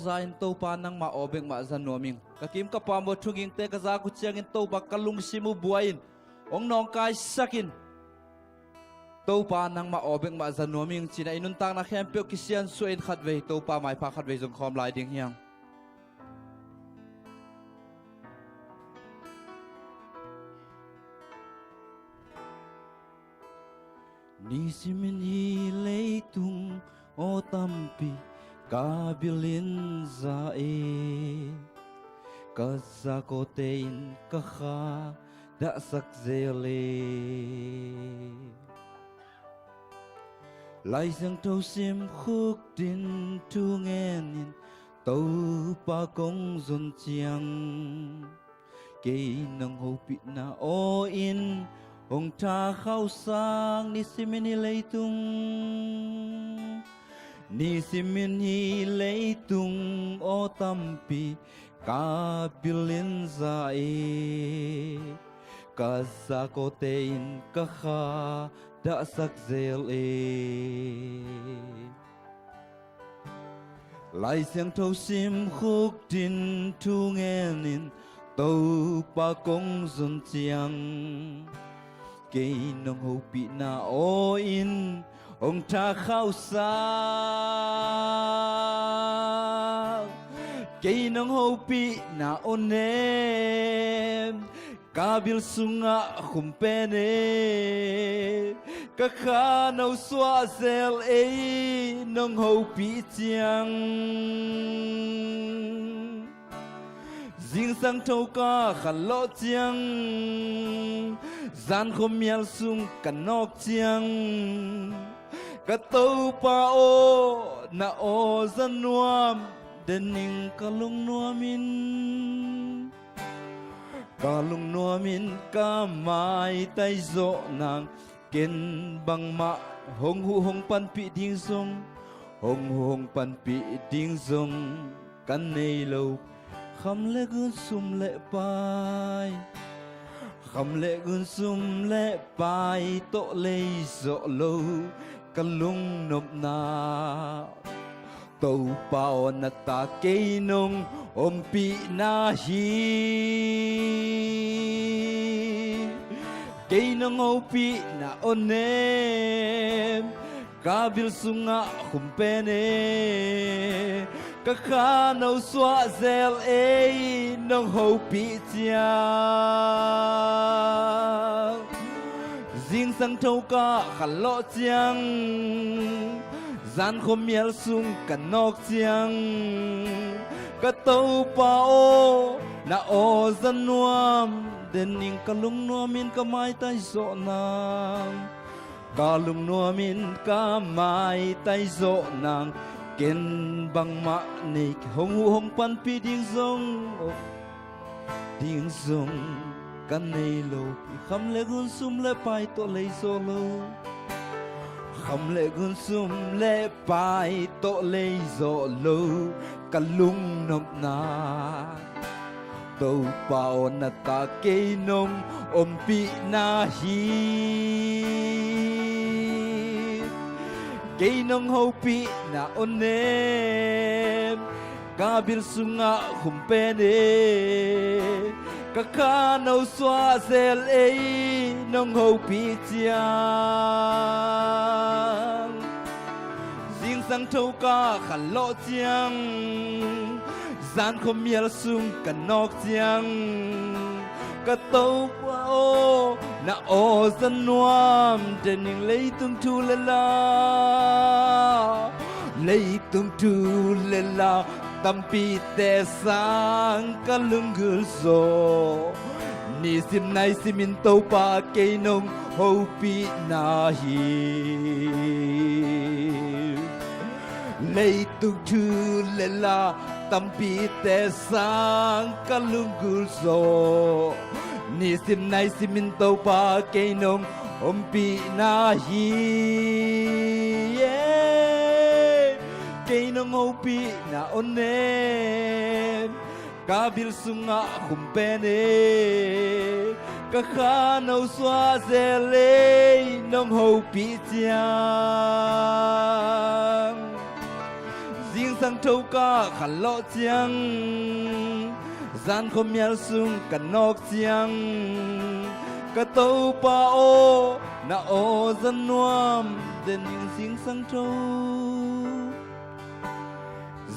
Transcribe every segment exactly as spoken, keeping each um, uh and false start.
Za in Topa nangmah aw bek mah za nuam ing. Ka kim ka pam uh a thugingte ka zak uh ciangin Topa ka lungsim uh buai in hong nawngkaisak in. Topa nangmah aw bek mah za nuam ing ci-in ah i nuntakna khempeuh kisiansuah in khatvei Topa maipha khatvei zong khawm lai ding hi hang. Nisimin hih leitung aw tampi ka bil in za e, ka zakawte in ka kha dahsak zel e. Lai Siangtho sim khuk din thu ngen in Topa kong zon ciang, kei nong hopihna aw in hong tha khauh sak. Nisimin hih leitung, nisimin hih leitung aw tampi ka bil in za e, ka zakawte in ka kha dahsak zel e. Lai Siangtho sim khuk din thu ngen in Topa kong zon ciang, kei nong hopihna aw in hong tha khauh sak. Kei nong hopihna aw nem ka bil sungah khum pen e, ka kha no suah zel ei nong hopih ciang. Zingsang thoka khat lawh ciang, zan khuamial sung ka nawk ciang, ka Topa aw, na aw za nuam den ning ka lungnuam in. Ka lungnuam in ka maitai zawh nang, ken bangmah hong huh hong panpih ding zong, hong huh hong panpih ding zong ka nei lo. Kham le gun, sum le pai, kham le gun, sum le pai tawh lei zawh lo ka lungnopna. Topa aw, na ta kei nong ompihna hi. Kei nong hopihna aw nem ka bil sungah khum pen e, ka kha no suah zel ei nong hopih ciang. Zingsang thoka khat lawh ciang, zan khuamial sung ka nawk ciang, ka Topa aw, na aw za nuam den ning ka lungnuam in ka maitai zawh nang. Ka lungnuam in ka maitai zawh nang, ken bangmah nei hong huh hong panpih ding zong, ding zong ka nei lo. Kham le gun, sum le pai tawh lei zawh lo. Kham le gun, sum le pai tawh lei zawh lo ka lungnopna. Topa aw, na ta kei nong ompihna hi. Kei nong hopihna aw nem ka bil sungah khum pen e, ka kha no suah zel ei nong hopih ciang. Zingsang thoka khat lawh ciang, zan khuamial sung ka nawk ciang, ka Topa aw, na aw za nuam den ning. Leitung thu le la, leitung thu le la tampite sang ka lunggulh zaw. Nisim naisim in Topa kei nong hopihna hi. Leitung thu le la tampite sang ka lunggulh zaw. Nisim naisim in Topa kei nong ompihna hi. Kei nong hopihna aw nem ka bil sungah khum pen e, ka kha no suah zel ei nong hopih ciang. Zingsang Siangtho ka khanlawh ciang, zan khuamial sung ka nawk ciang, ka Topa aw, na aw za nuam den ning. Zingsangtho,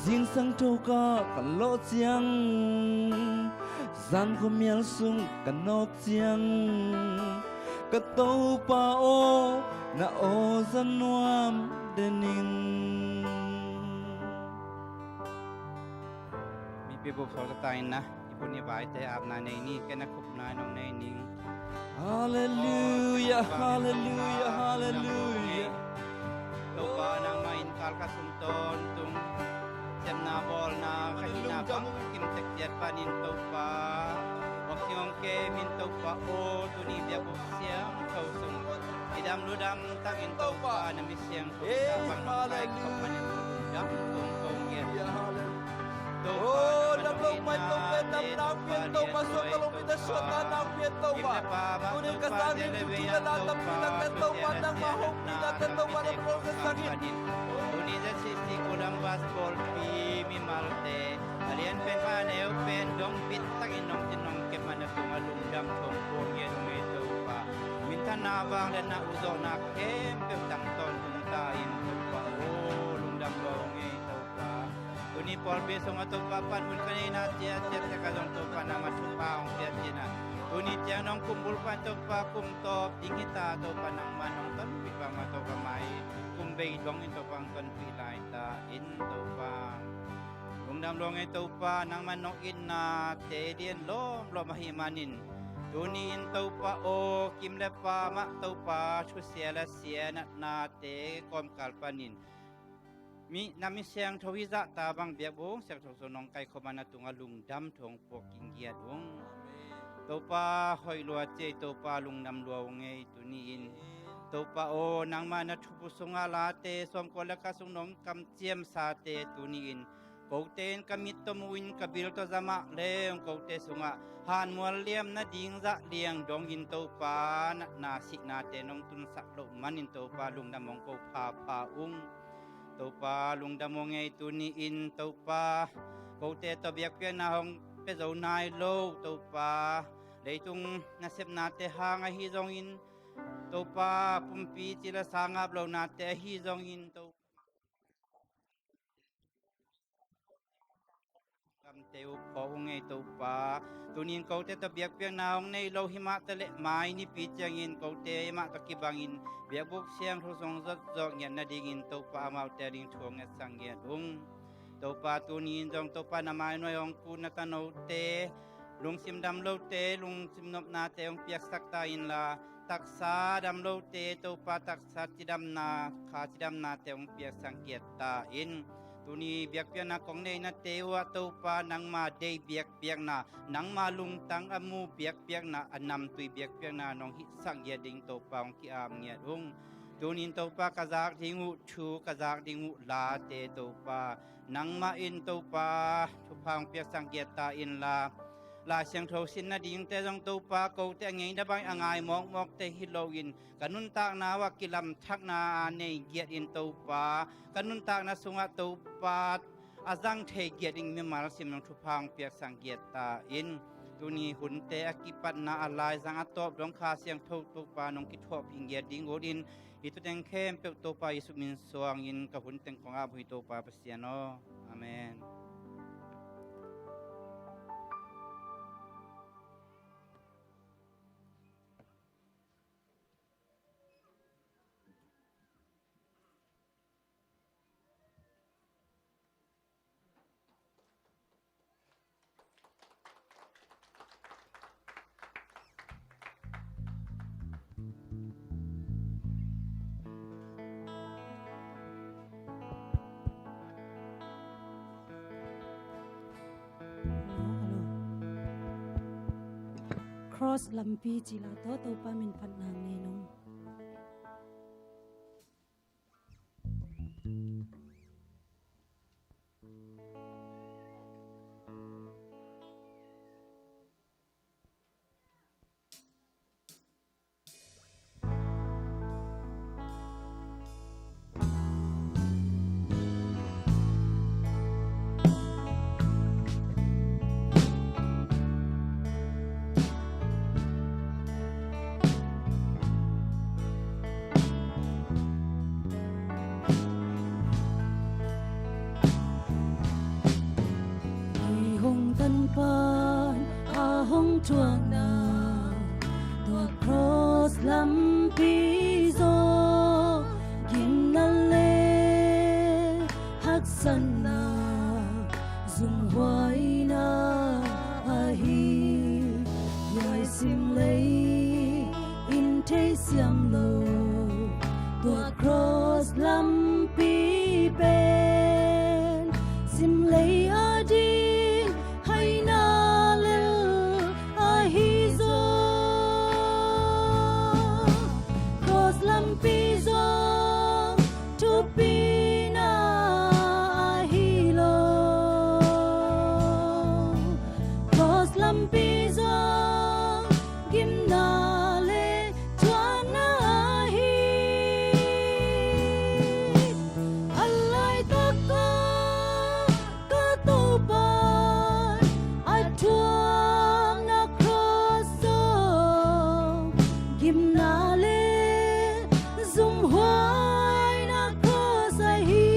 zingsangtho ka khanlawh ciang, zan khuamial sung ka nawk ciang, ka Topa aw, na aw za nuam den ning. Mipi bup sawltak in na i bun i baite apna nei ni, ken a khupna nong nei ning. Halleluia, halleluia, halleluia. Topa nangmah in kal ka sung tawntung, sepna bawlna ka hihna bang kim tek ciat panin Topa, vokcing hong kem in Topa aw, tuni biakbuk siangtho sung i dam ludam takin Topa na mi siangtho i sa bang nong kai khop manin dam tung kong ngiat. Topa, dam lo mai Topa, dam nang pian Topa, suak ka lo mi ta suak ta nang pian Topa. Tuni ka sang in tu tu la la tam pi la ka Topa, nangmah hong pi la ka Topa, na proses sang in. Tuni za sisi kulam bas bawlpi mimalte a lian pen kha neu pen dong bit takin nong cin nong kep man a tung a lungdam thong puang ngiat ung ei Topa. Minthanna vangliatna uzawhna khempeuh tang tawntung ta in Topa aw, lungdam lua ung ei Topa. Tuni pawlpi sungah Topa pan hun ka neihna ciatciat tek a zong Topa nangmah thupha hong pia cihna. Tuni ciang nong kumbul pan Topa kum tawp ding hi ta Topa nangmah nong tonpih bangmah Topa mai kum bei dongin Topa hong tonpih lai ta in Topa. Lungdam lua ung ei Topa, nangmah nong itnate lian lawmlawm ahih manin tuni in Topa aw, kim le pa mah Topa thusia le sia natnate kawmkal panin mi, na mi siangtho hi zahta bang biakbuk siangtho sung nong kaikhop man a tungah lungdam thong puak kinggiat ung. Topa hoih lua ciai Topa lungdam lua ung ei tuni in. Topa aw, nangmah na thupu sungah late sawmkua le khat sung nong kamciamsate tuni in kote in ka mit tawh mu in ka bil tawh za mah leng kote sungah hanmual liam nading zah liang dongin Topa natna sihnate nong tunsak loh manin Topa lungdam hong ko phapha ung. Topa lungdam ung ei tuni in Topa, kote tawh biakpiakna hong pia zo nai lo Topa, leitung nasepnate hang ahi zongin Topa pumpi cila sangap lonate ahi zongin Topa kamte uh phawk ung ei Topa. Tunin kote tawh biakpiakna hong nei lo himah taleh mai nipi ciangin kote mah tawh kibangin biakbuk siangtho sung zot zawh ngiat nadingin Topa amaute ading thu hong ngetsak ngiat ung. Topa tunin zong Topa na mainuai hong kun na tanote lungsim dam lote lungsim nopnate hong piaksak ta inla, taksa dam lote Topa taksa cidamna, kha cidamnate hong piaksak ngiat ta in. Tuni biakpiakna kong neihnate uh ah Topa nangma deih biakpiakna, nangma lungtang a mu biakpiakna, a namtui biakpiakna nong hihsak ngiat ding Topa hong ki-ap ngiat ung. Tunin Topa ka zak ding uh thu, ka zak ding uh late Topa nangmah in Topa thupha hong piaksak ngiat ta inla, Lai Siangtho sin nadingte zong Topa kote a ngeina bang a ngai mawkmawkte hi loin ka nuntakna uh ah kilamthakna a nei ngiat in Topa, ka nuntakna sungah Topa a zang thei ngiat ding mimal sim nong thupha hong piaksak ngiat ta in. Tuni hunte a kipatna a laizang a tawp dong Kha Siangtho Topa nong kithuahpih ngiat ding ut in, hih thuteng khempeuh Topa Jesuh min suangin ka hun teng kong ap uh hi Topa Pasian aw. Amen. Cross lampi cila tawh Topa min phatna ngei nong. sanna, zumhuaina ahi. Hiai simlei in thei siam lo, tua cross lampi pen simlei ading haina lel ahi zaw. Cross lampi zong thupina ahi lo. Cross lampi zong gimna le thuakna ahi. A laitak ah ka Topa a thuakna cross zong gimna le zumhuaina cross ahi.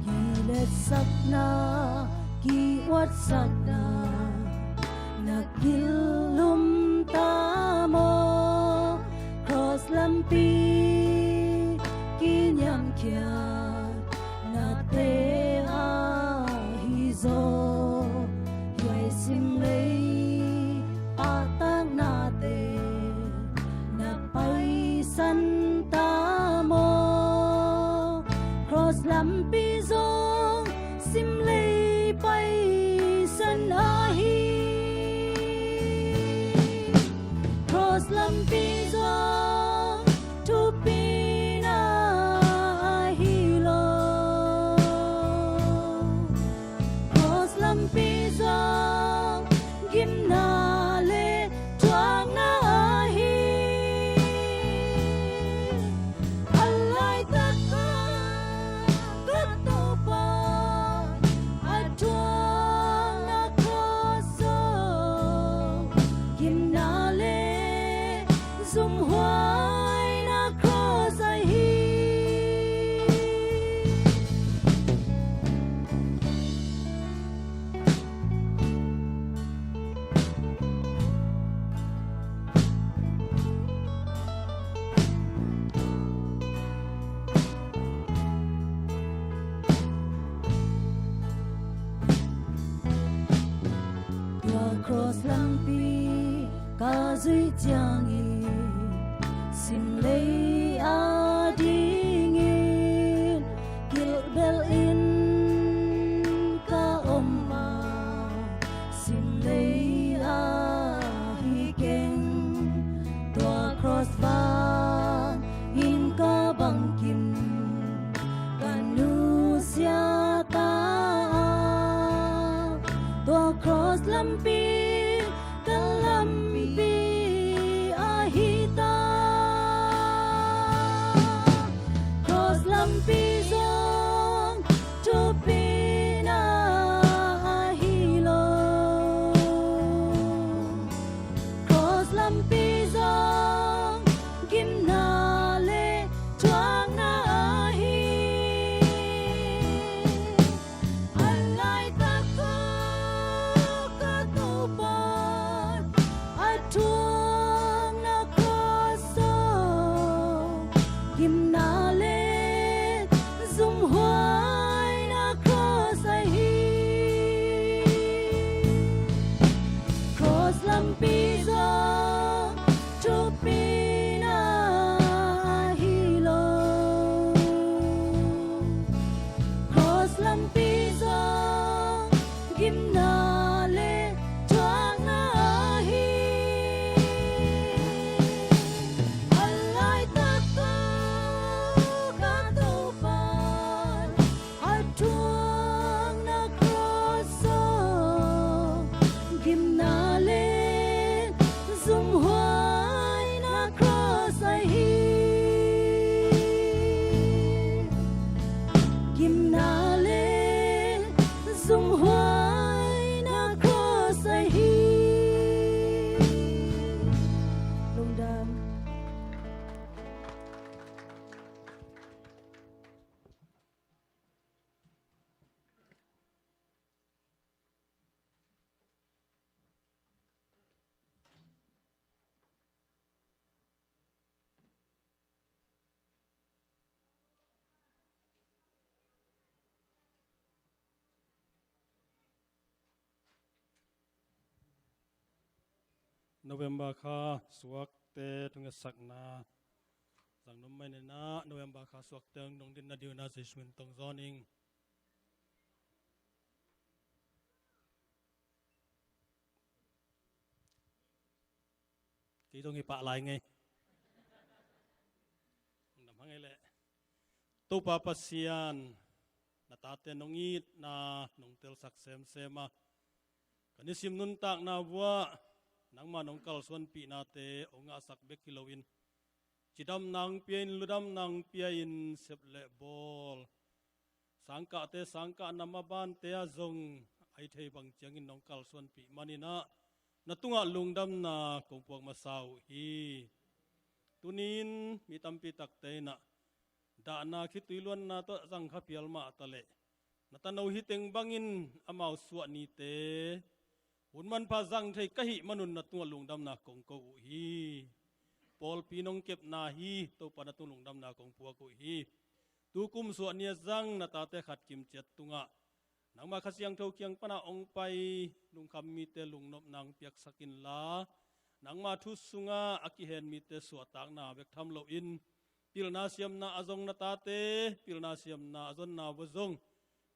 Kiletsakna, kiuatsakna na kilum ta maw? Cross lampi kiniamkhiat nate ahi zaw. Hiai simlei pahtaknate na paisan ta maw? Cross lampi zong simlei paisan ahi. Cross lampi zong thupina ahi lo. Cross lampi zong gimna le thuakna ahi. A laitak ah ka Topa a thuakna cross zong gimna le zumhuaina cross ahi. Tua cross lampi ka zuih ciangin simlei adingin kilbel in ka om a, simlei ahi keng. Tua cross vangin ka bangkim ka nusia ta a, tua cross lampi ka lampi ahi ta. Cross lampi zong thupina ahi lo. Cross lampi zong gimna le thuakna ahi. A laitak ah ka Topa November kha suakte thungetsakna zang nuam mai ni. November kha suakte hong ding nading un Jesu min tawh hong zawn ing. Kei zong hi pah lai ngei. Nam hang ei leh. Topa Pasian, na tate nong itna nong telsak semsem a, ka nisim nuntakna vuah nangmah nong kalsuanpihnate hong ngahsak bek hi loin, cidamna hong pia-in, ludamna hong pia-in, sep le bawl, sangkahte sangkah, na mabante ah zong a hi thei bang ciangin nong kalsuanpih manin ah, na tungah lungdamna kong puak masa uh hi. Tuni-in mi tampi takte in ah dahna khitui luanna tawh zang kha phial mah ta leh, na tano hi teng bangin amau suah nite hun manpha zang thei ka hih manun na tungah lungdamna kong ko uh hi. Pawlpi nong kepna hi, Topa, na tung lungdamna kong puak uh hi. Tukum suah ni a zang na tate khat kimciat tungah nangmah Kha Siangtho kiang pana hong pai lungkham mite lungnopna hong piaksak inla, nangmah thu sungah a kihen mite suahtakna bek tham loin, pilna siamna a zong na tate, pilna siamna a zonna vua zong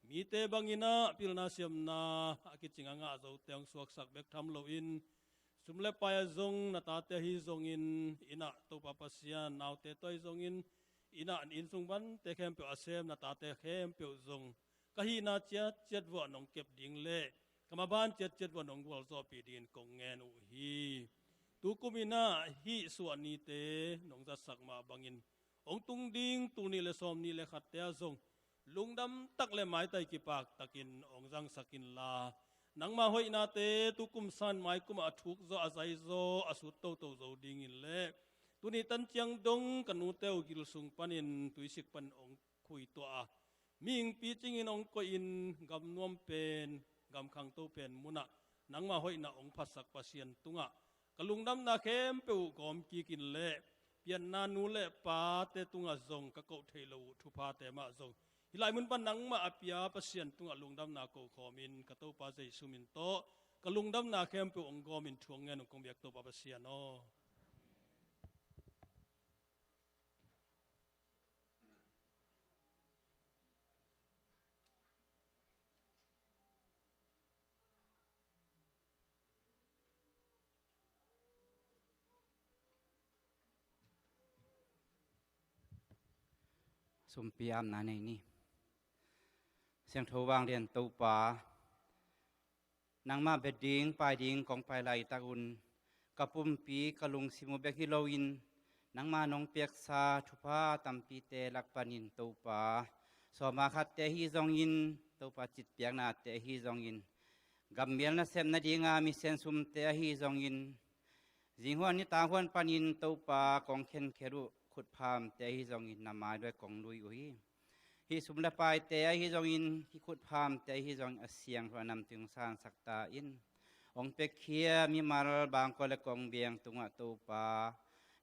mite bangin ah pilna siamna a kicing a ngah zote hong suaksak bek tham loin, sum le pai a zong na tate ahi zongin, inn ah Topa Pasian naute tawh ahi zongin, inn ah inn sung vante khempeuh a sem na tate khempeuh zong ka hihna ciatciat vuah nong kep ding le ka maban ciatciat vuah nong gualzawhpih dingin kong ngen uh hi. Tukum in ah hih suah nite nong zatsak mah bangin, hong tung ding tul nih le sawm nih le khatte ah zong lungdam tak le maitai kipak takin hong zangsak inla, nangmah hoihnate tukum sangin maikum ah a thukzaw, a zaizaw, a sut toto zo dingin le, tuni tan ciang dong ka nute uh gil sung panin tuisik panin hong khuituah a, mihing picingin hong koihin gam nuam pen, gam khangto pen munah nangmah hoihna hong phatsak Pasian tungah ka lungdamna khempeuh uh gawm kik in le, pianna nu le pate tungah zong ka koh theih loh uh thuphate mah zong hih lai mun pan nangmah a pia Pasian tungah lungdamna ko khawmin, ka Topa Jesu min tawh ka lungdamna khempeuh hong gawmin thu hong ngen uh kong biak Topa Pasian aw. Sumpi amna nei ni. Siangtho vanglian Topa, nangmah bia ding pai ding kong pai laitak un, ka pumpi ka lungsim uh bek hi loin, nangmah nong piaksa thupha tampite lak panin Topa, sawma khatte ahi zongin, Topa citpiaknate ahi zongin, gammial nasep nadinga misen sumte ahi zongin, zinghuan nitanghuan panin Topa kong khenkhel uh khutphamte ahi zongin na mai luai kong lui uh hi. Hih sum le paite ahi zongin, hih khutphamte ahi zongin a siangtho a namtui hong sansak ta in. Hong piakhia mimal bangkua le kong biang tungah Topa,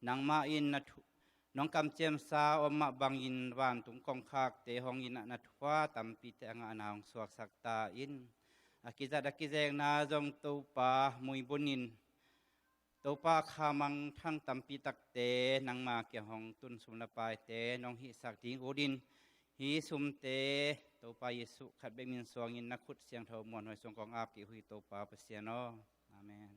nangmah in na thu, nong kamciamsa om mah bangin vantung kongkhakte hong in ah na thupha tampite a ngahna hong suaksak ta in. A kizat a kizekna zong Topa muibun in, Topa kha mangthang tampi takte nangma kiang hong tun, sum le paite nong hihsak ding ut in, hih sumte Topa Jesuh khat bek min suangin na khut siangtho muanhuai sung kong ap kik uh hi Topa Pasian aw. Amen.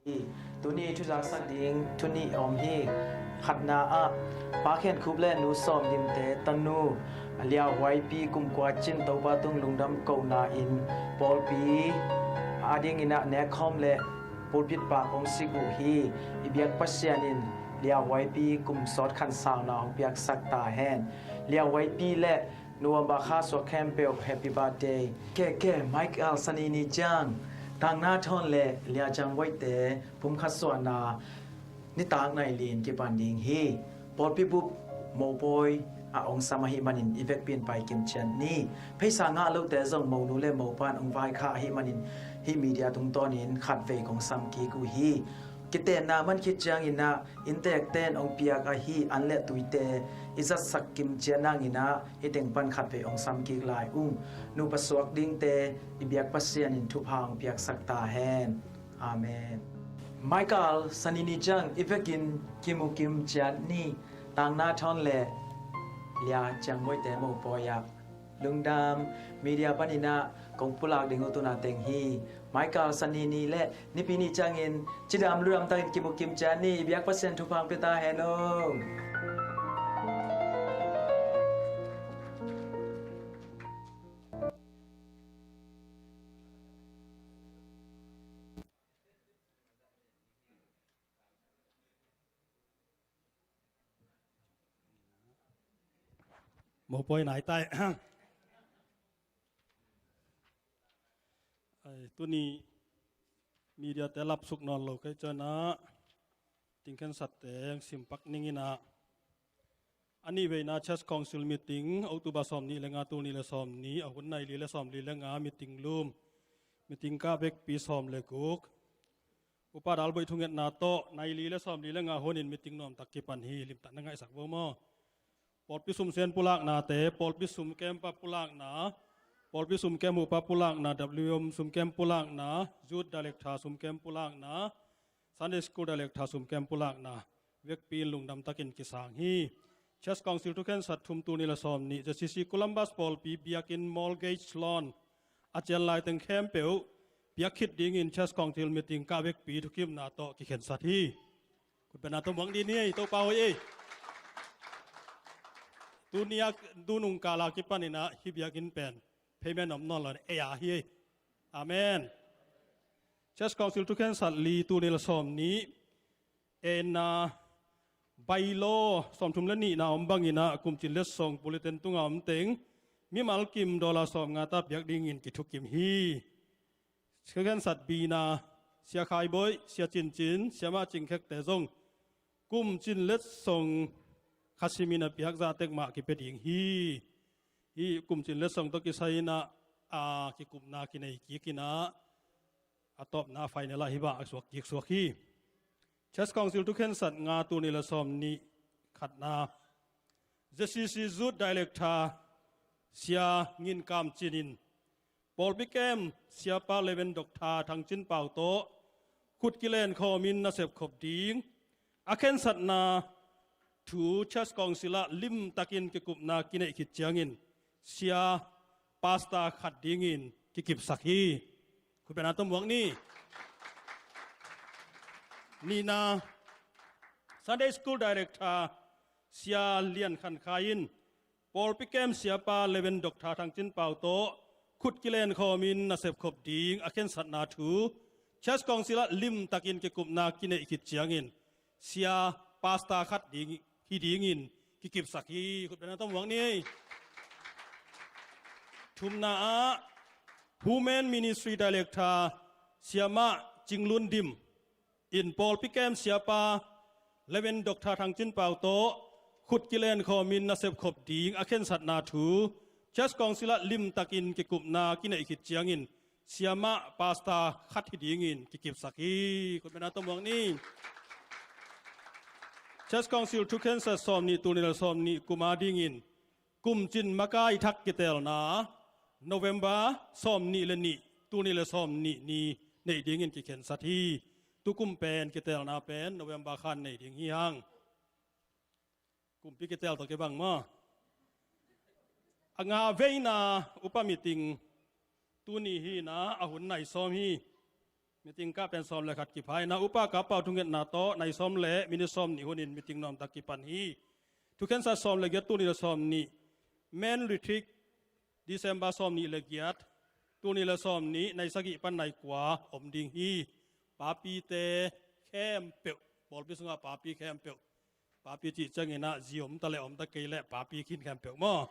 Hi. Tuni thuzaksak ding thu nih a om hi. Khatna ah Pa Khen Khup le Nu Sawm Lim te tanu Liau Huai Pi kum kua cin Topa tung lungdam kohna in pawlpi adingin ah nekkhawm le pulpit pak hong sik uh hi. I biak Pasian in Liau Huai Pi kum sawt khansauna hong piaksak ta hen. Liau Huai Pi le November kha suak khempeuh happy birthday. Ke, ke, Michael Sani ni ciang Tang Na Thawn le Lia Ciang Voih te pumkhat suahna nitak nai lin kipan ding hi. Pawlpi bup mopawi a hong sam ahih manin i vekpi in pai kimciat ni. Pheisa ngah lote zong monu le mopa in hong vaikhak ahih manin hih media tungtawnin khatvei kong sam kik uh hi. Kitenna man khit ciangin ah innteekte in hong piak ahi an le tuite i zatsak kim ciat nangin ah hih teng pan khatvei hong sam kik lai ung. Nupa suak dingte i biak Pasian in thupha hong piaksak ta hen. Amen. Michael, Sani ni ciang i vekin kimu kim ciat ni. Tangna thawn le Lia Ciang Muaite mopawi ah Lungdam Media panin ah kong pulak ding uh tuna teng hi. Michael, Sani ni le Nipi ni ciangin cidam ludam takin kimu kim ciat ni. I biak Pasian thupha hong pia ta hen aw. Mopawi nai tai. Ai, tuni media te lapsuk nawn lo kei ciangin ah, ting khensat teng simpak ning in ah, a nih veina Church Council meeting October sawm nih le nga, tul nih le sawm nih, a hun nai li le sawm li le nga, meeting lum, meeting kah vekpi sawm le guk. Upa Dalboih thungetna tawh nai li le sawm li le nga hunin meeting nuamtak kipan hi. Limtak na ngaihsak vo maw. Pawlpi sumsen pulaknate, pawlpi sumkem pa pulakna, pawlpi sumkem upa pulakna, W M sumkem pulakna, Youth Director sumkem pulakna, Sunday School Director sumkem pulakna, vekpi in lungdam takin kisang hi. Church Council thukhensat thum, tul nih le sawm nih, Z C C Columbus pawlpi biakinn mortgage loan a cian lai teng khempeuh piak khit dingin Church Council meeting kah vekpi thukimna tawh kikhensat hi. Khutbetna tawh muak ni ei, Topa hoih ei. Tuni a, tunung kal a kipanin ah hih biakinn pen payment om nawn lo ei a hi ei. Amen. Church Council thukhensat li, tul nih le sawm nih, en a, bylaw sawmthum le nihna om bangin ah kumcin letsong bulletin tunga om teng mimal kim dollar sawmnga ta piak dingin kithukim hi. Thukhensat bina, Sia Khai Boih, Sia Cin Cin, Siamah Cing Khekte zong kumcin letsong khasimin a piak zahtek mah kipia ding hi. Hih kumcin letsong tawh kisai in ah, a, kikupna kinei kik in ah, a tawpna final ah hih bang a suak kik suak hi. Church Council thukhensat nga, tul nih le sawm nih, khatna, Z C C Youth Director Sia Ngin Kam Cin in pawlpi kem siapa Reverend Doctor Thang Cin Pau tawh khut kilen khawmin nasep khop ding a khensatna thu Church Council ah limtakin kikupna kineih khit ciangin sia pastor khat dingin kikipsak hi. Khutbetna tawh muak ni. Nihna, Sunday School Director Sia Lian Khan Khai in pawlpi kem siapa Reverend Doctor Thang Cin Pau tawh khut kilen khawmin nasep khop ding a khensatna thu Church Council ah limtakin kikupna kineih khit ciangin sia pastor khat ding hi dingin kikipsak hi. Khutbetna tawh muak ni. Thumna ah Women Ministry Director Siamah Cing Lun Dim in pawlpi kem siapa Reverend Doctor Thang Cin Pau tawh khut kilen khawmin nasep khop ding a khensatna thu Church Council ah limtakin kikupna kineih khit ciangin siamah pastor khat hi dingin kikipsak hi. Khutbetna tawh muak ni. Church Council thukhensat sawm nih, tul nih le sawm nih kum a dingin kumcin makai thak kitelna November sawm nih le nih, tul nih le sawm nih ni neih dingin kikhensat hi. Tukum pen kitelna pen November khan nei ding hi hang. Kumpi kitel tawh kibang maw. A nga veina upa meeting tuni hi in ah, a hun nai sawm hi. Meeting kah pen sawm le khat kipha in ah, upa Kap Pau thungetna tawh nai sawm le minit sawm nih hunin meeting nuamtak kipan hi. Thukhensat sawm le giat, tul nih le sawm nih, Men Retreat December sawm nih le giat, tul nih le sawm nih, nai sagih pan nai kua om ding hi. Papite khempeuh, pawlpi sungah papi khempeuh, papi cih ciangin ah zi om ta le om ta kei le papi khin khempeuh maw.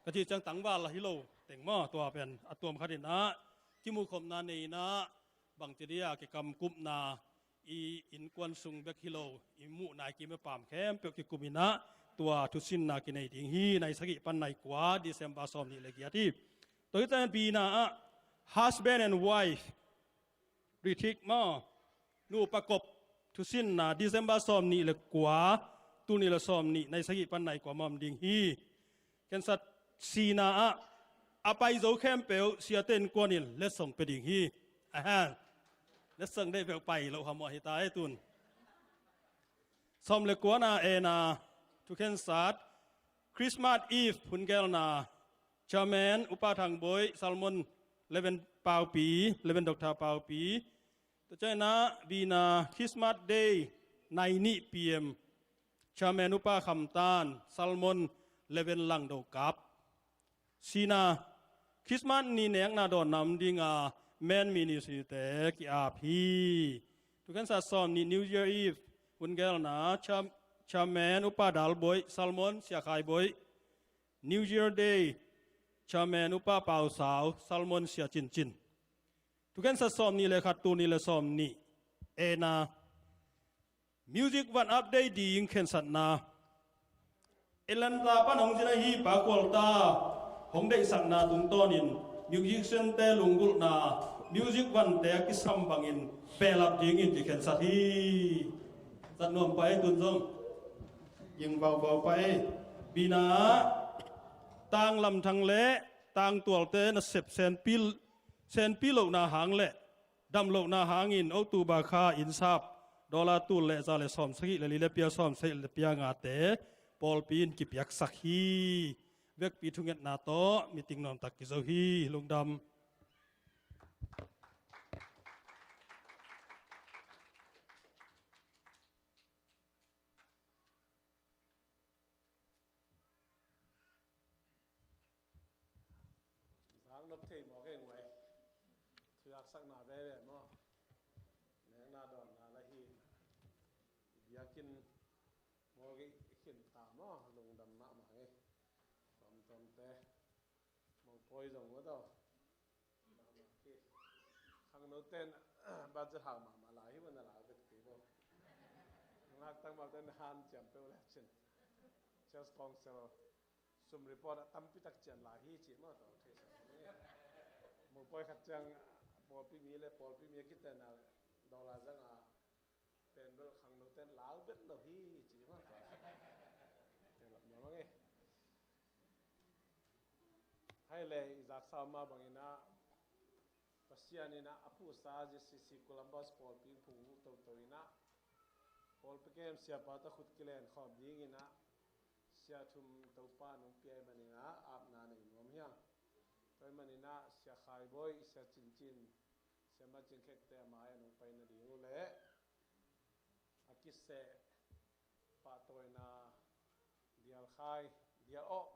Ka cih ciang tangval hi lo teng maw, tua pen a tuam khat in ah kimuhkhopna nei in ah, bangci dia kikamkupna, i innkuan sung bek hi lo, i muhna i kim i pam khempeuh kikum in ah tua thusinna kinei ding hi. Nai sagih pan nai kua, December sawm nih le giat hi. Tua hi ciang bina ah husband and wife retreat maw, nupa kop thusinna December sawm nih le kua, tul nih le sawm nih, nai sagih pan nai kua mawm ding hi. Khensat sina ah a pai zo khempeuh siate innkuan in letsong pia ding hi. Ahan. Letsong deih peuh pai lo hamawh hi ta e tun. Sawm le kuana ena thukhensat Christmas Eve hun gelna Chairman Upa Thang Boih, Salmon Leven Paupi, Leven Doctor Paupi. Tua ciangin ah vina Christmas Day nai nih P M Chairman Upa Kham Tan, Salmon Leven Langdo Kap. Sina Christmas ni nekna dawnna om dinga men ministry te ki-ap hi. Thukhensat sawm nih New Year Eve hun gelna Chairman Upa Dal Boih, Salmon Sia Khai Boih. New Year Day Chairman Upa Pau Sau, Salmon Sia Cin Cin. Thukhensat sawm nih le khat, tul nih le sawm nih ena music van update ding khensatna Atlanta pan hong zin ahi Pa Khual Ta hong deihsakna tungtawnin musician te lunggulhna music vante a kisam bangin behlap dingin kikhensat hi. Zat nuam pah ei tun zong. Ging vauvau pah ei. Bina ah tang lamthang le tang tualte nasep senpi, senpi lohna hang le damlohna hangin October kha innsap dollar tul le za le sawm sagih le li le pia sawm sagih le pia ngate pawlpi in kipiaksak hi. Vekpi thungetna tawh meeting nuamtak kizo hi. Lungdam. Zak nop thei maw kei nguai. Thuaksakna veve maw. Nekna dawnna la hi. Biakinn maw kei khin ta maw, lungdam mahmah ngei. Tuamtuamte. Mangpawi zong maw tawh. Khangnoten budget hau mahmah lai hi mana lai bek ti bo. Ngak tang mau ten han ciam peu le cin. Church Council sum report a tampi tak cian lai hi ci maw tawh thei sa ni. Mangpawi khat ciang pawlpi mi le pawlpi mi a kitena dollar zanga pen bel khangnoten lau bet lo hi ci maw tawh. Pen lap maw mang e. Hai le i zaksa ma bangin ah Pasian in ah a phuhsa J C C Columbus pawlpi phung uh toto in ah pawlpi kem siapa tawh khut kilen khawm dingin ah sia thum Topa nong pia i manin ah apna nei nuam hiang. Tua i manin ah sia Khai Bawi, sia Cin Cin, sia Ma Cing Khekte a mai a nong paina ding uh leh a kiseh pahtawina dial khai, dial awh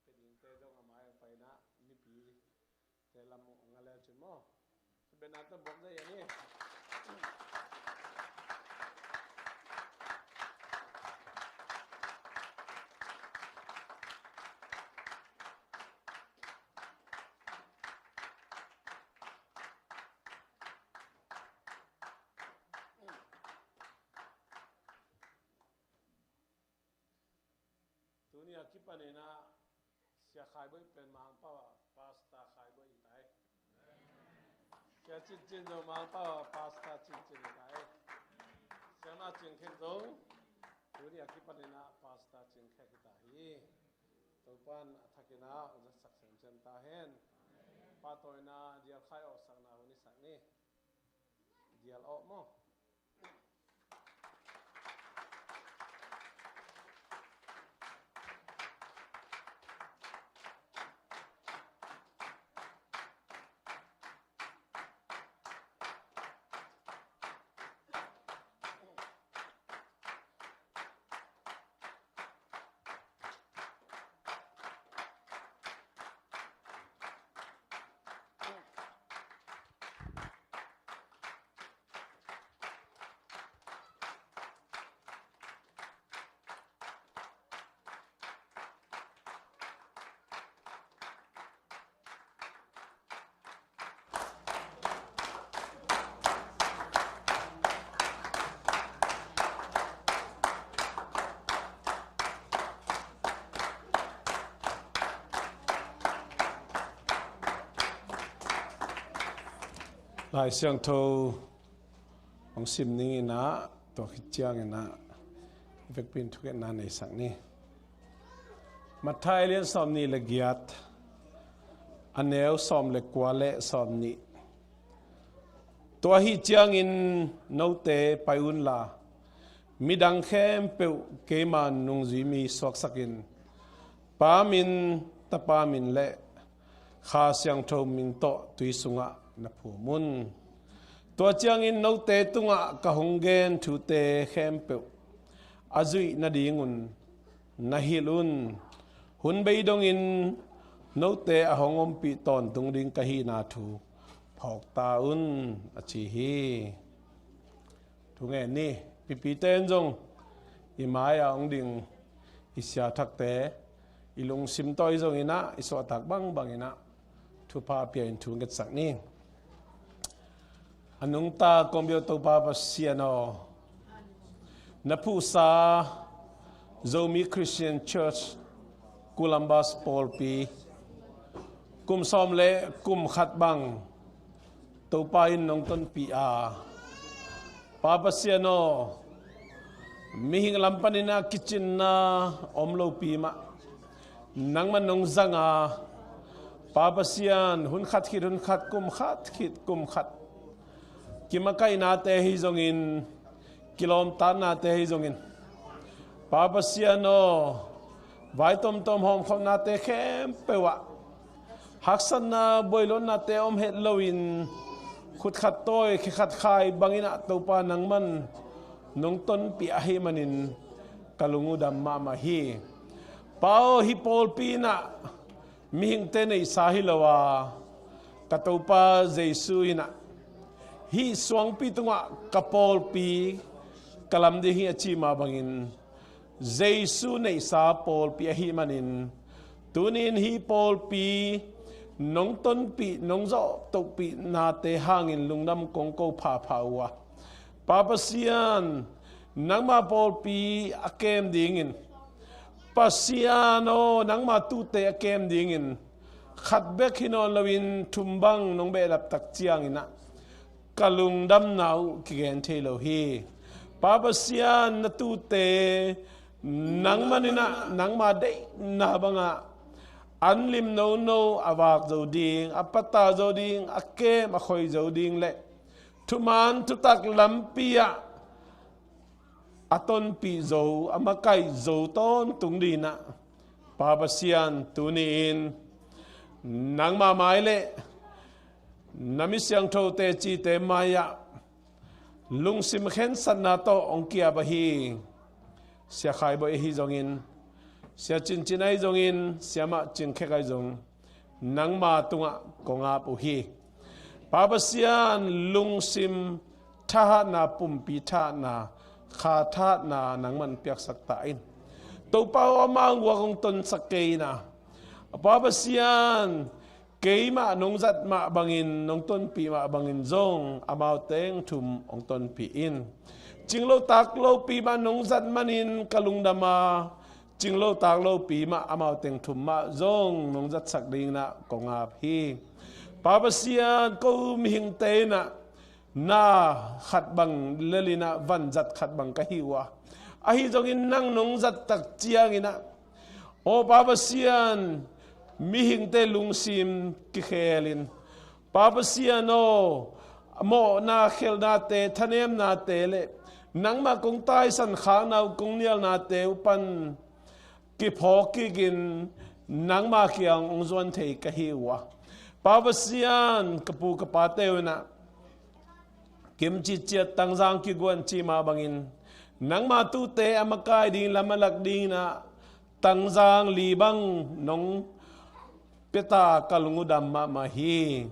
pia dingte zong a mai a paina mipite lam ong a lel cin maw? Bena tawh buak zai a ni. Tuni a kipanin ah sia Khai Bawi pen Mangpau ah Pastor Khai Bawi hi tai. Sia Cin Cin zong Mangpau ah Pastor Cin Cin hi tai. Sia Ma Cing Khek zong tuni a kipanin ah Pastor Cing Khek hi ta hi. Topan a thakin ah ong zatsak semsem ta hen. Pahtawina dial khai awhsakna hun i sak ni. Dial awh maw? Lai Siangtho Hong sim ning in ah, tua khit ciangin ah i vekpi in thungetna neisak ni. Matthai lian sawmnih le giat, a neu sawm le kua le sawmnih. Tua ahi ciangin note pai unla, midang khempeuh keima nungzui mi suaksakin, Pa min, Tapa min le Kha Siangtho min tawh tui sungah na phum un. Tua ciangin note tungah ka hong gen thute khempeuh a zuih nadingun na hilh un. Hun bei dongin note a hong ompih tawntung ding ka hihna thu phawk ta un, a ci hi. Thungen ni. Pipite in zong i mai-a hong ding i siathakte, i lungsim tawh ahi zongin ah, i suahtak bangbangin ah thupha pia in thu ngetsak ni. A nungta kong biak Topa Pasian aw, na phuhsa Zomi Christian Church Columbus pawlpi kum sawm le kum khat bang Topa in nong tonpih a, Pa Pasian aw, mihing lam panin ah kicinna om lopi mah nangman nong zang a, Pa Pasian, hun khat khit hun khat, kum khat khit kum khat, kimakainate ahi zongin, kilawmtatnate ahi zongin, Pa Pasian aw, vai tomtom hawmkhopnate khempeuh ah haksatna buailawnnate om het loin, khut khat tawi, khe khat khai bangin ah Topa nangman nong tonpih ahih manin ka lung uh dam mahmah hi. Pa aw, hih pawlpi in ah mihingte neihsa hi lo a, ka Topa Jesu in ah hih suangpi tungah ka pawlpi ka lam ding hi a ci mah bangin, Jesu neihsa pawlpi ahih manin, tuni-in hih pawlpi nong tonpih, nong zawh tohpihnate hangin lungdam kong ko phapha uh a, Pa Pasian, nangma pawlpi a kem dingin, Pasian aw, nangma tuute a kem dingin, khat bek hi nawn loin thum bang nong behlap tak ciangin ah ka lungdamna uh kigen thei lo hi. Pa Pasian, na tuute nangman in ah nangma deihna bangah an lim nono a vak zo ding, a pata zo ding, a kem a khoi zo ding le thuman thutak lampi ah a tonpih zo, a makaih zo tawntung dingin ah, Pa Pasian, tuni-in nangma mai le na mi siangthote cite mai-ah lungsim khensatna tawh hong ki-ap ahi Sia Khai Bawi ahi zongin, Sia Cin Cin ahi zongin, Siamah Cing Khek ahi zong, nangma tungah kong ap uh hi. Pa Pasian, lungsim thahatna, pumpi thahatna, kha thahatna nangman piaksak ta in. Topa aw, amau guak hong tonsak kei in ah, Pa Pasian, keimah nong zat mah bangin, nong tonpih mah bangin zong amau teng thum hong tonpih in. Cinglo taklopi mah nong zat manin ka lungdam a, cinglo taklopi mah amau teng thum mah zong nong zatsak dingin ah kong ap hi. Pa Pasian, ko mihingte in ah na khat bang lel in ah vanzat khat bang ka hi uh a, ahi zongin nang nong zat tak ciangin ah, aw Pa Pasian, mihingte lungsim kikhelin, Pa Pasian aw, mawhna khelhnate, thanemnate le nangmah kong taisan khakna uh, kong nialnate uh pan kiphawk kikin nangma kiang hong zuan thei ka hi uh a, Pa Pasian, ka pu ka pate uh in ah kimcitciat tangzang kiguan cih mah bangin, nangma tuute a makai ding, lam a lak dingin ah tangzang li bang nong pia ta, ka lung uh dam mahmah hi.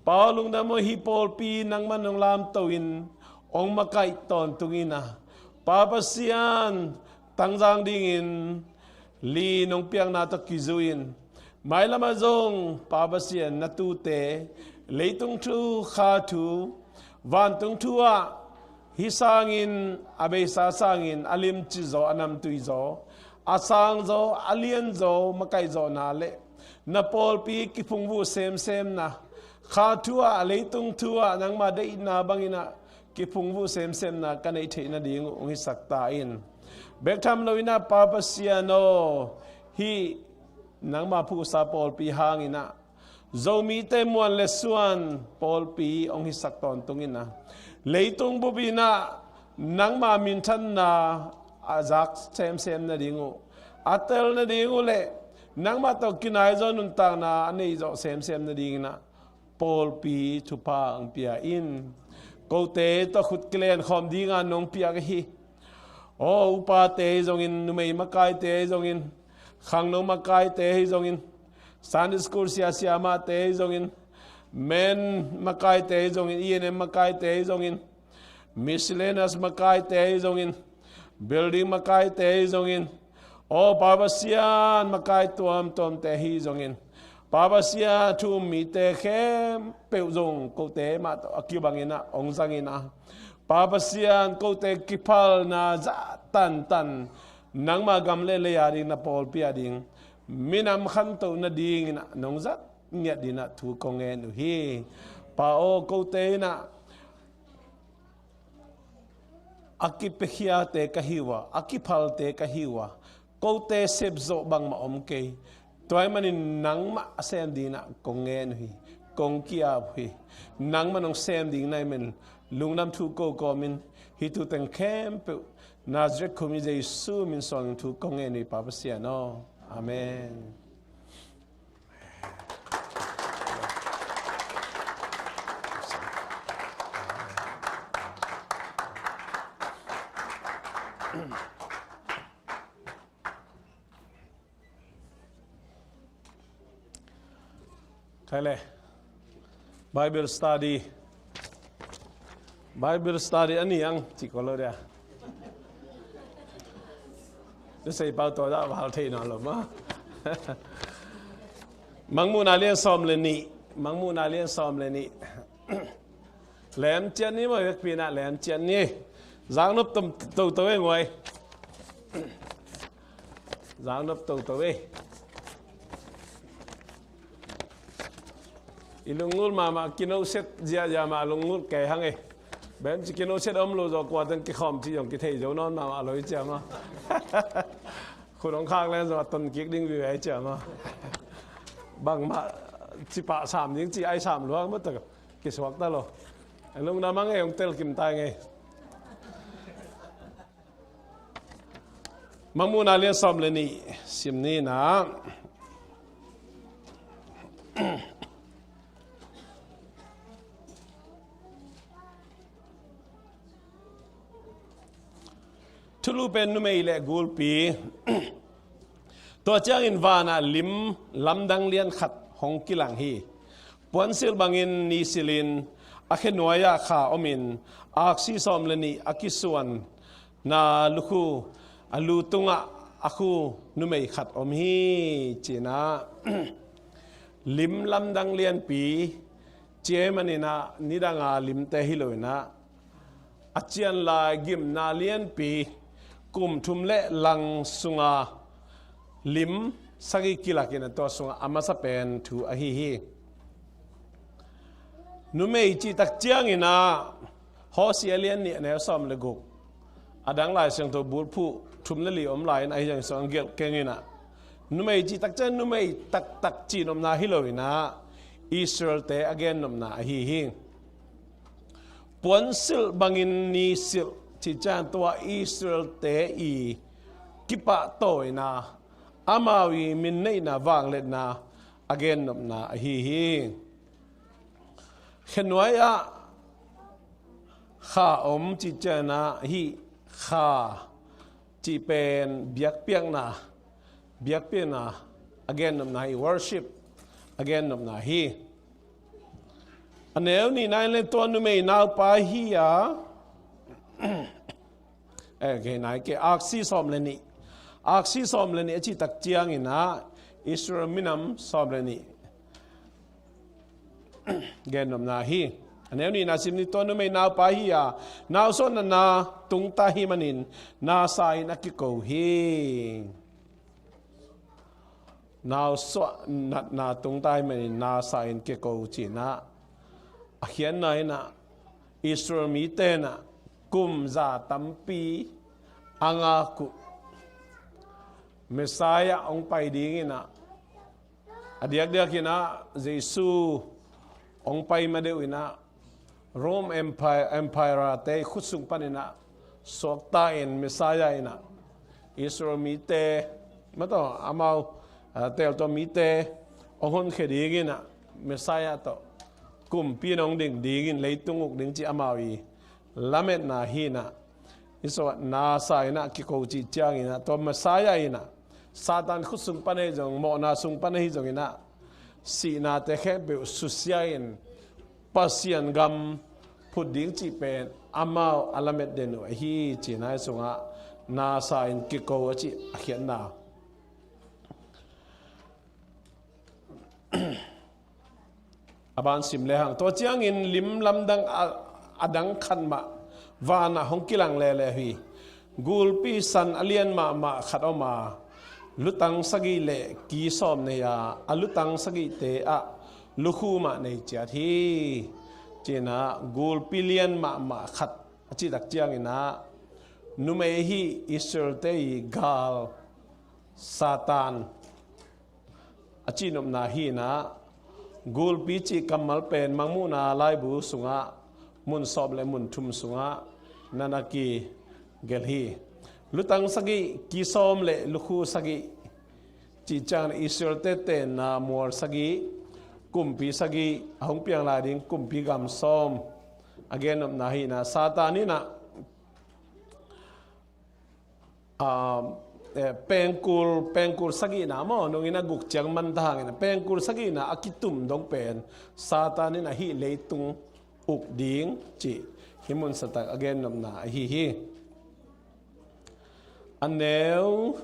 Pa aw, lungdam aw, hih pawlpi nangman nong lamto in hong makaih tawntung in ah, Pa Pasian, tangzang dingin li nong piakna tawh kizui in, mailamah zong Pa Pasian, na tuute leitung thu, kha thu, vantung thu ah hih sangin, a beisa sangin a limci zaw, a namtui zaw, a sang zaw, a lian zaw, makaih zawhna le na pawlpi kiphungvuh semsemna, kha thu ah, leitung thu ah nangma deihna bangin ah i phungvuh semsemna ka neih theih nading uh hong hisak ta in. Bek tham lo in ah Pa Pasian aw, hih nangma phuhsa pawlpi hangin ah Zomite muan le suan pawlpi hong hisak tawntung in ah, leitung bup in ah nangma minthanna a zak semsem nading uh, a tel nading uh le nangmah tawh kinai zaw nuntakna a neih zawh semsem nadingin ah pawlpi thupha hong pia in. Kote tawh khut kilenkhawm dinga nong piak ahi. Aw, upate ahi zongin, numei makaite ahi zongin, khangno makaite ahi zongin, Sunday school siasia mahte ahi zongin, men makaite ahi zongin, E N M makaite ahi zongin, miscellaneous makaite ahi zongin, building makaite ahi zongin, aw Pa Pasian, makai tuamtuamte ahi zongin, Pa Pasian, thu um mite khempeuh zong kote mah tawh a kibangin ah hong zangin ah, Pa Pasian, kote kiphalna zah tantan nangma gam le lei a ding, na pawlpi a ding, minam khantoh nadingin ah nong zat ngiat dingin ah thu kong ngen uh hi. Pa aw, kote in ah a kipiakhiate ka hi uh a, a kiphalte ka hi uh a, kote sepzawh bangmah om kei. Tua ahih manin nangmah a sem dingin ah kong ngen uh hi, kong ki-ap uh hi. Nangmah nong sem ding na hih manin lungdam thu ko kawmin, hih thu teng khempeuh Nazareth khua mi Jesu min suangin thu kong ngen uh hi, Pa Pasian aw. Amen. Khai le. Bible study. Bible study a ni ang ci ko lo dia. Ni sei pau to da val thei no lo ma. Mangmuhna lian sawm le nih. Mangmuhna lian sawm le nih. Lem cian ni maw, vekpi in ah lem cian ni. Zak nop tom toto e nguai. Zak nop toto e. I lunggulh mahmah, kinoset ziahziah mah lunggulh kei hang e. Bem ci kinoset om lo zaw kua teng kikhawm ci zong kithei zo nawn mahmah lo hi ciam a. Khut hong khak len zong a ton kik ding vive hi ciam a. Bangmah cipah sam ding ci ai sam luang mah tak kisuak ta lo. Lungdam a ngei hong tel kim ta ngei. Mangmuhna lian sawm le nih sim ni in ah. Thulu pen numei le gulpi. Tua ciangin vanah lim lamdang lian khat hong kilang hi. Puansilh bangin ni silhin a khenuai-ah kha omin aksi sawm le nih a kisuanna lukhu a lu tungah a khu numei khat om hi. Ci-in ah lim lamdang lianpi ci ahih manin ah nidanga limte hi lo in ah a cianlai gimna lianpi kum thum le lang sunga lim sagih kilakin a tua sungah a masa pen thu ahi hi. Numei cihtak ciangin ah Hosea lian nih a neu sawm le guk, a dang Lai Siangtho bulphuh thum le li om lai-in ahi zongin sung a gelh keng in ah numei cihtak ciang numei taktak cihnopna hi lo in ah Israel-te a gennopna ahi hi. Puansilh bangin ni silh cih ciang tua Israel-te i kipahtawina, amau i minneihna vangliatna a gennopna ahi hi. Khenuai-ah kha om cih ciangin ah hih kha cih pen biakpiakna, biakpiakna a gennopna hi, worship a gennopna hi. A neu nihna in le tua numei naupa hi a, eh, kei nai kei, aksi sawm le nih, aksi sawm le nih a cihtak ciangin ah Israel minam sawm le nih gennopna hi. A neu nihna sim ni, tua numei naupa hi a, nausuah natna tungta hi manin nasa in a kiko hi. Nausuah natna tungta hi manin nasa in kiko ci-in ah a khiatna in ah Israel mite in ah kum za tampi a ngak uh Messiah hong pai ding in ah, a diakdiak in ah Jesu hong pai ma deuh in ah Rome Empire, Empire te khut sung pan in ah suakta in Messiah in ah Israel mite, ma tawh amau, ah, teltuam mite hong honkhia ding in ah Messiah tawh kumpi in hong ding ding in leitung uk ding cih amau i lametna hi in ah, i sawt nasa in ah kiko cih ciangin ah tua Messiah in ah Satan khut sung pan ahi zong, mawhna sung pan ahi zong in ah sihnate khempeuh susia in Pasian gam phut ding cih pen amau a lamet den uh ahi cih nai sungah nasa in kiko a cih a khiatna. A ban sim lehang, tua ciangin lim lamdang a, a dang khat mah vanah hong kilang lehleh hi. Gulpi san a lian mahmah khat om a, lutang sagih le ki sawm nei a, a lutang sagihte ah lukhu mah nei ciat hi. Ci-in ah gulpi lian mahmah khat a cih tak ciangin ah numei hi, Israel-te i gal, Satan a cihnopna hi in ah, gulpi cih kammal pen Mangmuhna laibu sungah mun sawm le mun thum sungah na na kigelh hi. Lutang sagih, ki sawm le lukhu sagih cih ciangin Israel-te tenna mual sagih, kumpi sagih, a hong piang lai ding kumpi gam sawm a gennopna hi in ah, Satan in ah ah, eh, pengkul, pengkul sagihna maw, nungin a guk ciang man ta hangin a pengkul sagihna a kitum dong pen Satan in a hih leitung uk ding cih hih mun santak a gennopna ahi hi. A neu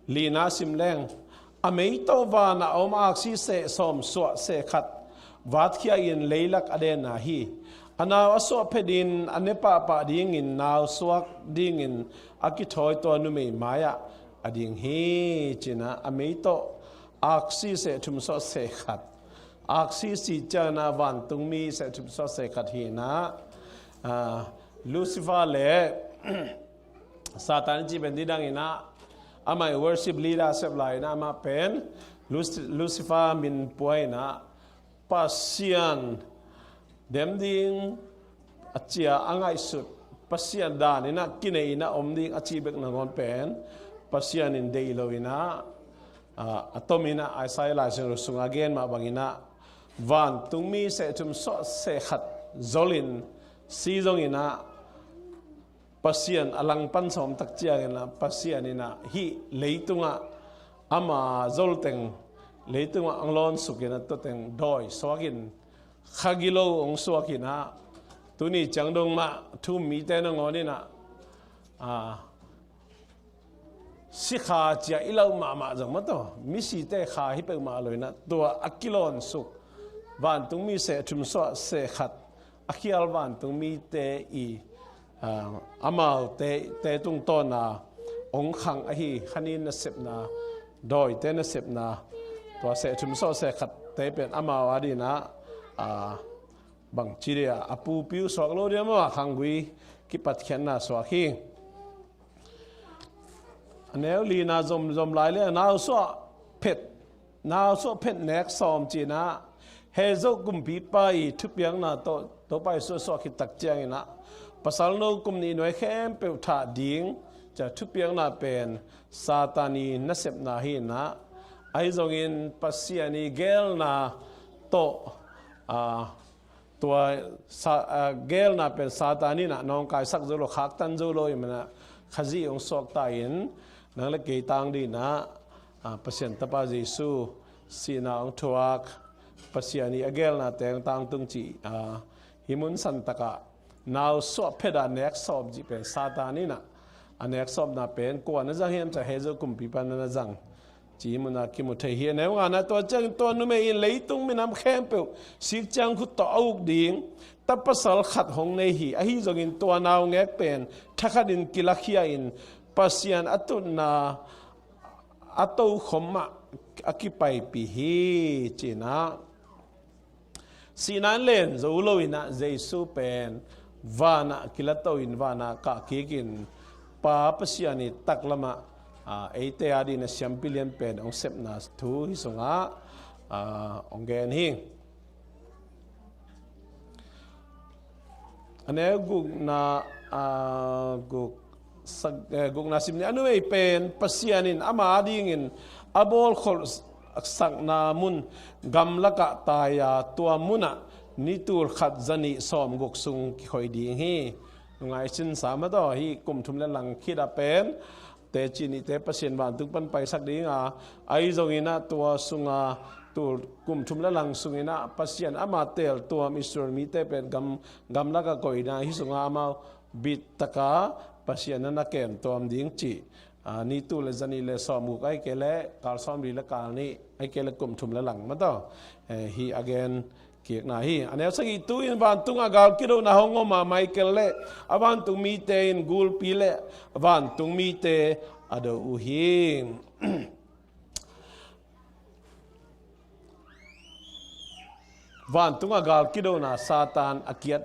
lina sim leng, a mei tawh vanah a om aksi seh sawm suah seh khat vatkhia in leilak a denna hi. A nau a suah phetin a ne pahpah dingin nau suak dingin a kithawi tua numei mai-ah a ding hi. Ci-in ah a mei tawh aksi seh thum suah seh khat, aksi cih ciangin ah vantungmi seh thum suah seh khat hi in ah, ah, Lucifer le Satan i cih pen didang in ah, amah i worship leader sep lai in ah, amah pen Luci-, Lucifer min pua in ah, Pasian dem ding a cia a ngaihsut, Pasian dan in ah kinei in ah om ding a cih bek nangawn pen Pasian in deih lo in ah, ah, a tom in ah, Isaiah Lai Siangtho sungah a gen mah bang in ah, vantungmi seh thum suah seh khat zol in si zong in ah, Pasian a langpan sawm tak ciangin ah, Pasian in ah hih leitungah ama zol teng, leitungah ang lawn suk in ah tua teng dawi suak in, kha gilo hong suak in ah, tuni ciang dong mah thu-um mite nangawn in ah, ah, sikha cia i lauh mahmah zong mah tawh, misite kha hi peuhmah lo in ah, tua a kilawn suk vantungmi seh thum suah seh khat a khial vantungmite i, ah, amaute, te tungtawna hong khang ahi, khanin nasepna, dawite nasepna, tua seh thum suah seh khatte pen amau a dingin ah, ah, bangci dia, a pupi uh suak lo dia maw, a khanggui kipatkhiatna suak hi. A neu lina zom, zom lai le, nau suah phet, nau suah phet nek sawm ci-in ah, Hezo kumpipa i thupiakna tawh Topa Jesu a suah khit tak ciangin ah, pasal no kum nih nuai khempeuh thah ding, ci-a thupiakna pen Satan i nasepna hi in ah, ahi zongin Pasian i geelna tawh, ah, tua sa-, ah, geelna pen Satan in ah nawngkaisak zo lo, khaktan zo lo ahih manin ah, Khazih hong suakta in, nang le kei tang dingin ah, ah, Pasian Tapa Jesu sihna hong thuak, Pasian i a geelna teng tangtung cih, ah, hih mun santak ah, nau suah phet a nek sawm cih pen Satan in ah, a nek sawmna pen kua na zang hiam, ci-a Hezo kumpipa in na zang, ci-in hih mun ah kimu thei hi. A neu ngana, tua ciangin tua numei in leitung minam khempeuh sik ciang khut tawh a uk ding ta pasal khat hong nei hi. Ahi zongin tua naungek pen thakhatin kilakhia in Pasian a tutna a tokhom ah a kipaipih hi, ci-in ah. Sihna in len zo lo in ah Jesu pen vanah kilato in, vanah kahkikin Pa Pasian i taklamah, aa, eite adingin a siampi lian pen hong sepna thu hih sungah, aa, hong gen hi. A neu gukna, aa, guk, sak, eh, gukna sim ni, a numei pen Pasian in ama adingin a bawlkholh sakna mun gamlakah tai a, tua munah ni tul khat zanih sawmguk sung kikhoi ding hi. Nungai sinsa mataw, hih kum thum le lang khit a pen teci nihte Pasian vantung pan paisak ding a, ahi zongin ah tua sunga tul kum thum le lang sungin ah Pasian ama teltuam Israel mite pen gam, gamlakah koihna hih sunga amau bittaka Pasian na na kemtuam ding cih, aa, ni tul le zanih le sawmguk ahih kei leh kal sawmli le kal nih ahih kei leh kum thum le lang mataw, eh, hih a gen kikna hi. A neu sagih, tu-in vantungah gal kidona hong om a, Michael le a vantung mite in gulpi le vantung mite a do uh hi. Vantungah gal kidona, Satan a kiat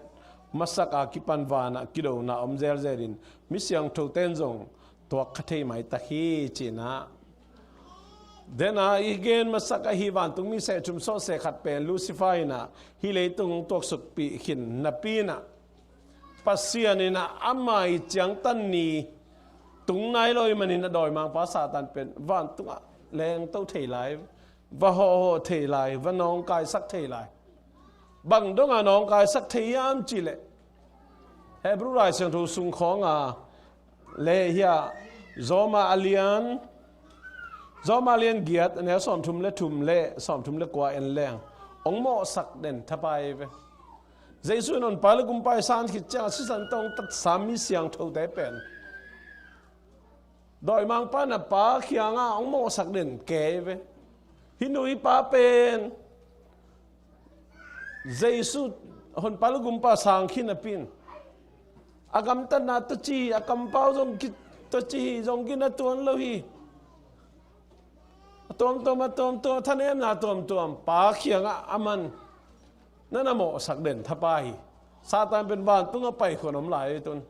masak a kipan vanah kidona om zelzel in, mi siangthote in zong tuak kha thei maitak hi, ci-in ah. Dena i gen masak ahi vantung mi seh thum sawh seh khat pen Lucifer in ah hih leitung hong tuaksukpih khin napi in ah, Pasian in ah ama i ciangtan ni tung nai lo ahih manin ah dawimangpa Satan pen vantungah lengto thei lai, va hawhhawh thei lai, va nawngkaisak thei lai. Bang dongah nawngkaisak thei hiam cih leh, Hebrew Lai Siangtho sung khawng a le hia, Roma a lian, Roma a lian giat, a neu sawmthum le thum le sawmthum le kua en leng, hong mawhsak den thapai ve. Jesu in honpa le gumpa i san khit ciangah sisan tawh hong tatsa mi siangthote pen dawimangpa in ah Pa kiangah hong mawhsak den kei ve. Hih nu hih pa pen Jesu honpa le gumpa sang khin napi in, a gamtatna tawh ci, a kampau zong ki, tawh ci hi zong gina tuan lo hi. A tuamtuam, a tuamtuam, a thanemna tuamtuam Pa kiangah a man na na mawhsak den thapai hi. Satan pen vantungah paikhuan om lai hi tun.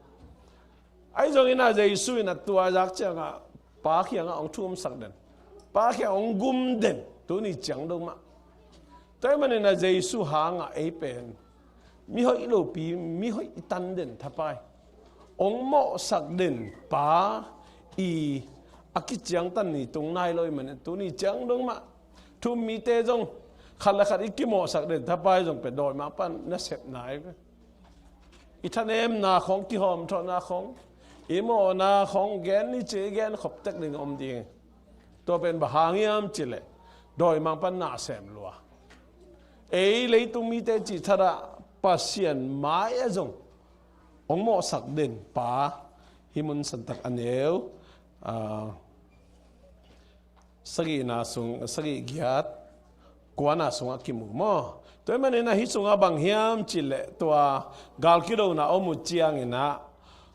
Ahi zongin ah Jesu in ah tua zak ciangah Pa kiangah hong thumsak den, Pa kiangah hong gum den, tuni ciang dong mah. Tua ahih manin ah Jesu hangah ei pen mihoih lopi, mihoih i tan den thapai, hong mawhsak den Pa i a kiciangtan ni tung nai lo ahih manin tuni ciang dong mah thu-um mite zong khat le khat i kimawhsak den thapai zong pen dawimangpa in na sep nai ve. I thanemna khawng, kihawmthawhna khawng, i mawhna khawng gen ni ci, i gen khop tek ding om ding. Tua pen bang hang hiam cih leh dawimangpa in na sem lua. Ei leitung mite cih thadah Pasian mai-ah zong hong mawhsak den Pa, hih mun santak a neu, aa, sagihna sung, sagih giat, kuana sungah kimu maw? Tua ahih manin ah hih sungah bang hiam cih leh tua gal kidona om uh ciangin ah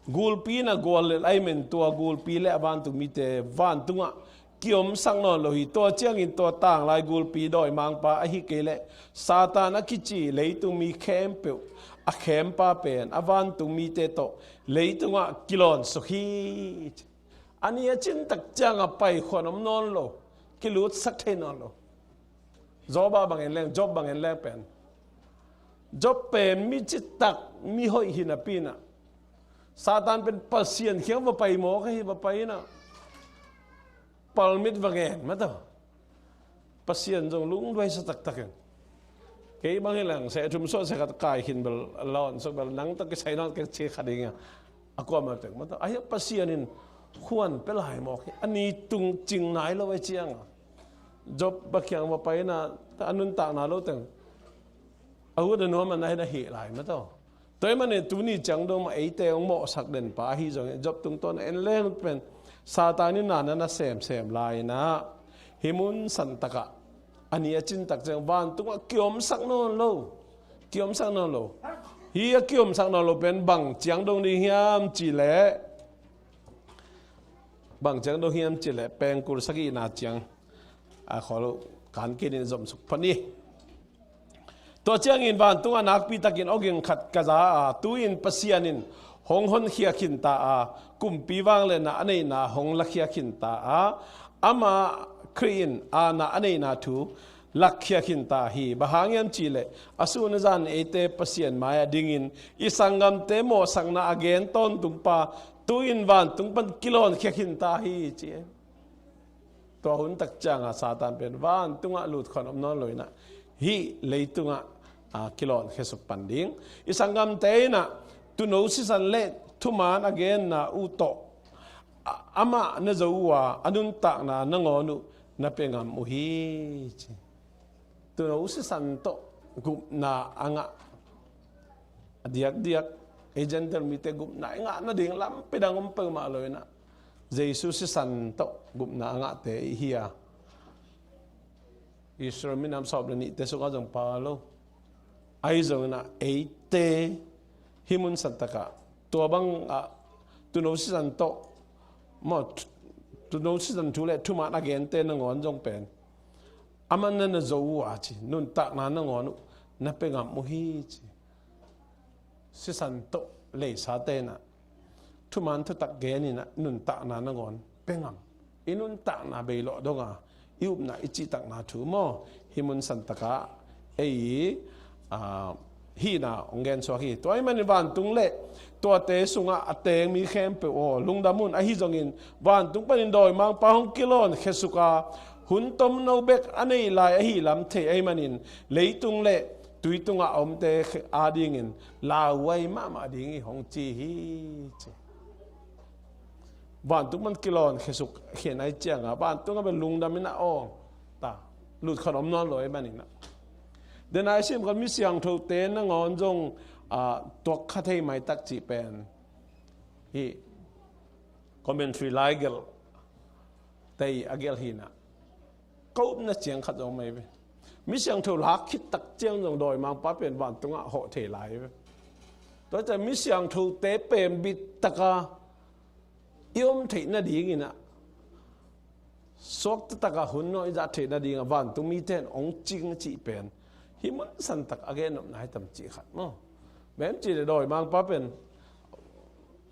gulpi in ah guallelh ahih manin tua gulpi le a vantung mite vantungah kiomsak nawn lo hi. Tua ciangin tua tanglai gulpi dawimangpa ahih kei leh Satan a kici leitung mi khempeuh a khempa pen a vantung mite tawh leitungah kilawn suk hi. A ni a cin tak ciangah paikhuan om nawn lo, kilutsak thei nawn lo. Job ah bang en leng, Job bang en leng pen, Job pen mi citak, mi hoih hi napi in ah Satan pen Pasian kiang va pai mawk ahi, va pai in ah palmit va ngen mataw. Pasian zong lungduaisa taktak in, kei bang hi leng seh thum sawh seh khat kai khin bel, lawn sawh bel, nang tawh kisai nawn kei ci kha ding a, a kuamah tek mataw. Ahi a Pasian in khuan pia lai mawk hi. A ni tung cing nai lo ahih ciangah Job bang kiang va pai in ah a nuntakna lo teng a ut a nuam a nai na hih lai mataw. Tua ahih manin tuni ciang dong mah eite hong mawhsak den Pa ahi zongin Job tungtawn a en leng pen Satan in na na na semsem lai in ah hih mun santak ah a ni a cin tak ciang vantungah kiomsak nawn lo. Kiomsak nawn lo. Hih a kiomsak nawn lo pen bang ciang dong ding hiam cih leh, bang ciang dong hiam cih leh pengkul sagihna ciang a khawl kan kei in zom suk pah ni. Tua ciangin vantungah nakpitakin awging khat ka za a, tu-in Pasian in hong honkhia khinta a, kumpi vangliatna a neihna hong lakhia khinta a, amah Khrih in aana a neihna thu lakkhia khinta hi. Bang hang hiam cihleh a sun a zan eite Pasian mai-ah dingin i sanggamte mawhsakna a gen tawntung pa tu-in vantung pan kilawnkhia khinta hi, ci. Tua hun tak ciangah Satan pen vantungah lutkhawm om nawn lo inah hih leitungah, a, kilawnkhia suk pan ding. I sanggamte inah tuuno sisan le thuman a genna uh tawh, a, amah na zo uh a, a nuntakna nangawn uh na pia ngam uh hi, ci. Tuuno sisan tawh gupna a ngah, a diakdiak ei Gentile mite gupna i ngah nading lampi dang om peuhmah lo inah Jesu sisan tawh gupna a ngahte i hi a, Israel minam sawm le nihte sungah zong pha lo. Ahi zongin ah eite hih mun santakah tua bangah tuuno sisan tawh, maw, tuuno sisan thu le thuman a gente nangawn zong pen amah na na zo uh a, ci, nuntakna nangawn uh na pia ngam uh hi, ci. Sisan tawh leisate inah thuman thutak gen inah nuntakna nangawn pia ngam. I nuntakna beilawh donga i upna i cihtakna thu maw, hih mun santakah ei, a, hihna hong gensuak hi. Tua ahih manin vantung le tuate sungah a teng mi khempeuh aw, lungdam un. Ahi zongin vantung panin dawimangpa hong kilawnkhia suk a, hun tomno bek a neih lai ahih lam thei ahih manin leitung le tui tungah a omte adingin lauhuai mahmah ding hi, hong ci hi, ci. Vantung pan kilawnkhia suk khin ahih ciangah vantung a bel lungdam inah aw, ta, lutkhawm om nawn lo ahih manin ah. Denai sim khat mi siangthote nangawn zong, a, tuak kha thei maitak cih pen hih commentary laigelhte a gelh hi inah ka upna ciang khat zong mei ve. Mi siangtho lak khit tak ciang zong dawimangpa pen vantungah hawh thei lai ve. Tua ciang mi siangthote pen bittaka i om theih nading inah suakta takah hun nawn i zat theih nadingah vantung mite in hong cing a cih pen hih mun santak a gennopna hi tam cih khat maw. Bang hiam cihleh dawimangpa pen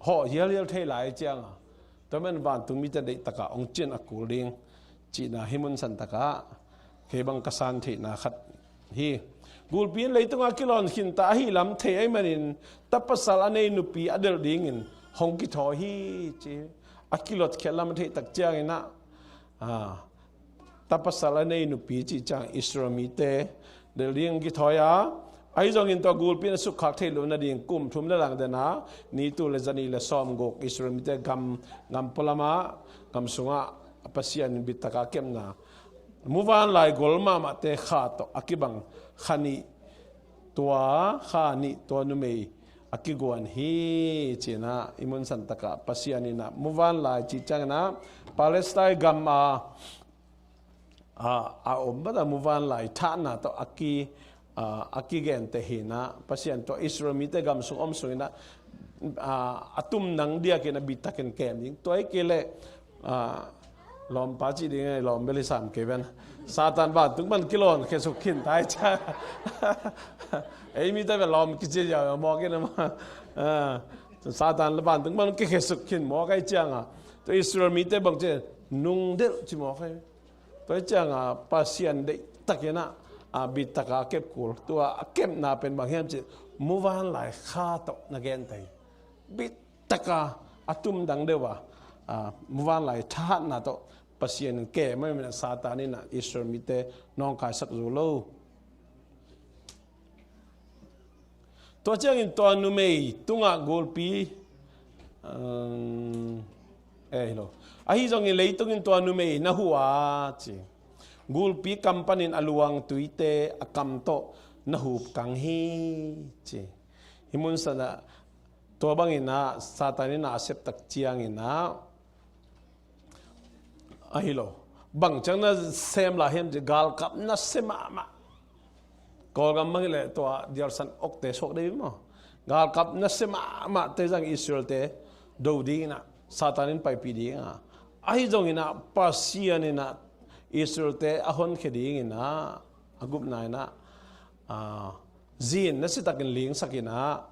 hawh hialhial thei lai cianga tua man vantung mite deihtakah hong cin a kul ding cihna hih mun santakah kei bang ka san theihna khat hi. Gulpi in leitungah kilawn khinta ahih lam thei ahih manin ta pasal a nei nupi a delh dingin hong kithawi hi, ci. A kilotkhiat lam a theih tak ciangin ah, a, ta pasal a nei nupi cih ciang Israel mite delh dingin kithawi a, ahi zongin tua gulpi in a sukkhak theih loh nading kum thum le lang dena ni tul le zanih le sawmguk Israel mite gam, gam pualamah, gam sungah Pasian in bittaka kepna muvanlai gol mahmahte kha tawh a kibang kha nih tua, kha nih tua numei a kiguan hi, ci-in ah i mun santakah Pasian in ah muvanlai cih ciangin ah Palestine gam a, a, a om bata muvanlai thahna tawh a ki, a, a kigenteh hi-in ah Pasian tua Israel mite gam sung om sungin ah, a, a tumnang diakin a bittakin kem ding. Tua hi kei leh, a, lawmpa cih ding a, lawm bel hi sam kei ven. Satan vantung pan kilawn khesuk khin tai cia. Ei mite bel lawm kici ziau mawk in a maw. A, Satan vantung pan kikhesuk khin mawk ahi cianga tua Israel mite bang ci nungdelh ci mawk ahi. Tua hi cianga Pasian deihtakin ah, a, bittaka kep kul. Tua a kepna pen bang hiam cih muvanlai kha tawh na genteh hi. Bittaka a tumdang deuh a, a, muvanlai thahatna tawh Pasian in kem ahih manin ah Satan in ah Israel mite nawngkaisak zo lo. Tua ciangin tua numei tungah gulpi, um, eh, hi lo. Ahi zongin leitungin tua numei na huh a, ci. Gulpi kam panin a luang tuite a kam tawh na hupkang hi, ci. Hih mun sanah tua bangin ah Satan in ah a sep tak ciangin ah, ahi lo. Bang ciang na sem lai hiam cih galkap nasia mahmah. Kawlgam bang hileh tua dialsan okte suak dei maw. Galkap nasia mahmahte zang Israelte do dingin ah Satan in paipih ding a. Ahi zongin ah Pasian in ah Israelte a honkhia dingin ah a gupna in ah ah, zin na sitakin lingsak in ah,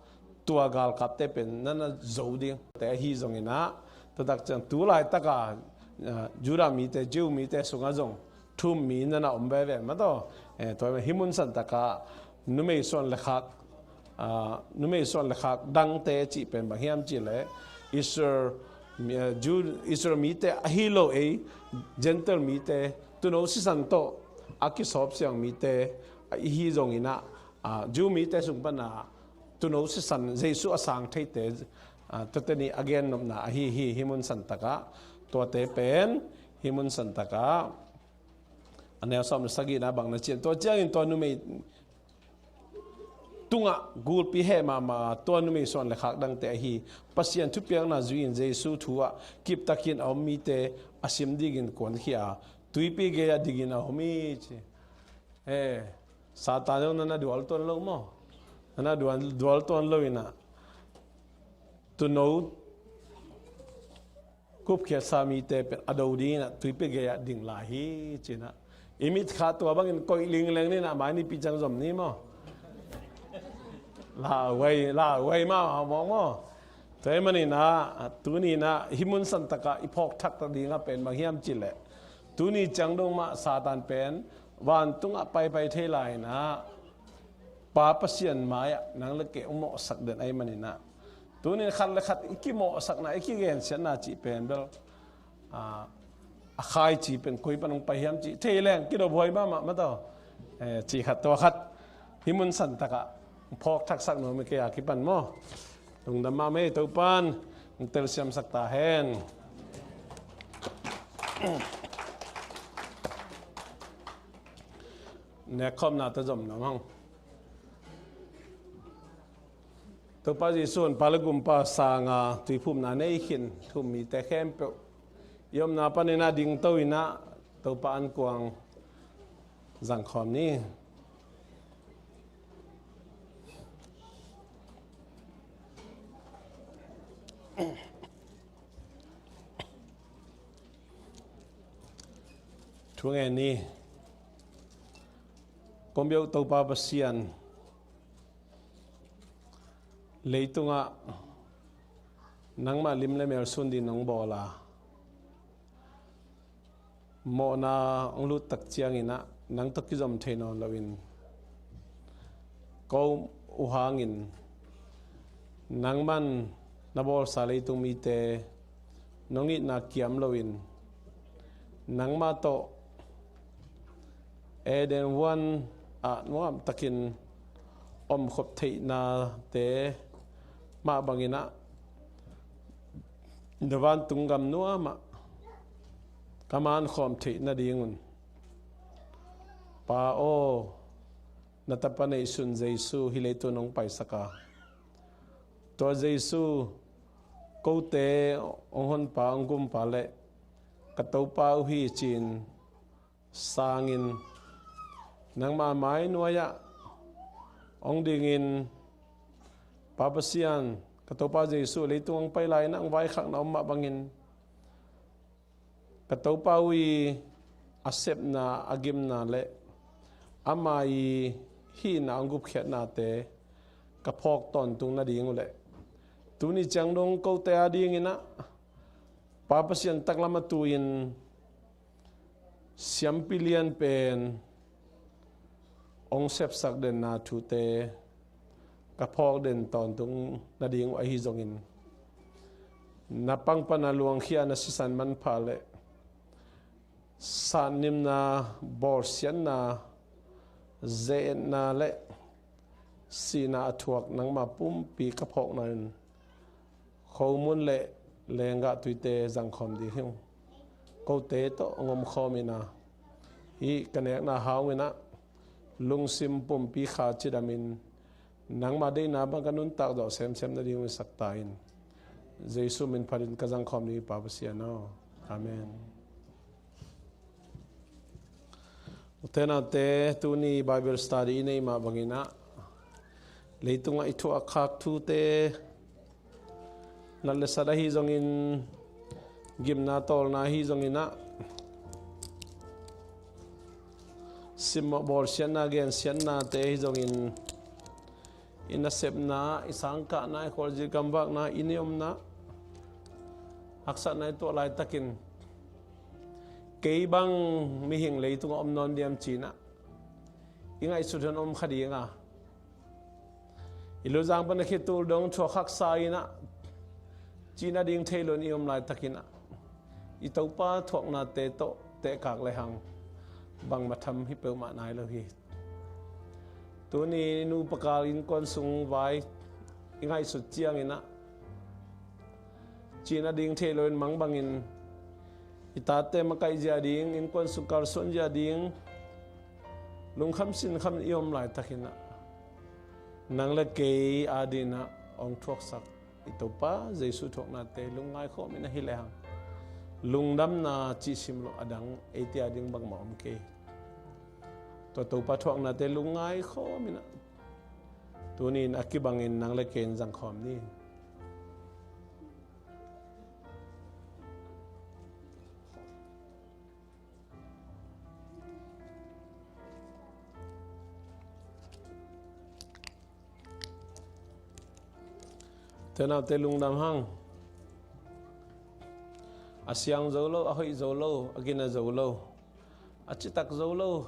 tua galkapte pen na na zo ding te ahi zongin ah, tua tak ciang tu laitaka, ah, Judah mite, Jew mite sungah zong thum mi na na om veve mah tawh. Eh, tua hih mun santaka numei suan le khak, ah, numei suan le khak dangte cih pen bang hiam cih leh Israel, mi, ah, Jew, Israel mite ahi lo ei, Gentile mite, tuuno sisan tawh a kisawp siang mite ahi zongin ah, ah, Jew mite sung pana tuuno sisan Jesu a sang theite, ah, tuate nih a gennopna ahi hi, hih mun santakah. Tuate pen hih mun santakah a neu sawm le sagihna bang na cian. Tua ciangin tua numei tungah gulpi heh mahmah tua numei suan le khak dangte ahi Pasian thupiakna zui-in Jesu thu-ah kiptakin a om mite a sim dingin kuankhia a, tuipi gei-ah dingin a om hi ci. Eh, Satan zong na na dual tuan lo maw? Na na dual, dual tuan lo in ah, tuuno gupkhiatsa mite pen a do dingin ah tuipi gei-ah ding lai hi ci-in ah, i mit kha tua bangin koih lingleng ni in ah, mai nipi ciang zom ni maw? Lauhuai, lauhuai mahmah mawk maw? Tua ahih manin ah, tuni in ah hih mun santakah i phawk thak nading ah pen bang hiam cih leh, tuni ciang dong mah Satan pen vantungah paipai thei lai in ah, Pa Pasian mai-ah nang le kei hong mawhsak den ahih manin ah, tuni in khat le khat i kimawhsakna, i kigensiatna cih pen bel, ah, a khaici pen koi pan hong pai hiam cih thei leng kidophuai mahmah mah tawh. Eh, cih khat tua khat hih mun santakah phawk thaksak nuam hi kei a kipan maw? Lungdam mahmah ei, Topan hong telsiamsak ta hen. Nekkhawmna tawh zom nuam hang. Topa Jesu, Honpa le Gumpa sanga tuiphumna nei khin thu-um mite khempeuh i omna panin ah dingto in ah Topa ankuang zangkhawm ni. Thu ngen ni. Kong biak Topa Pasian, leitungah nangmah lim le mel sun dingin nong bawl a, mawhna hong lut tak ciangin ah nang tawh kizom thei nawn loin ko uh hangin, nangman na bawlsa leitung mite nong itna kiam loin, nangmah tawh Eden huan ah nuamtakin omkhop theihnate mah bangin ah, na vantung gam nuamah ka mankhawm theih nadingun, Pa aw, na tapa neihsun Jesu hih leitung hong paisak a, tua Jesu kote hong Honpa, hong Gumpa le ka Topa uh hi ci-in sangin, nangma mai nuai-ah hong dingin, Pa Pasian, ka Topa Jesu leitung hong pai lai-in ah hong vaikhakna om mah bangin, ka Topa uh i a sepna, a gimna le ama i hihna, hong gupkhiatnate ka phawk tawntung nading uh leh, tuni ciang dong kote adingin ah Pa Pasian taklam a tu-in siampi lian pen hong sepsak denna thute ka phawk den tawntung nading uh ahi zongin, na pang pana luangkhia na sisan manpha le satnimna, bawlsiatna, ze-etna le sihna a thuak nangma pumpi ka phawkna in, khomun le lenggah tuite zangkhawm ding hi ung. Kote tawh hong omkhawm in ah, hih ka nekna hang in ah lungsim pumpi kha cidamin, nangma deihna bang ka nuntak zawh semsem nading hong hisak ta in. Jesu min phatin ka zangkhawm ding hi, Pa Pasian aw. Amen. Ute naute, tuni Bible study i neih mah bangin ah, leitungah i thuak khak thute, nat le sat ahi zongin, gimna tawlna ahi zongin ah, Simmawh bawlsiatna, gensiatnate hi zongin, i nasepna, i sangkahna, i khualzin gamvakna, i neihomna, haksatna i tuah laitakin, kei bang mihing leitungah om nawn diam ci-in ah i ngaihsut hun om kha ding a, i luzang pan a khit tul dong thuak haksa in ah, cihna ding thei loin i om laitakin ah, i Topa thuaknate tawh tehkak lehang, bangmah tham hi peuhmah nai lo hi. Tuni nupa kal innkuan sung vai i ngaihsut ciangin ah, cihna ding thei loin mangbangin i tate makaih zia ding, innkuan sung kalsuan zia ding lungkham sinkhamin i om laitakin ah, nang le kei adingin ah hong thuaksak i Topa Jesu thuaknate lungngai khawmin ahi lehang, lungdamna cih simloh a dang eite ading bangmah om kei. Tua Topa thuaknate lungngai khawmin ah, tuni-in a kibangin nang le kei in zangkhawm ni. Te naute lungdam hang. A siang zo lo, a hoih zo lo, a gina zo lo, a citak zo lo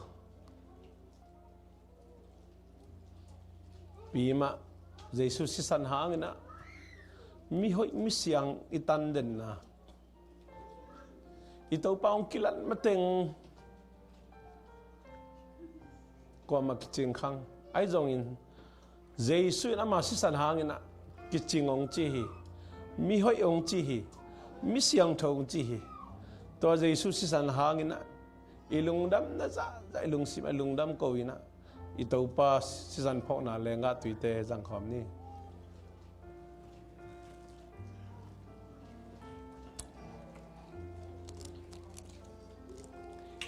pi mah, Jesu sisan hangin ah, mihoih misiang i tan denna, i Topa hong kilat mateng kuamah kicing khang. Ahi zongin, Jesu in ama sisan hangin ah kicing hong ci hi, mihoih hong ci hi, misiangtho hong ci hi. Tua Jesu sisan hangin ah i lungdamna zahzah, i lungsim a lungdam ko in ah, i Topa sisan phawkna lenggah tuite zangkhawm ni.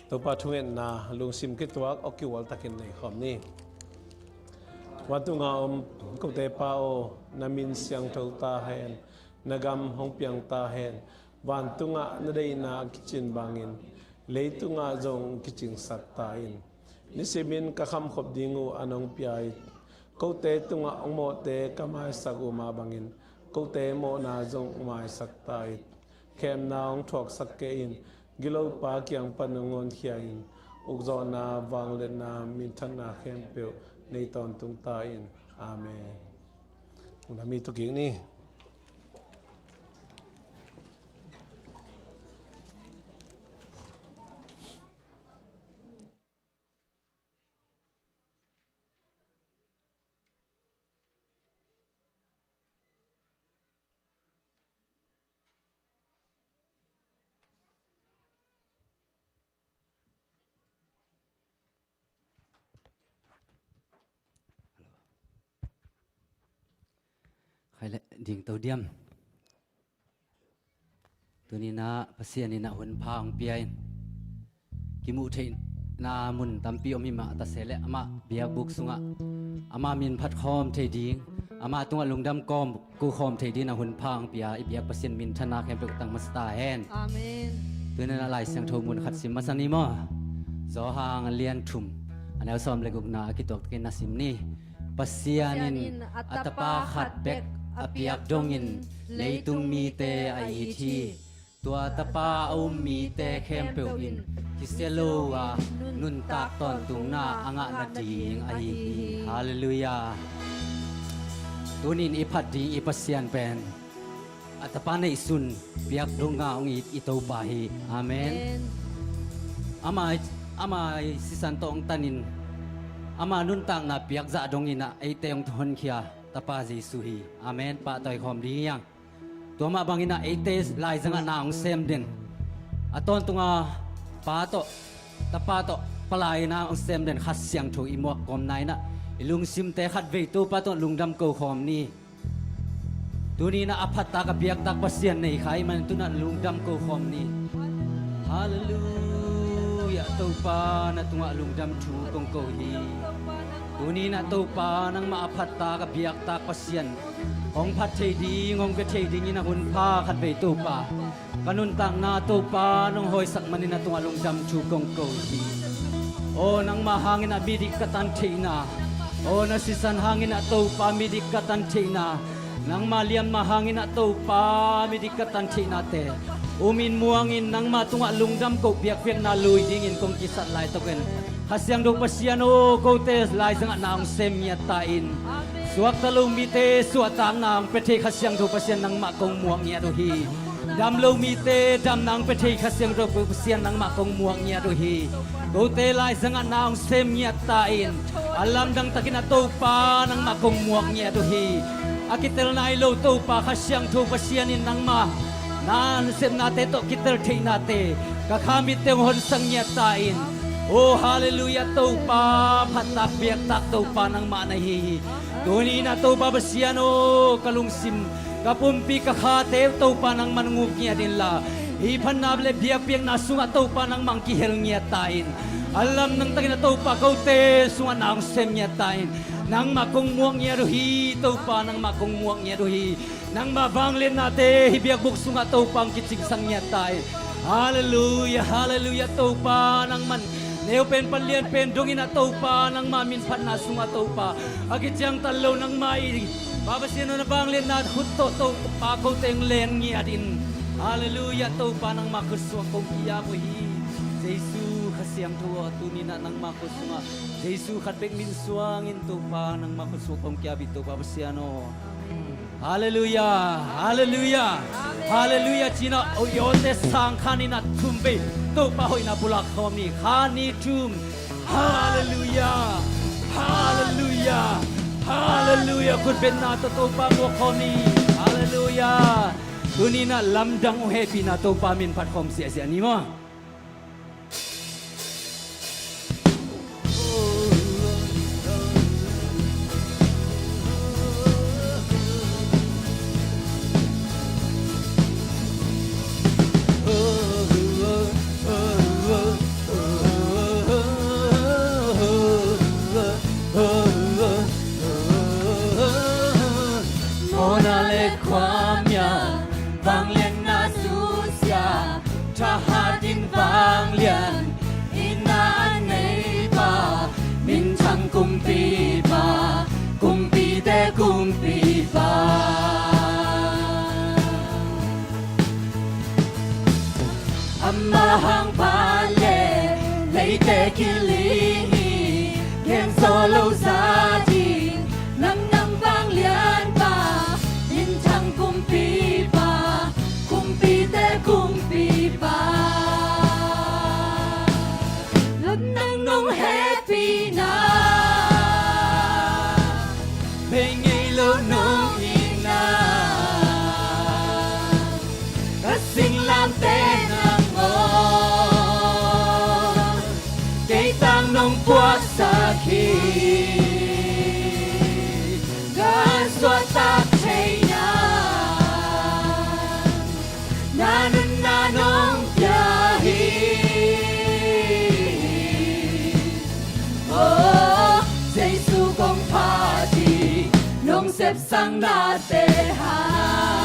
Topa thungetna lungsim kituak awkiual takin neikhawm ni. Vantunga om kote Pa aw, na min siangtho ta hen, na gam hong piang ta hen, vantungah na deihna kicin bangin, leitungah zong kicingsak ta in. Nisimin ka khamkhop ding uh a nong pia it. Kote tungah hong mawhte ka maisak uh mah bangin, kote mawhna zong maisak ta it. Khemna hong thuaksak kei in, gilopa kiang pan hong honkhia in, ukzawhna, vangliatna, minthanna khempeuh nei tawntung ta in. Amen. Lungdam hi, tu kik ni. Khai le ding to diam. Tuni-in ah Pasian in ah hun pha hong pia in, kimuh theihna mun tampi om hi mah ta se leh, amah biakbuk sungah amah min phat khawm thei ding, amah tungah lungdam kawm ko khawm thei dingin ah hun pha hong pia i biak Pasian minthanna khempeuh tang masa ta hen. Amen. Tuni-in ah Lai Siangtho mun khat sim masa ni maw. Johan a lian thum, a neu sawm le gukna a kituak takin na sim ni. Pasian in a Tapa khat bek a piak dongin leitung mite a it hi. Tua Tapa a um mite khempeuh in kisia lo a nuntak tawntungna a ngah nading ahi hi. Halleluiah. Tuni-in i phat ding i Pasian pen a Tapa neihsun piak donga hong it i Topa hi. Amen. Amen. Ama, ama sisan tawh hong tanin, ama nuntakna piak zah dongin ah eite hong honkhia Tapa Jesu hi. Amen. Pahtawi khawm ding hi hang. Tua mah bangin ah eite laizangah na hong sem den, a tawntunga Pa tawh, Tapa tawh, Palai na hong sem den Kha Siangtho i muak kawmna in ah i lungsimte khatvei Topa tawh lungdam ko khawm ni. Tuni-in ah a phattak a biaktak Pasian nei kha ahih manin tu-in ah lungdam ko khawm ni. Halleluiah. Topa, na tungah lungdam thu kong ko hi. Tuni-in ah Topa, nangmah a phattak a biaktak Pasian hong phat thei ding, hong bia thei dingin a hun pha khatvei Topa Ka nuntakna Topa nong hawisak manin na tungah lungdam thu kong ko hi. Aw nangmah hangin a midik ka tan theihna, aw na sisan hangin a Topa midik ka tan theihna, nangmah liamma hangin a Topa midik ka tan theihnate umin muangin nangmah tungah lungdam ko biakpiakna lui dingin kong kisat laitakin Kha Siangtho Pasian aw, kote laizangahna hong sem ngiat ta in. Suakta lo mite suahtakna hong pia thei Kha Siangtho Pasian nangmah kong muak ngiat uh hi. Dam lo mite damna hong pia thei Kha Siangtho Pasian nangmah kong muak ngiat uh hi. Kote laizangahna hong sem ngiat ta in. A lamdang takin a Topa nangmah kong muak ngiat uh hi. A kitel nai lo Topa Kha Siangtho Pasian in nangmah na nasepnate tawh kitel theihnate ka kha mitte hong honsak ngiat ta in. Aw halleluiah Topa, phattak biaktak Topa nangmah na hi hi. Tuni-in a Topa Pasian aw, ka lungsim ka pumpi ka khate Topa nangman nguk ngiat inla, hih phatna le biakpiakna sungah Topa nangmah hong kihel ngiat ta in. A lamdang takin a Topa kote sungah na hong sem ngiat ta in. Nangmah kong muak ngiat uh hi Topa, nangmah kong muak ngiat uh hi. Nangmah vangliatnate hih biakbuk sungah Topa hong kicingsan ngiat ta hi. Halleluiah, halleluiah Topa nangman neupen pan lianpen dongin a Topa nangmah minphatna sungah Topa a kiciangtan lo nangmah i Pa Pasian aw na vangliatna khut tawh Topa kote hong len ngiat in. Halleluiah Topa nangmah khut sungah kong ki-ap uh hi. Jesu Kha Siangtho aw tuni-in ah nangmah khut sungah Jesu khat bek min suangin Topa nangmah khut sungah kong ki-ap hi Topa Pasian aw. Halleluiah, halleluiah, halleluiah. Cina i awte sang kha ni na thum bei Topa hoihna pulak khawm ni. Kha ni thum. Halleluiah, halleluiah, halleluiah. Khutbetna tawh Topa muak khawm ni. Halleluiah. Tuni-in ah lamdang uh hehpihna Topa min phat khawm siahsiah ni maw. Mawhna le khuamial vangliatna susia, thahatin vanglian itna a neipa, minthang kumpipa, kumpite kumpipa. Amah hang van le leite kiling hi, genzaw lo za ding, nang nang vanglianpa, minthang kumpipa, kumpite kumpipa. Lamdang nong hehpihna bei ngei lo nong itna, ka singlamteh nangawn kei tang nong puaksak hi. Ka suahtak theihna na nunna nong pia hi. Aw Jesu kong phat hi, nong sepsang nate hang.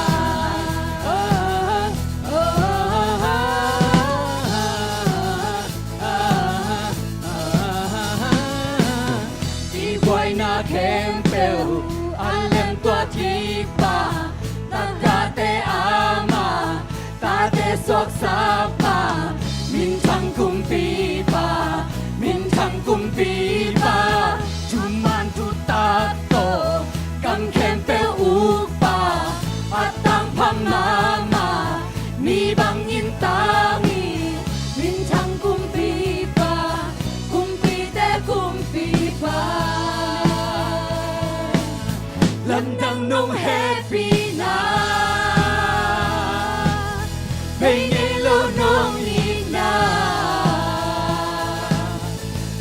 I buaina khempeuh a lemtuah kikpa, takate ama, tate suaksapa, minthang kumpipa, minthang kumpipa, thuman thutak tawh kam khempeuh ukpa, a tangpha mahmah, mi bangin tang hi, minthang kumpipa, kumpite kumpipa. Lamdang nong hehpihna bei ngei lo nong itna,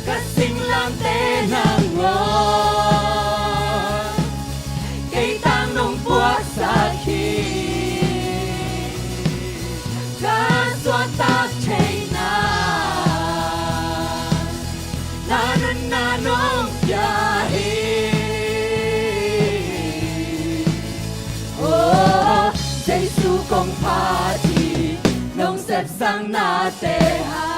ka singlamteh nangawn kei tang nong puaksak hi. Ka suahtak theihna na nunna nong pia hi. Aw Jesu kong phat hi, Sepsang nate, ha.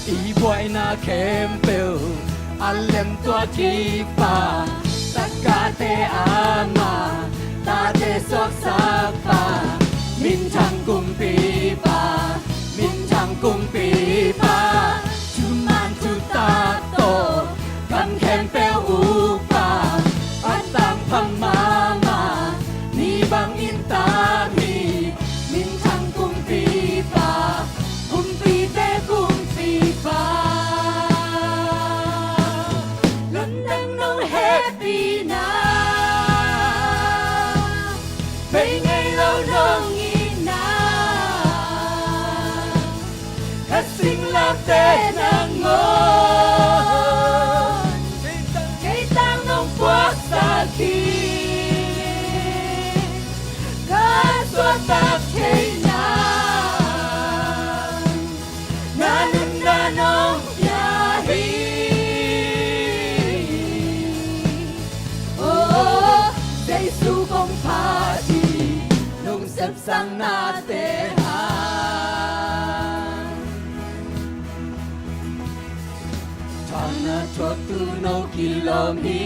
I buaina khempeuh a lemtuak hi Pa, takate ama, tate suaksak Pa, minthang kumpipa, minthang kumpipa, thuman thutak tawh gam khempeuh ukpa, a tangphang mahmah, ni bangin tang hi, minthang kumpipa, kumpite kumpipa. Lamdang nong hehpihna, bei ngei lo nong itna, ka singlamteh nangawn, kei tang nong puaksak hi, ka suahtak theihna, na nunna nong pia hi. Oh, Jesu kong phat hi, nong sepsang nate, ha. Thana thuaktu no kilawm hi,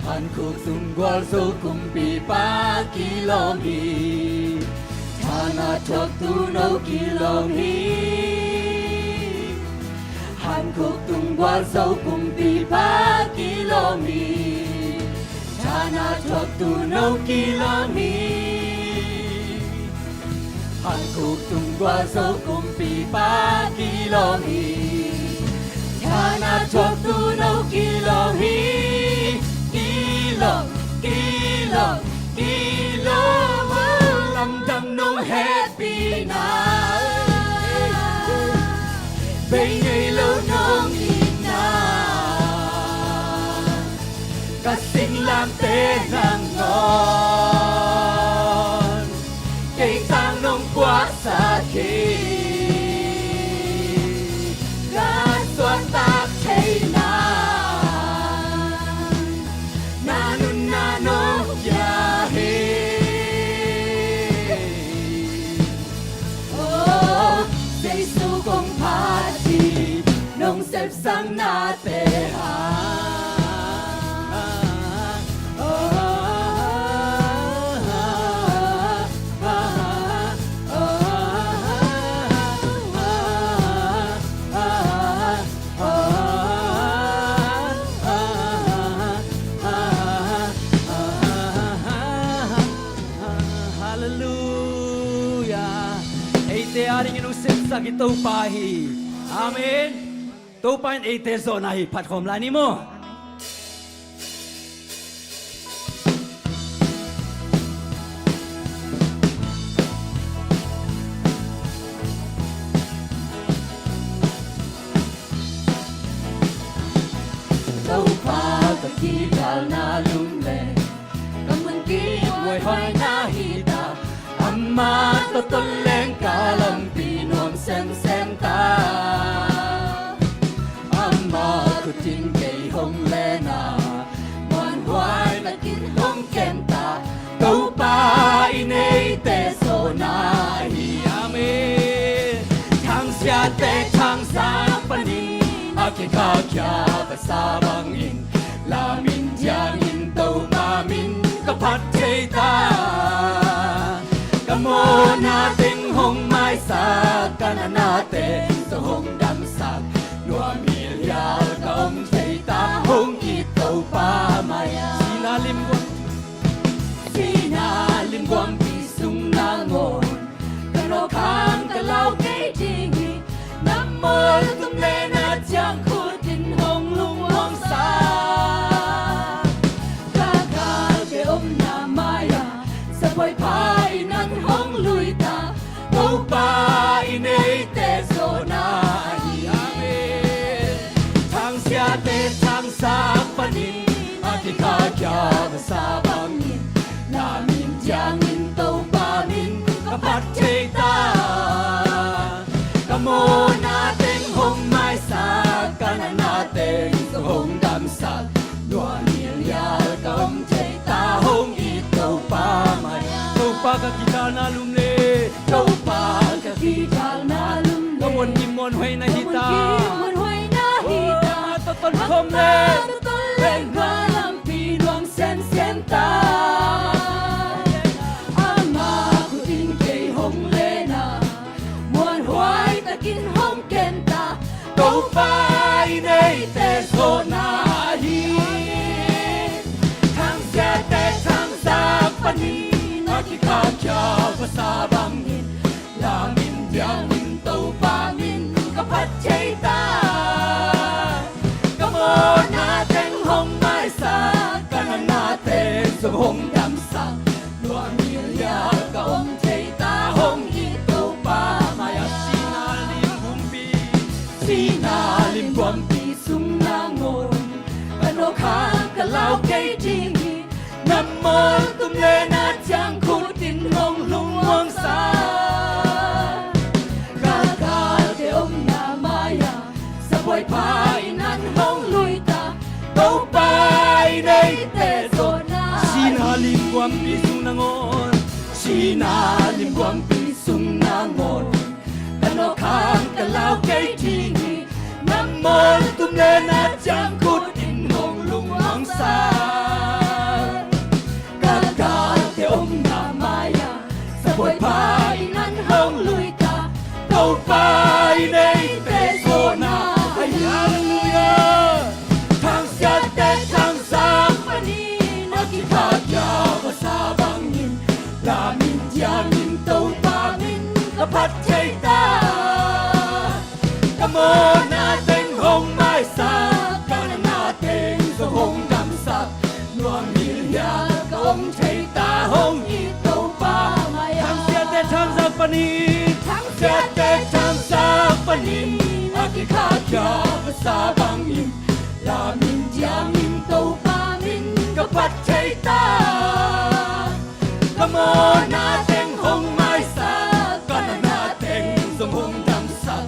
Hankhuk Tung Gualzo kumpipa kilawm hi. Thana thuaktu no kilawm hi, Hankhuk Tung Gualzo kumpipa kilawm hi. Thana thuaktu no kilawm hi, Hankhuk Tung Gualzo kumpipa kilawm hi. Thana thuaktu no kilawm hi. Kilawm, kilawm, kilawm. Lamdang nong hehpihna, bei ngei lo nong itna, ka singlamteh nangawn, kei tang nong puaksak hi, ka suahtak theihna, na nunna nong pia hi. Oh, Jesu kong phat hi, nong sepsang nate, ha. Halleluiah. Eite adingin hong sepsak i Topa hi. Amen. Topa in eite zawhna hi. Phat khawm lai ni maw. Topa ka kidalna lungleng, ka mun kihuaihuaina hi ta, amah tawh toleng ka lampi nuam semsem ta. Amah khut in kei hong len a, muanhuai takin hong kem ta. Topa in eite zawhna hi. Amen. Thangsiate thangsak panin a kikhakhia vasa bangin, la min ciangin Topa min ka phat thei ta. Ka mawhna teng hong maisak, ka natna teng tawh hong damsak, nuam hilhial ka om thei ta, hong it Topa mai-ah. Sihna limguam, sihna limguampi sung nangawn, ka nawhkhang ka lau kei ding hi. Na mawl tum le na ciang khut in hong lungmuangsak, ka galkei omna mai-ah sabuai pha in nang hong lui ta. Topa in eite zawhna hi. Amen. Thangsiate thangsak panin a kikhakhia vasa bangin, la min ciangin Topa min ka phat thei ta. Ka mawhna teng hong maisa, hong damsak, nuam hilhial ka om thei ta hong it Topa mai-ah. Topa ka kigalna lum le, Topa ka kigalna lum le, ka muan gim muanhuai na hi ta. Ka muan gim muanhuai na hi ta. Oh, a tawh ton khawm le, a tawh ton le, ka lampi nuam semsem ta. Ama khut in kei hong len a, muanhuai takin hong ken ta. Topa in eite zawhna ahi. Thangsiate thangzak panin a kikhakhia vasa bangin, lamin diamin Topa min ka phat thei ta. Ka mawhna teng hong maisak, ka natna teng zong hong damsak, nuam hilhial ka om thei ta hong it Topa mai-ah. Sihna lim guampi, sihna lim guampi sung nangawn, ka nawk hang ka lau kei ding hi. Na mawltum le na ciangkhut in hong lungmuang sa. Ka galte omna mai-ah, sabuai pha in an hong lui ta. Topa in eite zawhna. Sihna lim guampi sung nangawn, sihna lim guampi sung nangawn, ka nawk hang ka lau kei ding hi. Na mawltum le na ciangkhut in hong lungmuang sa. Ka galte omna mai-ah, sabuai pha in an hong lui ta. Topa in eite zawhna ahi. Halleluiah. Thangsiate thangzak panin a kikhakhia vasa bangin, lamin diamin Topa min ka phat thei ta. Ka mawhna teng hong maisak, ka natna teng zong hong damsak, nuam hilhial ka om thei ta hong it Topa mai-ah. Thangsiate thangzak panin, thangsiate thangzak panin a kikhakhia vasa bangin, lamin diamin Topa min ka phat thei ta. Ka mawhna teng hong maisak, ka natna teng zong hong damsak,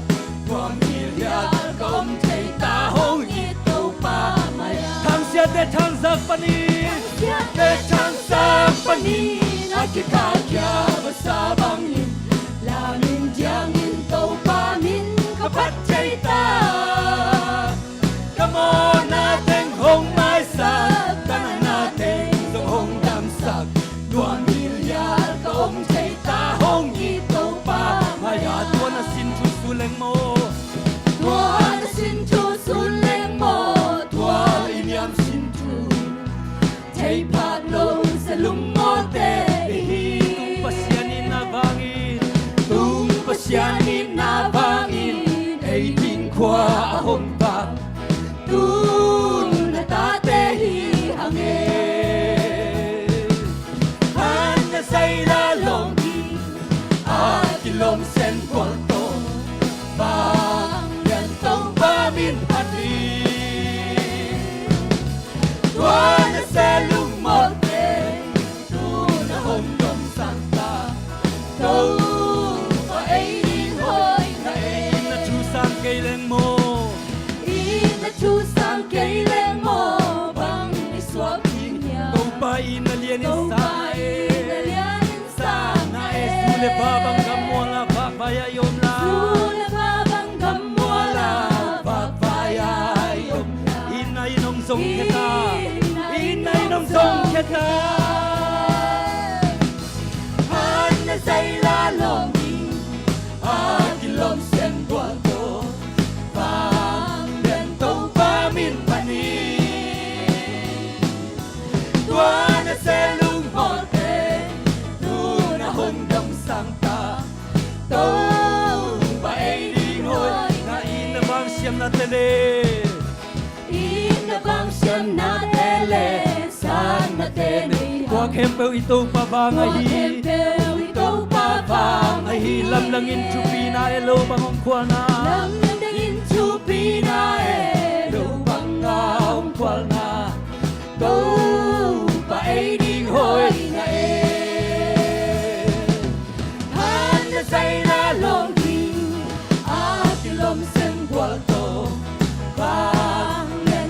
nuam hilhial ka om thei ta hong it Topa mai-ah. Thangsiate thangzak panin, thangsiate thangzak panin a kikhakhia vasa bangin, lamin diamin Topa min ka phat thei ta. Ka mawhna teng hong maisak, ka natna teng zong hong damsak, nuam hilhial ka om thei ta hong it Topa mai-ah. Tua na sin thu sun leng maw, tua na sin thu sun leng maw, tua i niam sin thu thei phak lo sa lungmawte i hi. Tung Pasian itna vangin, tung Pasian itna vangin ei ding khua a hong vak, tu-in a tate hi hang e. Hanna Zaila lawng ding a kilawm Sen Gual tawh, Vanglian Topa min phat ni. Tua na se lungmawlte, tu-in a hong dong sang ta. Topa ei ding hoihna e. Itna thu sang kei leng maw, itna thu sang kei leng maw, bang i suak ding hiam? Topa itna lian in sang e. Itna lian in sang e. Zu le va bang gam mual ah vakvai-ah i om lai. Zu le va bang gam mual ah vakvai-ah i om lai. Itna in hong zong khia ta. Itna in hong zong khia ta. Hanna Zaila lawng ding a kilawm Sen Gual tawh, Vanglian Topa min phat ni. Tua na se lungmawlte, tu-in a hong dong sang ta. Topa ei ding hoihna. Itna vang siamnate le, itna vang siamnate le, sangnate nei hang. Tua khempeuh i Topa vang ahi. Tua khempeuh i Topa vang ahi. Lamdangin thupina e, lo bang hong khualna. Lamdangin thupina e, lo bang a hong khualna. Topa ei ding hoihna e. Hanna Zaila lawng ding a kilawm Sen Gual tawh, Vanglian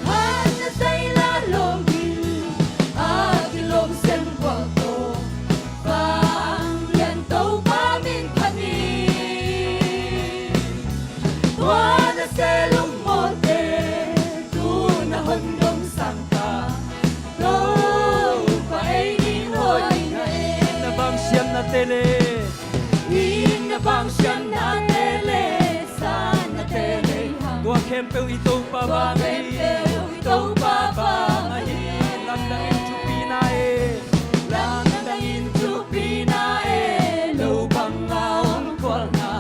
Phat na zaila lawng hi, a kilawm sem gual tawh, Vanglian Topa min phat ni. Tua na sel lungmawlte tu na hon dong sangta, Topa ei ding hoih na e. Inn na bang siam na tele, inn na bang siam na tele, san na tele hang. Tua khempeuh i Topa bang ahi, tua khempeuh i Topa bang ahi. Lamdang in thupi na e, lamdang in thupi na e, lo bang a om khualna,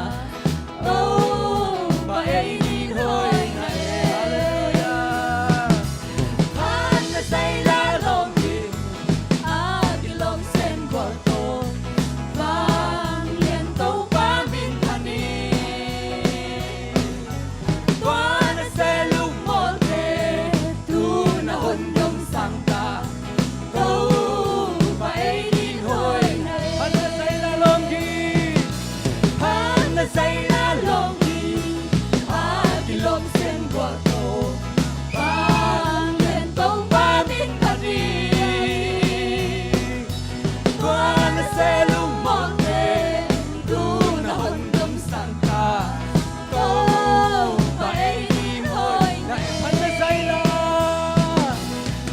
Topa ei ding hoih na e. Halleluiah. Phat na zaila lawng hi, a kilawm sem gual tawh, Vanglian Topa min phat ni. Tua na sel lungmawlte tu na hon dong sangta, Topa ei ding hoih na e. Phat na zaila lawng hi, phat na zaila lawng hi, a kilawm sem gual tawh, Vanglian Topa min phat ni. Tua na sel lungmawlte tu na hon dong sangta, Topa ei ding hoih na e. Phat na zaila,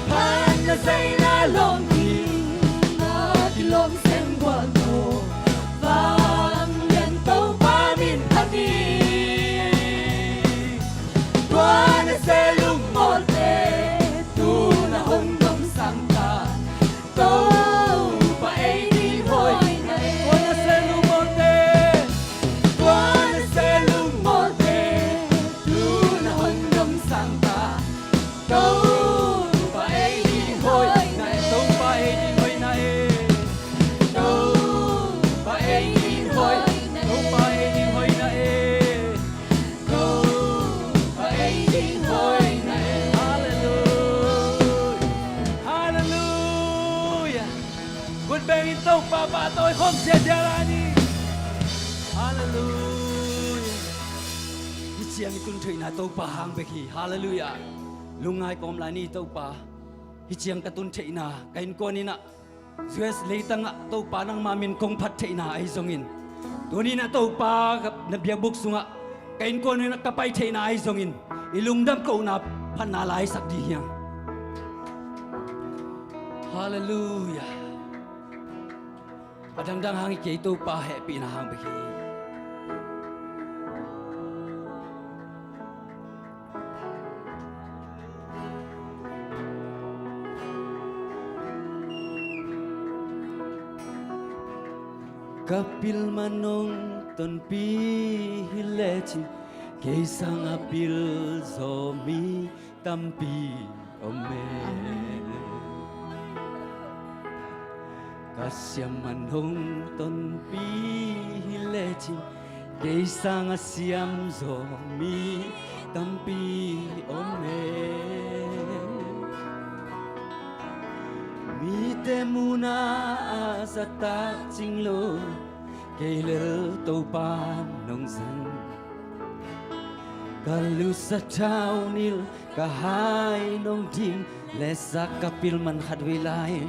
phat na zaila lawng hi, a kilawm sem gual tawh, Vanglian Topa min phat ni. Tua na sel lungmawlte tu na hon dong sangta, Topa ei ding hoih na e. Tua na sel lungmawlte, tua na sel lungmawlte tu na hon dong sangta, Topa ei ding hoih na e. Topa ei ding hoih na e. Topa ei ding hoih, Topa ei ding hoih na e. Topa ei ding hoih na e. Halleluiah. Halleluiah. Khut bengin Topa pahtawi khawm ziahziah lai ni. Halleluiah. Hih ciang i tun theihna Topa hang bek hi. Halleluiah. Lungngai kawm lai ni. Topa, hih ciang ka tun theihna, ka innkuan in ah, U S leitangah Topa nangma min kong phat theihna ahi zongin, tuni-in ah Topa, ka, na biakbuk sungah ka innkuan in ah ka pai theihna ahi zongin, i lungdam kohna phatna la sak ding hi hang. Halleluiah. A dangdang hang hi kei, Topa hehpihna hang bek hi. Ka pil man hong tonpih hi lecin, kei sangah pil zaw mi tampi om e. Ka siam man hong tonpih hi lecin, kei sangah siam zaw mi tampi om e. Mite muhna a zahtak cing lo, kei lel Topa nong zang. Ka lusa thaunil, ka hai nong dim lehsak, ka pil man khatvei lai.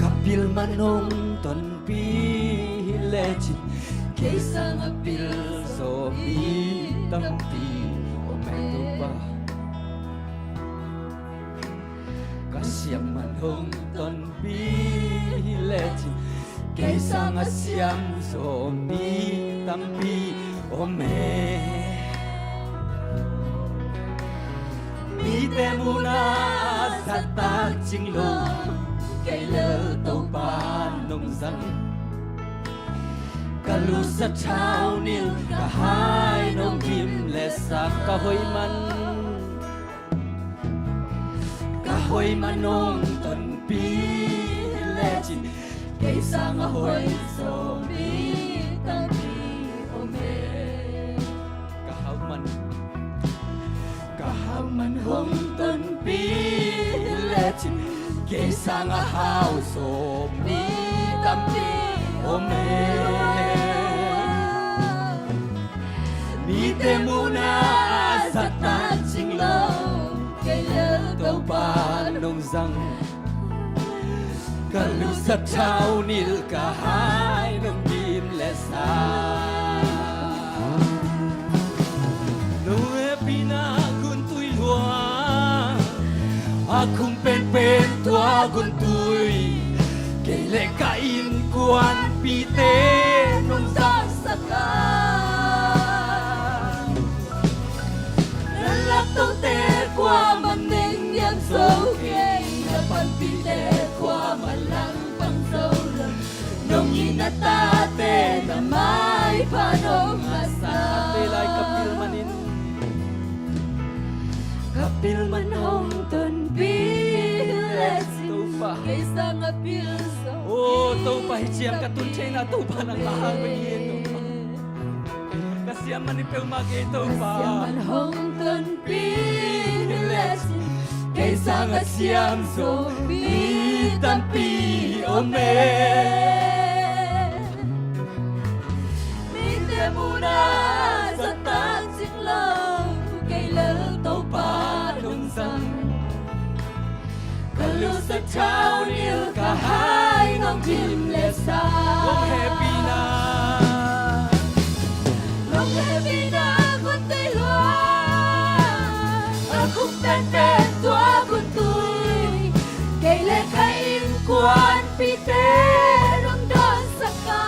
Ka pil man hong tonpih hi lecin, kei sangah pil zaw mi tampi om e, Topa. Ka siam man hong tonpih hi lecin, kei sangah siam zaw mi tampi om e. Mite muhna a zahtak cing lo, kei lel Topa nong zang. Ka lusa thaunil, ka hai nong dim lehsak, ka hoih man, ka hoih man hong tonpih lecin, kei sangah hoih zaw mi tampi om e. Ka hau man, ka hau man hong tonpih lecin, kei sangah hau zaw mi tampi om e. Ka lusa thau nil ka hai nong dim le sa. Nong hehpihna gun tui lua, a khum penpen tua gun tui. Kei le ka innkuanpihte nong zahsak a, na laptote kuaman neng niam zo kei, na panpihte kuaman langpang zo lo. Nong it na tate na maipha nong ngahsak. Tate lai ka pil manin, ka pil man hong tonpih le cin. Topa. Kei sang a pil zo. Oh, Topa, hih ciang ka tun theihna Topa nang la hang pen hi, Topa. Ka siam man hi peuhmah kei, Topa. Ka siam man hong tonpih le cin, kei sang a siam zo mi tampi om e. Mite muhna zahtak cing lo, kei lel Topa nong zang. Ka lusa thau nil ka hai nong dim le sa. Nong hehpihna, nong hehpihna gun tui lua, a khum penpen tua gun tui. Kei le ka innkuanpihte nong dawnsak a,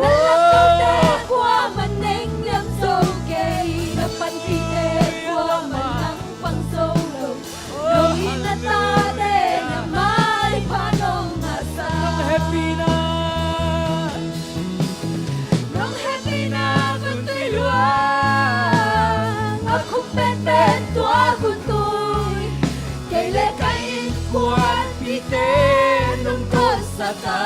na laptote kuaman neng niam zo kei, na panpihte kuaman langpang zo lo. Nong it na tate na maipha nong ngahsak. Nong hehpihna, nong hehpihna gun tui lua, a khum penpen tua gun tui. Kei le ka innkuanpihte nong dawnsak a,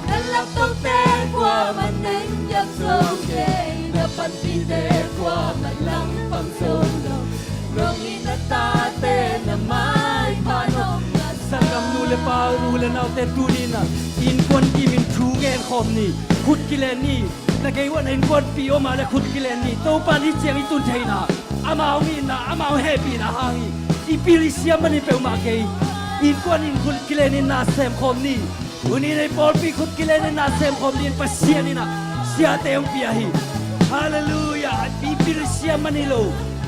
na laptote kuaman neng niam zo kei, na panpihte kuaman langpang zo lo. Nong it na tate na maipha nong ngahsak. Sanggamnu le pa, u le naute, tuni-in ah innkuan kimin thu ngen khawm ni. Khut kilen ni. Na gei uah na innkuanpih om a leh khut kilen ni. Topa in hih ciang i tun theihna, amau itna, amau hehpihna hang hi. I pil i siam man hi peuhmah kei. Innkuan in khut kilen in na sem khawm ni. Tuni-in ei pawlpi khut kilen in na sem khawm dingin Pasian in ah siate hong pia hi. Halleluiah. I pil i siam man hi lo.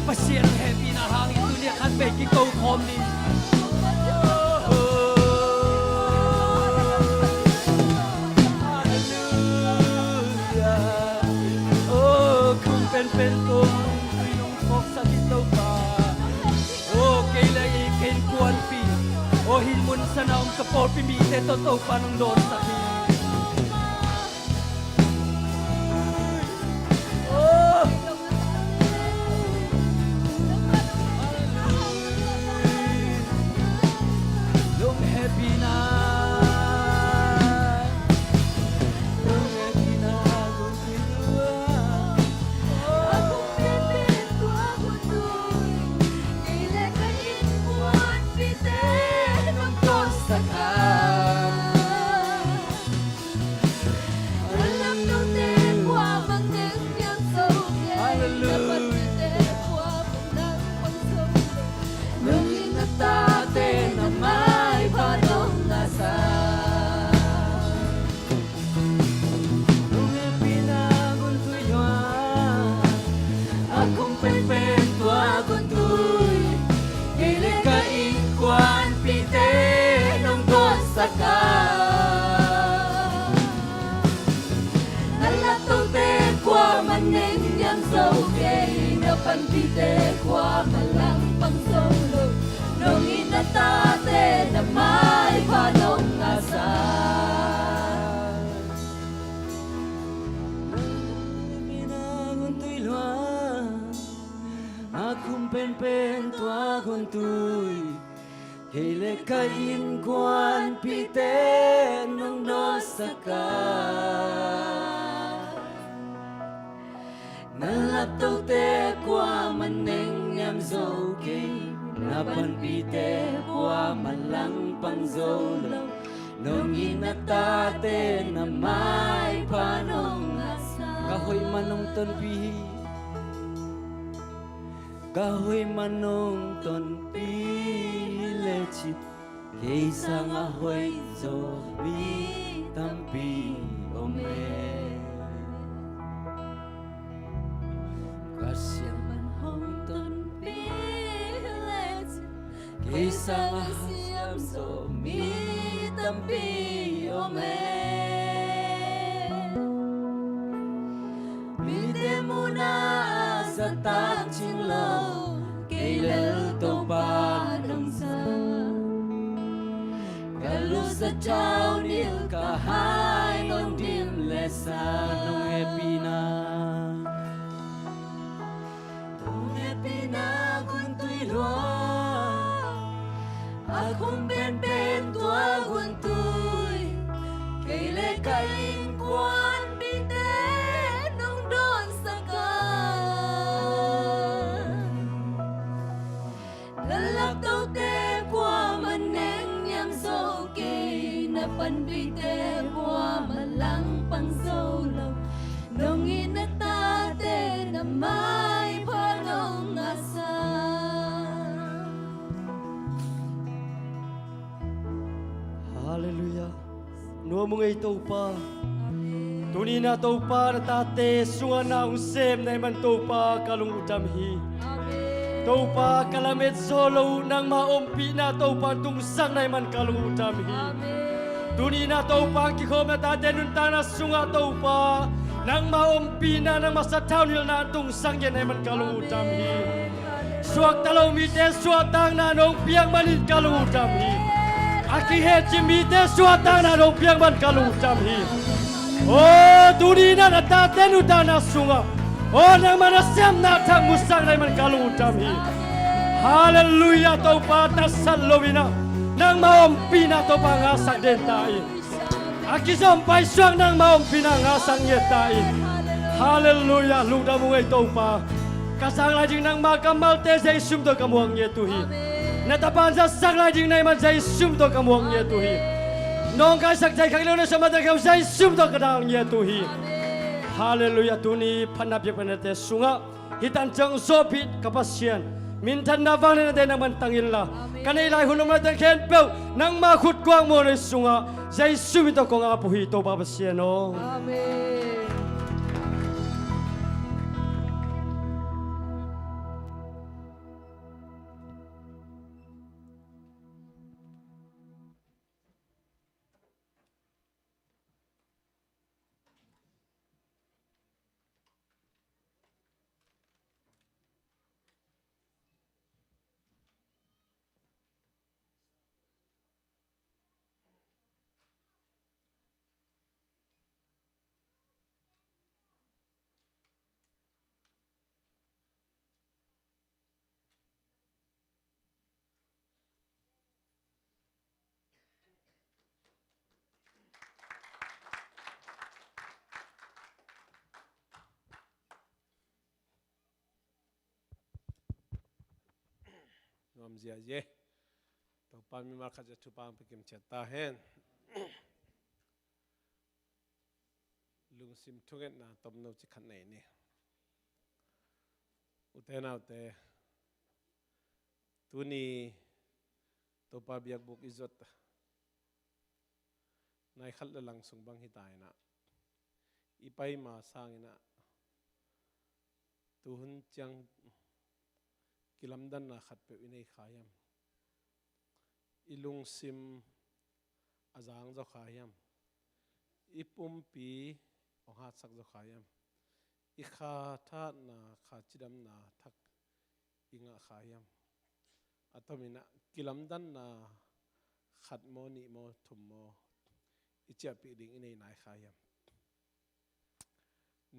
Pasian hehpihna hang hi. Tuni-a khat vei kiko khawm ding. Halleluiah. Oh, khum penpen tua gun tui nong phawksak hi Topa. Oh, kei le ka innkuanpih, oh, hih mun san a om ka pawlpi mite tawh Topa nong dawnsak hi. Oh. Nong hehpihna, nong hehpihna gun tui lua. Halleluiah. Nong hehpihna gun tui lua, a khum penpen tua gun tui. Kei le ka innkuanpihte nong dawnsak a, na laptote kuaman neng niam zo kei, na panpihte kuaman langpang zo lo. Nong it na tate na maipha nong ngahsak. Nong hehpihna gun tui lua, a khum penpen tua gun tui. Kei le ka innkuanpihte nong dawnsak a, na laptote kuaman neng niam zo kei, na panpihte kuaman langpang zo lo. Nong it na tate na maipha nong ngahsak. Ka hoih man nong tonpih hi. Ka hoih man hong tonpih hi lecin, kei sangah hoih zo mi tampi om e. Ka siam man hong tonpih hi lecin, kei sangah siam zo mi tampi om e. Mite muhna a zatak cing lo, kei lel Topa nong za. Ka lusa caw nil ka hai nong dim le sa nong hehpihna. Nong hehpihna guntui lua, a khum penpen tua guntui, kei le ka innkuanpihte nong dawnsak a. Na laktawte kuamah nengniam zo kei, na panpihte kuamah langpang zo lo. Nong it na tate na maipha nong ngahsak. Halleluiah. Nuam ung ei Topa. Amen. Tuni-in ah Topa na tate sungah na hong sem na hih man Topa ka lung uh dam hi. Amen. Topa ka lamet zo lo uh nangma ompihna Topa tungsak na hih man ka lung uh dam hi. Amen. Tuni-in ah Topa kikhopna tate nuntakna sungah Topa nangma ompihna nangma sathau nilhna tungsak ngiat na hih man ka lung uh dam hi. Amen. Suakta lo mite suahtakna nong piak manin ka lung uh dam hi. A kihehcip mite suahtakna nong piak man ka lung uh dam hi. Aw, tuni-in ah na tate nuntakna sungah, aw, nangma na siamna thak musak na hih man ka lung uh dam hi. Halleluiah. Topa tatsat lo-in ah nangma ompihna Topa ngahsak den ta in. A kizom paisuak nangma ompihna ngahsak ngiat ta in. Halleluiah. Lungdam ung ei Topa. Ka zak lai ding nangma kammalte Jesu min tawh ka muak ngiat uh hi. Amen. Na tapa hong zatsak lai ding na hih man Jesu min tawh ka muak ngiat uh hi. Amen. Nawngkaisak thei kha lo na suah mah teng khempeuh Jesu min tawh ka dal ngiat uh hi. Amen. Halleluiah. Tuni phatna piak piaknate sungah hih tan ciang zawhpih ka Pasian, minthanna vangliatnate nangman tang inla, amen, ka neih lai hun om lai teng khempeuh nangma khut kuak muanhuai sungah Jesu min tawh kong ap uh hi Topa Pasian aw. Amen. Nuam ziahziah. Topa mimal khat zia thupha hong pia kim ciat ta hen. Lungsim thungetna tomno ci khat nei ni. Ute naute, tuni Topa biakbuk i zot a, nai khat le lang sung bang hi ta in ah, i pai ma sangin ah, tuhun ciang kilamdanna khatpeuh i nei kha hiam? I lungsim a zang zaw kha hiam? I pumpi hong hatsak zaw kha hiam? I kha thahatna, kha cidamna thak i ngah kha hiam? A tomin ah kilamdanna khat maw, nih maw, thum maw i ciahpih ding i nei nai kha hiam?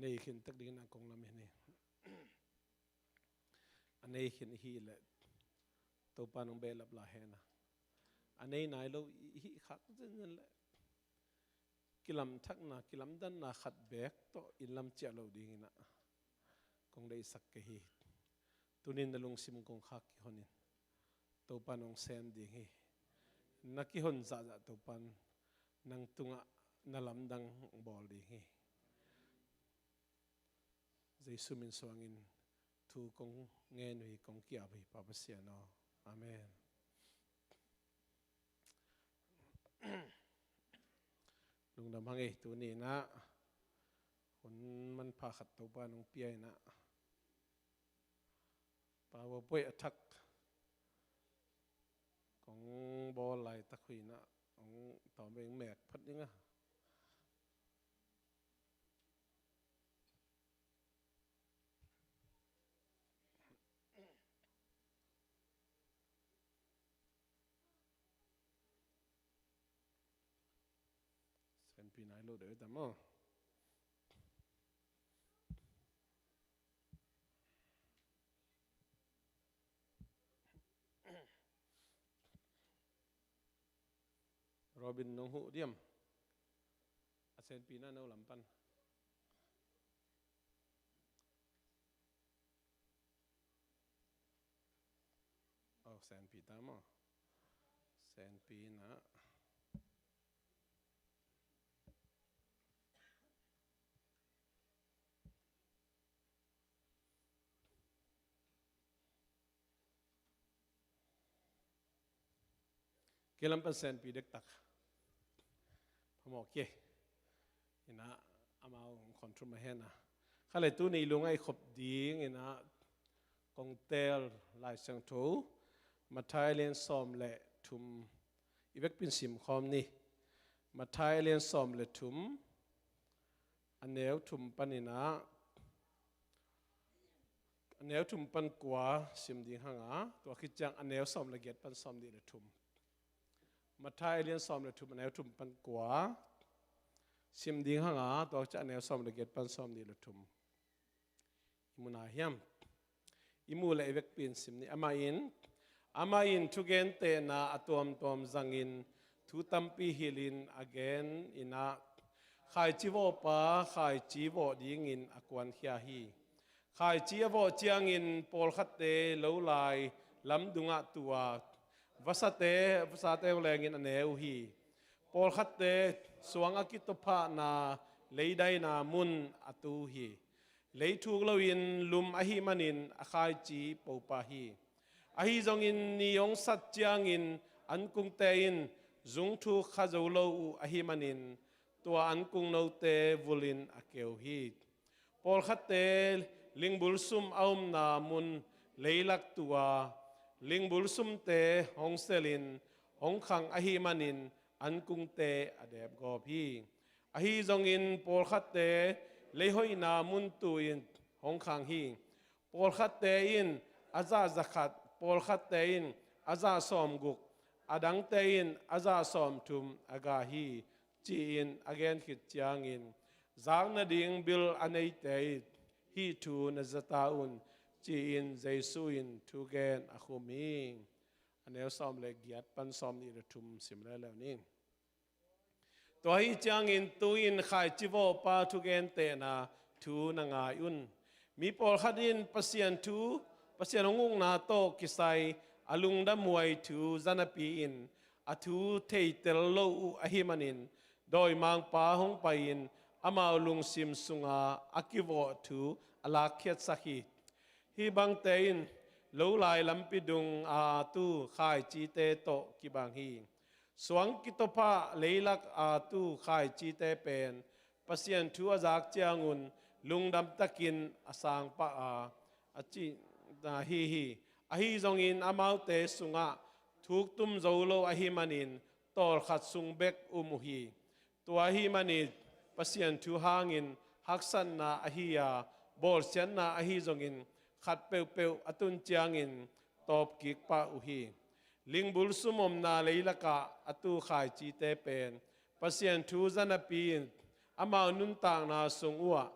Nei khin tek dingin ah kong lamen hi. A nei khin i hih leh Topa nong behlap lai hen a, a nei nai lo i hih khak zenzen leh kilamthakna, kilamdanna khat beek tawh inn lam ciah lo dingin ah kong deihsak kei hi. Tunin na lungsim kong khak kihon in, Topa nong sem ding hi. Na kihon zahzah Topan nang tungah na lamdang bawl ding hi. Jesu min suangin Thu kong ngen uh hi, kong ki-ap uh hi, Pa Pasian aw. Amen. Lungdam hang ei, tuni in ah hun manpha khat Topa nong pia in ah, PowerPoint a thak kong bawl laitak uh in ah, hong tawm veng mek phat ding a. Senpi nai lo deuh tam aw. Robin, nong huh diam? A senpi na no lam pan. Oh, senpi ta maw? Senpi na. Kei lam pan senpi dektak. Phamawh kei. In ah amau hong control mah hen a. Kha le tuni lungngaih khop ding in ah kong teel Lai Siangtho Matthai a lian sawm le thum i vekpi in sim khawm ni. Matthai a lian sawm le thum, a neu thum pan in ah, a neu thum pan kua sim ding hang a, tua khit ciang a neu sawm le giat pan sawmnih le thum. Matthai a lian sawm le thum, a neu thum pan kua sim ding hang a, tua khit ciang a neu sawm le giat pan sawmnih le thum. I mu na hiam? I mu le i vekpi in sim ni. Amah in, amah in thugentehna a tuamtuam zangin thu tampi hilhin a gen in ah, khaici vawhpa khaici vawh dingin a kuankhia hi. Khaici a vawh ciangin pawlkhatte lolai lamdungah tu a, vasate, vasate lengin a ne uh hi. Pawlkhatte suang a kitophahna leidaina mun a tu uh hi. Lei thuk loin lum ahih manin a khaici po pah hi. Ahi zongin ni hong sat ciangin ankungte in zung thuk kha zo lo uh ahih manin tua ankung note vulhin a keu hi. Pawlkhatte lingbulsum a omna mun leilak tu a, lingbulsumte hong selin hong khang ahih manin ankungte a depgawp hi. Ahi zongin pawlkhatte leihoihna mun tu-in hong khang hi. Pawlkhatte in a zah za khat, pawlkhatte in a zah sawmguk, a dangte in a zah sawmthum a gah hi, ci-in a gen khit ciangin, zak nading bil a neite in hih thu na za ta un, ci-in Jesu in thugen a khum hi. A neu sawm le giat pan sawmnih le thum sim leuleu ni. Tua ahih ciangin tu-in khaici vawhpa thugentehna thu na ngai un. Mi pawlkhat in Pasian thu, Pasian hong ukna tawh kisai a lungdamhuai thu za napi-in a thu theitel lo uh ahih manin dawimangpa hong pai-in amau lungsim sunga a kivawh thu a lakkhiatsak hi. Hih bangte in lolai lampi dung a tu khaicite tawh kibang hi. Suang kitophah leilak a tu khaicite pen Pasian thu a zak ciangun lungdam takin a sang pah a, a cihna hi hi. Ahi zongin amaute sungah thuk tum zo lo ahih manin tawlkhat sung bek um uh hi. Tua ahih manin Pasian thu hangin haksatna ahi a, bawlsiatna ahi zongin khat peuhpeuh a tun ciangin tawpkik pah uh hi. Lingbulsum omna leilakah a tu khaicite pen Pasian thu za napi-in amau nuntakna sung uhah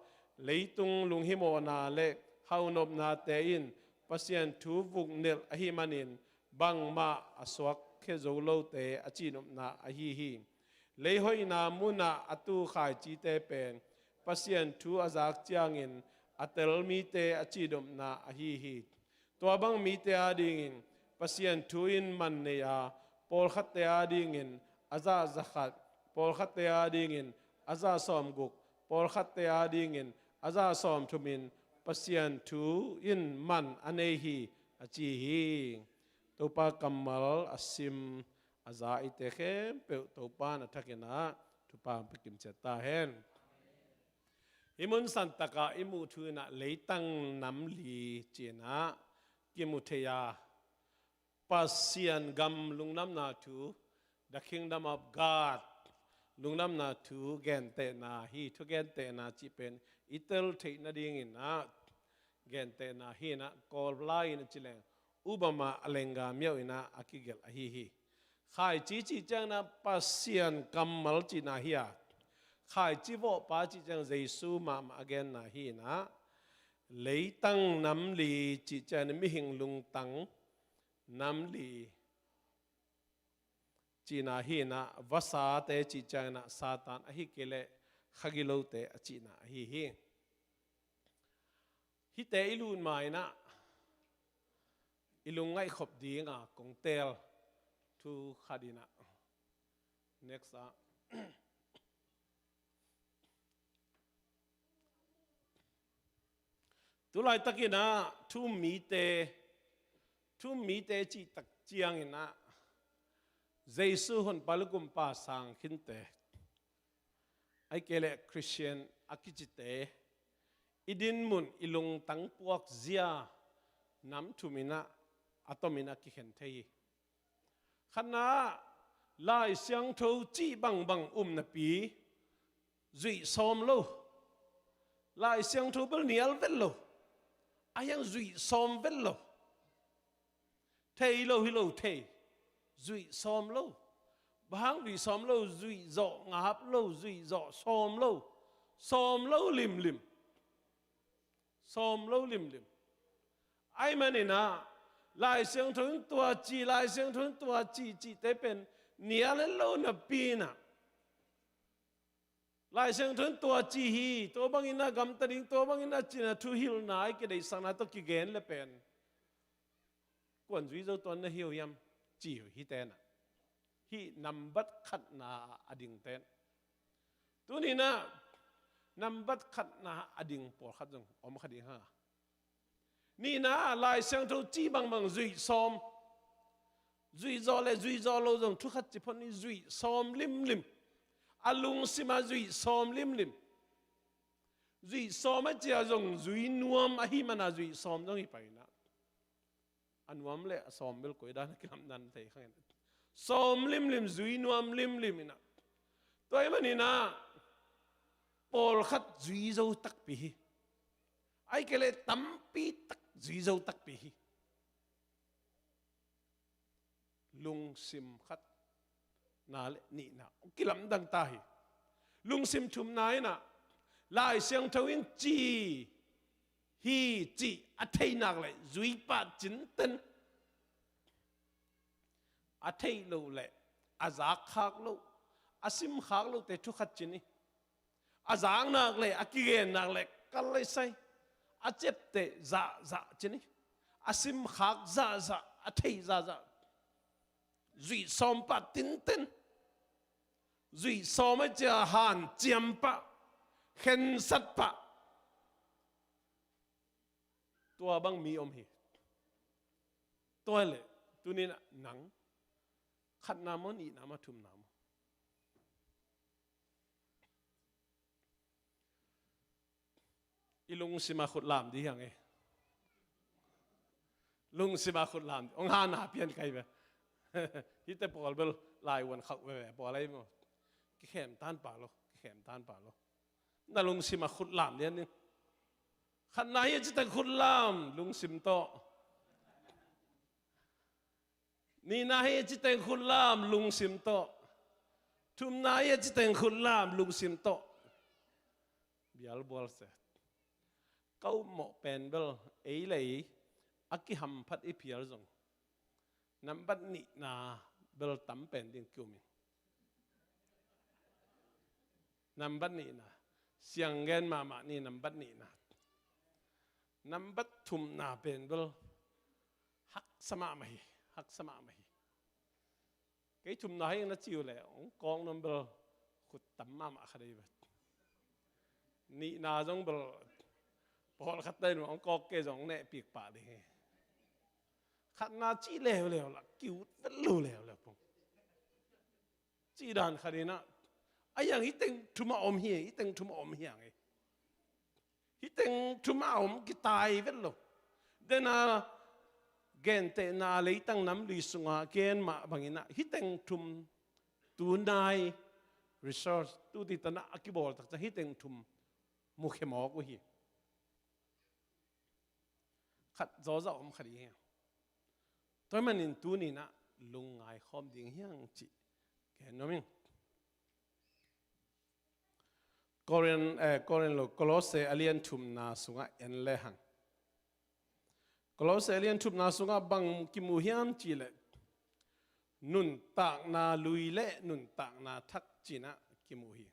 leitung lunghimawhna le haunopnate in Pasian thu vuknelh ahih manin bangmah a suakkhia zo lote a cihnopna ahi hi. Leihoihna munah a tu khaicite pen Pasian thu a zak ciangin a tel mite a cihnopna ahi hi. Tua bang mite adingin Pasian thu in man nei a, pawlkhatte adingin a zah za khat, pawlkhatte adingin a zah sawmguk, pawlkhatte adingin a zah sawmthumin Pasian thu in man a nei hi, a ci hi. Topa kammal a sim a za eite khempeuh Topa in a thakin ah thupha hong pia kimciat ta hen. Hih mun santak ah i muh thu in ah leitang nam li ci-in ah kimu thei a, Pasian gam lungdamna thu, the kingdom of God, lungdamna thu gentehna hi. Thugentehna cih pen i tel theih nadingin ah gentehna hi in ah, Kawl lai-in a ci leng, upama, alenga, miau in ah a kigelh ahi hi. Khaici cih ciangin ah Pasian kammal cihna hi a, khaici vawhpa cih ciang Jesu mahmah a genna hi in ah, leitang nam li cih ciangin mihing lungtang nam li cihna hi in ah, vasate cih ciangin ah Satan, ahih kei leh khagilote a cihna ahi hi. Hihte i lut ma in ah i lungngaih khop dinga kong teel thu khat in ah, next ah, tu laitakin ah thu-um mite, thu-um mite cih tak ciangin ah Jesu honpa le kumpa sang khinte, ahih kei leh Christian a kicite, i dinmun, i lungtang puakzia nam thum in ah a tomin a kikhen thei hi. Khatna ah, Lai Siangtho cih bangbang um napi zuih sawm lo. Lai Siangtho bel nial vet lo, a hiang zuih sawm vet lo. Thei lo hi lo thei, zuih sawm lo. Bang hang zuih sawm lo? Zuih zawh ngap lo, zuih zawh sawm lo. Sawm lo limlim. Sawm lo limlim. Ahih manin ah Lai Siangtho in tua ci, Lai Siangtho in tua ci, cihte pen nial het lo napi in ah, Lai Siangtho in tua ci hi, tua bangin ah gamta ding, tua bangin ah ci-in ah thuhilhna, i kideihsakna tawh kigen le pen, kuan zui zo tuan na hi uh hiam, ci uh hihte in ah. Hih nambat khatna a dingte in. Tuni in ah nambat khatna a ding pawlkhat zong om kha ding hang a. Nihna ah, Lai Siangtho cih bangbang zuih sawm. Zuih zawh le zuih zawh lo zong thu khat ci phot ni, zuih sawm limlim. A lungsim ah zuih sawm limlim. Zuih sawm a cih ah zong zui nuam ahih man a zuih sawm zong hi pah in ah. A nuam le a sawm bel koi dan a kilamdan thei kha ing. Sawm limlim, zui nuam limlim in ah. Tua ahih manin ah pawlkhat zui zo takpi hi. Ahih kei leh tampi tak zui zo takpi hi. Lungsim khatna le nihna hong kilamdang ta hi. Lungsim thumna in ah, Lai Siangtho in ci hi cih a theih nak leh zui pah cinten, a theih loh leh a zak khak loh, a sim khak lohte thu khat ci ni. A zak nak leh, a kigen nak leh kal lai sai. A ciapteh zahzah ci ni. A simkhak zahzah, a theih zahzah. Zuih sawm pah tinten. Zuih sawm a cih ah hanciam pah, khensat pah. Tua bang mi om hi. Tua leh tuni in ah nang khatna maw, nihna maw, thumna maw? I lungsim ah khut lam dih hi hang e. Lungsim ah khut lam dih. Hong hana pian kai ve. Hihte pawl bel lai uan khauh veve pawl ahi maw. Kikhem tan pah lo, kikhem tan pah lo. Na lungsim ah khut lam lian ning. Khatna hi a ci teng khut lam, lungsim tawh. Nihna hi a ci teng khut lam, lungsim tawh. Thumna hi a ci teng khut lam, lungsim tawh. Bialbual se. Ka upmawh pen bel ei le ei a kihamphat i phial zong, nambat nihna bel tam pen ding ki-um ing. Nambat nihna. Siang gen mahmah ni, nambat nihna. Nambat thumna pen bel haksa mahmah hi, haksa mahmah hi. Kei thumna hi na ci uh leh hong kawk nuam bel khut tam mahmah kha dei vet. Nihna zong bel Pawlkhat ta in hong kawk kei zong nehpik pah ding hi. Khatna cih leuleu lah kiut vet lo leuleu pong. Cih dan khat inah, a hiang hih teng thum a om hi, hih teng thum a om hiang hi. Hih teng thum a om kitai vet lo. Dena gentehna leitang nam lui sunga gen mah banginah hih teng thum tunai research tuti tanah a kibawl takciang hih teng thum mukhia mawk uh hi. Khat zawzah om khat i hi. Tua hi manin tuninah lungngai khawm ding hiang cih gen nuam ing. Korin, eh, Korin lo, Kolose a lian thumna sungah en lehang. Kolose a lian thumna sungah bang kimu hiam cihleh nuntakna lui le nuntakna thak cinah kimu hi.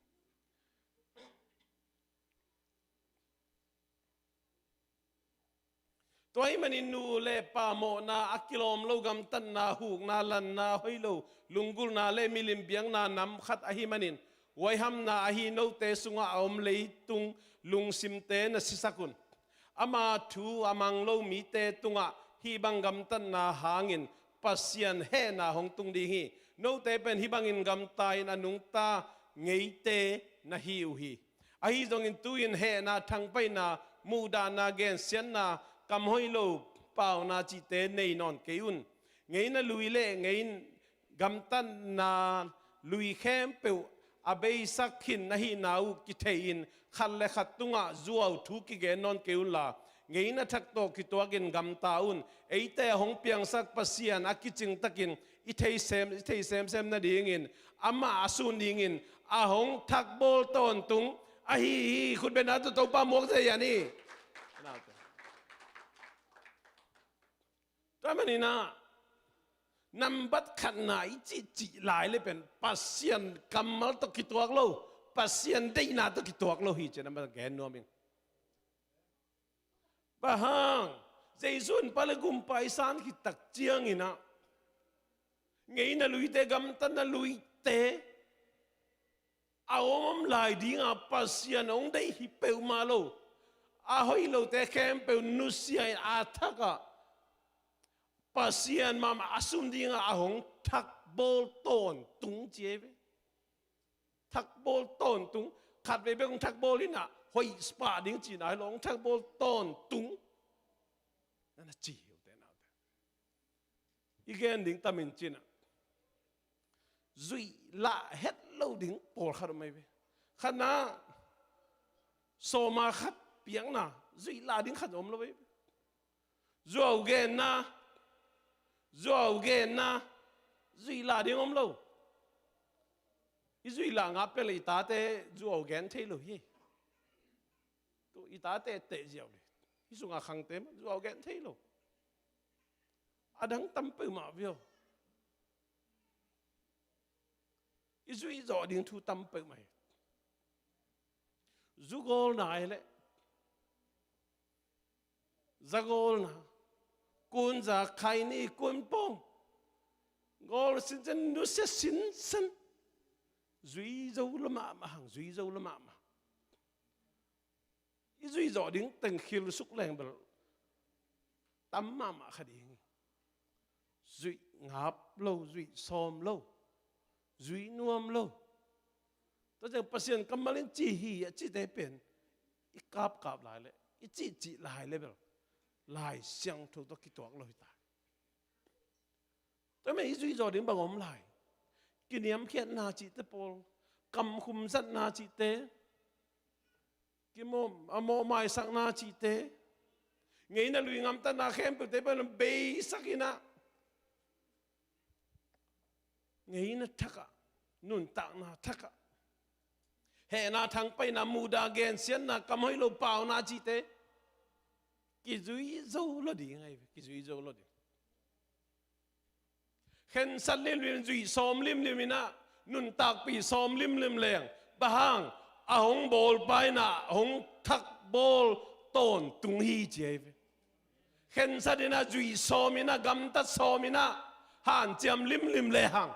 Tua ahih manin nu le pa mawhna a kilawm lo gamtatna, hukna, lanna, hoih lo lunggulhna le milim biakna nam khat ahih manin huaihamna ahi note sungah a om leitung lungsimte na sisak un. Ama thu a mang lo mite tungah hih bang gamtatna hangin Pasian hehna hong tung ding hi. Note pen hih bangin gamta-in a nungta ngeite na hi uh hi. Ahi zongin tu-in hehna, thangpaihna, muhdahna, gensiatna, kamhoih lo pauna cihte nei nawn kei un. Ngeina lui le ngeina gamtatna lui khempeuh a beisak khin na hihna uh kithei-in khat le khat tungah zuau thu kigen nawn kei unla, ngeina thak tawh kituakin gamta un. Eite a hong piangsak Pasian a kicingtakin i thei sem, i thei semsem nadingin amah a sun dingin a hong thakbawl tawntung ahi hi. Khutbetna tawh Topa muak zia ni. Tua maninah nambat khatna i cihcih lai le pen Pasian kammal tawh kituak lo, Pasian deihna tawh kituak lo hi ci-in nambat gen nuam ing. Bang hang, Jesu in pa le gumpa i san khit tak cianginah ngeina luite, gamtatna luite a om lai dinga Pasian hong deih hi peuhmah lo, a hoih lote khempeuh nusia-in a thakah Pasian mahmah a sun dinga a hong thakbawl tawntung ci hi ve. Thakbawl tawntung, khatvei bek hong thakbawl inah hoih pah ding cihna hi lo, hong thakbawl tawntung na na ci hi uh te naute. I gen ding tamin cinah zuih lah het lo ding pawlkhat om ahi ve. Khatna sawma khat piakna zuih lah ding khat om lo ahi ve. Zuau genna, zuau genna zuih lah ding om lo. I zuih lah ngah pia le i tate zuau gen thei lo hi. Tu i tate teh ziau le hih sunga khangte mah zuau gen thei lo. A dang tam peuhmah viau. I zuih zawh ding thu tam peuhmah hi. Zugawlna hi leh zagawlna, kunza, khaini, kunpawng, gawl sinsen, nusia sinsen, zui zo lo mahmah hang, zui zo lo mahmah. I zuih zawh ding teng khil suk leng bel tam mahmah kha ding hi. Zuih ngap lo, zuih sawm lo, zuih nuam lo. Tua ciang Pasian kammal in ci hi a cite pen i kapkap lai le i cihcih lai le bel Lai Siangtho tawh kituak lo hi ta. Tua mah i zuih zawh ding bang om lai? Kiniamkhiatna cihte pawl, kamkhum zatna cihte, kimawh, a mawhmaisakna cihte, ngeina lui ngamtatna khempeuhte pawl beisak inah ngeina thakah, nuntakna thakah, hehna, thangpaihna, muhdah, gensiatna, kamhoih lo pauna cihte kizui zo lo ding ahi ve, kizui zo lo ding. Khensat limlim, zuih sawm limlim inah, nuntakpih sawm limlim leng, bang hang, a hong bawlpa inah hong thakbawl tawntung hi ci ahi ve. Khensat inah, zuih sawm inah, gamtat sawm inah, hanciam limlim lehang,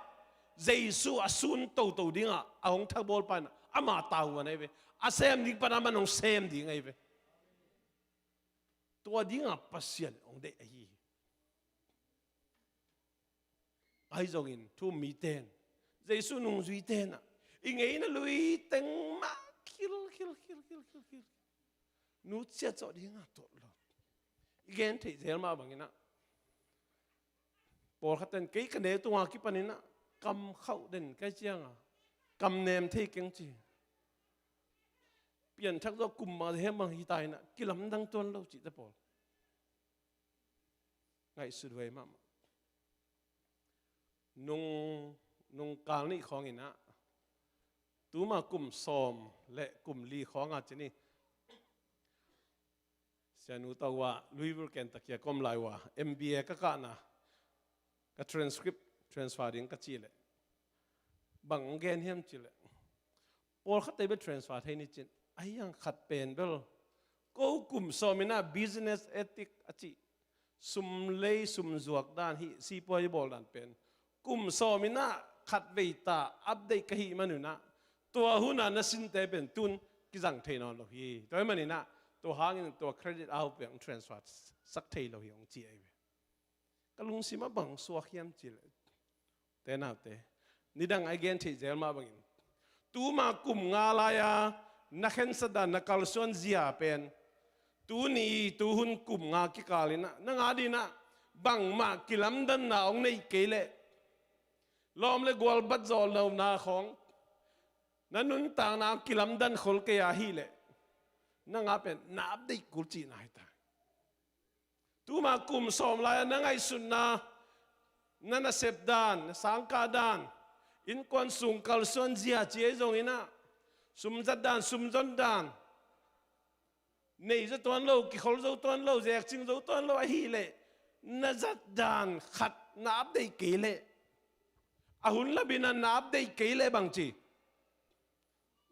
Jesu a sun toto dingah a hong thakbawlpa inah ama tavuan ahi ve. A sem ding pan aman hong sem ding ahi ve. Tua dinga Pasian hong deih ahi hi. Ahi zongin thu-um mite in, Jesu nungzuite in ah, i ngeina lui teng mah khil, khil, khil, khil, khil, khil. Nu ciat zawh dinga tuat lo. I gen theih zel mah bangin ah, pawlkhat in kei ka neu tunga kipanin ah kam khauh den ka hih cianga kam nem thei keng ci. Pianthak zawh kum mah hem bang hi ta in ah kilamdang tuan lo cihte pawl ngaihsut huai mahmah. Nung, nung kal nih khawngin ah, tuma kum sawm le kum li khawnga ci ni, Sianu tawh uh ah Louisville, Kentucky a ka om lai uh ah M B A ka kahna, ka transcript transfer ding ka cih leh, bang gen hiam cih leh, pawlkhatte bel transfer thei ni cin, ahi hang khat pen bel, ko kum sawm in ah business ethic a cih, sum lei sum zuak dan, hih sipuai bawl dan pen, kum sawm in ah khatvei ta update ka hih manun ah, tua hun a na sinte pen tun kizang thei nawn lo hi. Tua ahih manin ah, tua hangin tua credit a hoih pen transfer sak thei lo hi hong ci ahi ve. Ka lungsim ah bang suak hiam cih leh, te naute, nidang a i gen theih zel mah bangin, tuma kum nga lai-a na khensat dan, na kalsuan zia pen, tuni, tuhun kum nga kikal in ah, nang adingin ah bangmah kilamdanna hong nei kei leh, lawm le gual bat zawh lohna khawng, na nuntakna kilamdan khol kei ahih leh, nang a pen na update kul cihna hi ta. Tuma kum sawm lai-a na ngaihsutna, na nasep dan, na sangkah dan, innkuan sung kalsuan zia ci ahi zongin ah, sum zat dan, sum zon dan, nei zo tuan lo, kikhol zo tuan lo, zekcing zo tuan lo ahih leh, na zat dan khat na update kei leh, a hun lamin ah na update kei leh bang ci,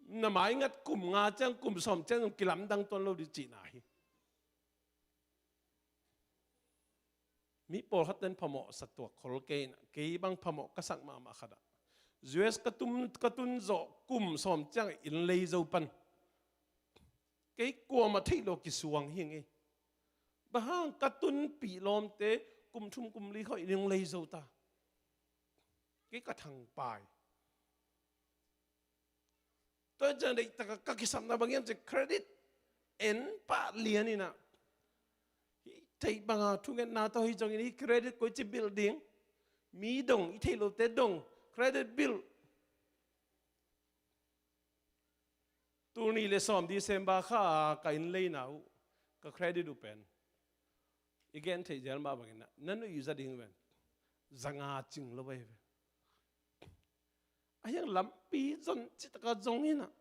na maingat kum nga ciang, kum sawm ciang kilamdang tuan lo ding cihna hi. Mi pawlkhat ten phamawh sa tuak khol kei in ah, kei bang phamawh ka sak mahmah khat ah, U S ka tun, ka tun zawh kum sawm ciang inn lei zo pan, kei kuamah theih loh kisuang hi ing ei. Bang hang, ka tunpih lawmte kum thum kum li khawng inn hong lei zo ta. Kei ka thangpai. Tua ciang deihtak a ka kisapna bang hiam cih leh, credit en pah lian in ah, hih theih banga thungetna tawh hi zongin, hih credit koici build ding, mi dong, i theih lote dong, credit build. Tul nih le sawm December kha a ka inn leina uh, ka credit uh pen, i gen theih zel mah bangin ah, na nuih za ding ven, za nga cing lo ahi ve. Ahi hang lampi zon cih tak a zong in ah,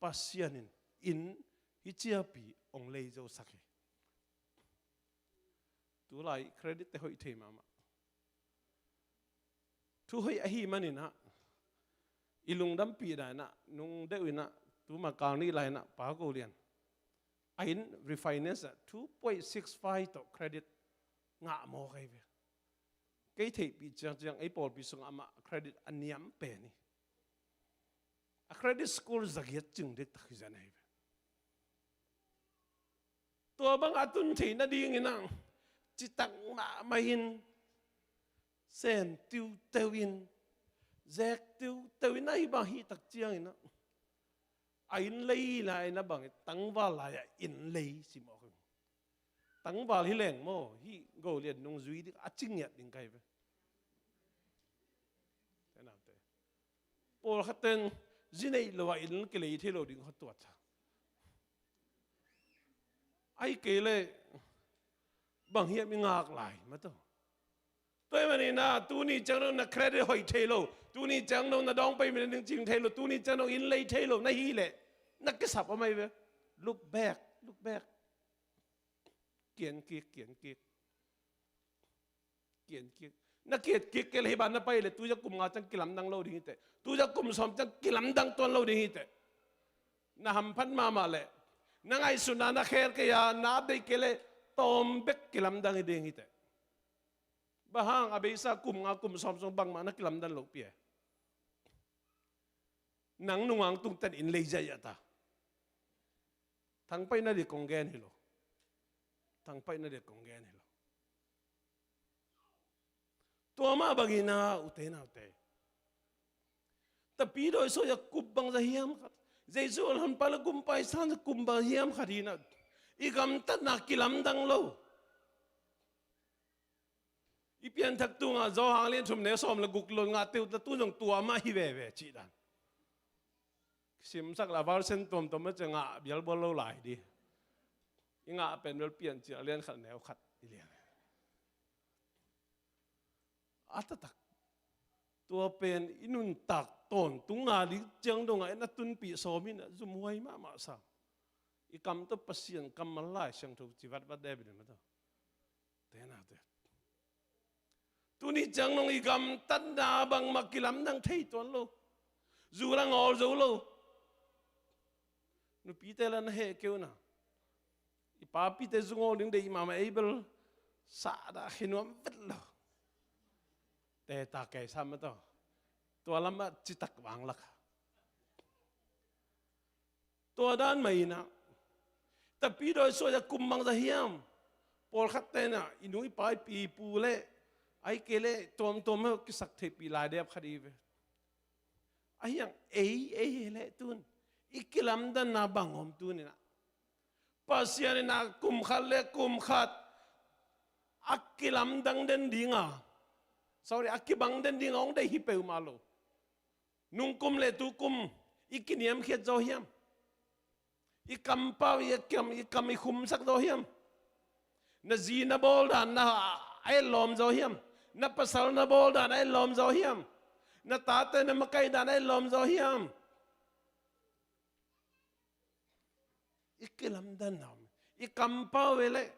Pasian in inn hih ciangpi hong lei zo sak hi. Tulai credit te hoih thei mahmah. Thu hoih ahih manin ah, i lungdampih dan in ah, nung deuh in ah, tuma kal nih lai in ah, Pa Go Lian, a inn refinance ah two point six five tawh credit ngah mawk ahi ve. Kei theihpih ciangciang, ei pawlpi sungah amah credit a niam pen hi. A credit score za giat cing dektak hi zen ahi ve. Tua bang a tun theih nadingin ah, citak mahmah in, sem tiuteu in, zek tiuteu in, ahi bang hih tak ciangin ah, a inn lei lai-in ah bang, tangval lai-ah inn lei ci mawk hi. Tangval hi leng maw, hih Go Lian nungzui ding a ci ngiat ding ka hi ve. Te naute, pawlkhat ten zi neih lo a inn kilei thei lo ding kha tuat sa. Ahih kei leh bang hiam i ngak lai mah tawh. Tua ahih manin ah, tuni ciang dong na credit hoih thei lo, tuni ciang dong na dawng pai mi na ding cing thei lo, tuni ciang dong inn lei thei lo na hih leh, na kisap om ahi ve. Look back, look back. Kian kik, kian kik. Kian kik. Na kiat kik kei leh, hih bang na pai leh, tu-a kum nga ciang kilamdang lo ding hi teh. Tu-a kum sawm ciang kilamdang tuan lo ding hi teh. Na hamphat mahmah leh, na ngaihsutna na khelh kei a, na update kei leh, tawm bek kilamdang hi ding hi teh. Bang hang, a beisa kum nga kum sawm sung bangmah na kilamdang lo pi e. Nang nunga tungten inn lei ziahziah ta. Thangpaihna ding kong gen hi lo. Thangpaihna dek kong gen hi lo. Tua mah bangin ah, ute naute, tapidawi suai-a kum bangzah hiam khat, Jesu a honpa le kumpa i san kum bangzah hiam khat hi-in ah, i gamtatna kilamdang lo. I pianthak tungah Johan lian thum neu sawm le guk lo ngah teuh ta, tu zong tua mah hi veve cih dan. Simsak le a version tuamtuam mah ciang ngah bialbual lo lai ding. I ngah pen bel Piancil a lian khat neu khat i lian. A taktak. Tua pen i nuntak tawntungna ding ciang dongah en a tunpih sawm in ah zumhuai mahmah sam. I kam tawh Pasian kammal Lai Siangtho ci vatvat deh beh ding mah tawh. Te naute, tuni ciang nong i gamtatna bangmah kilamdang thei tuan lo. Zu la ngawl zo lo. Nupite la na heh kei un ah, i papite zu ngawl ding deih mahmah, ei bel sahdah khe nuam vet lo. Te ta kei sam mah tawh. Tua lamah citak vanglak. Tua dan mah in ah, tapidawi suai-a kum bangzah hiam? Pawlkhatte in ah i nu i pa i pi i pu le, ahih kei leh tuamtuam heuh kisak theihpih lai deuh khat hi ve. Ahi hang ei, ei hi leh tun i kilamdanna bang om tuni-in ah? Pasian in ah kum khat le kum khat a kilamdang den ding a, sorry, a kibang den ding a hong deih hi peuhmah lo. Nungkum le tukum i kiniamkhiat zaw hiam? I kampau, i kam, i kam i khumsak zaw hiam? Na zi na bawl dan na a etlawm zaw hiam? Na pasal na bawl dan a etlawm zaw hiam? Na tate na makaih dan a etlawm zaw hiam? I kilamdanna om. I kampau ve leh,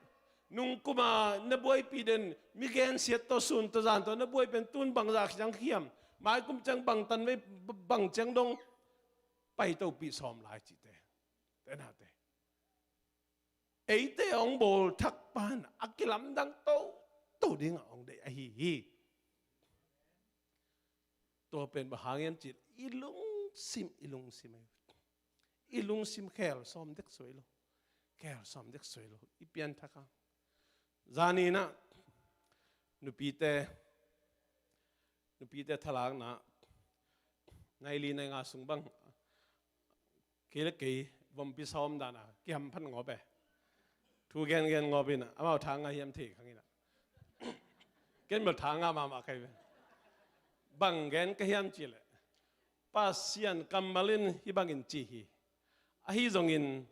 nungkum a na buaipih den, mi gensiat tawh, sun tawh, zan tawh na buai pen tun bangzah ciang hiam? Maikum ciang bangtan vei, bang ciang dong paitopih sawm lai cihte. Te naute, eite hong bawl thakpa in a kilamdang toto ding a hong deih ahi hi. Tua pen bang hang hiam cih leh i lungsim, i lungsim ahi. I lungsim khel sawm dek suai lo. Khel sawm dek suai lo. I pianthak hang. Zani-in ah nupite, nupite thalakna, nai li nai nga sung bang, kei le kei vompi sawm dan a kihamphat ngawp e. Thu gengen ngawp in ah, amau tha nga hiam thei kha ing in ah. Ken bel tha nga mahmah ka hi ve. Bang gen ka hiam cih leh, Pasian kammal in hih bangin ci hi. Ahi zongin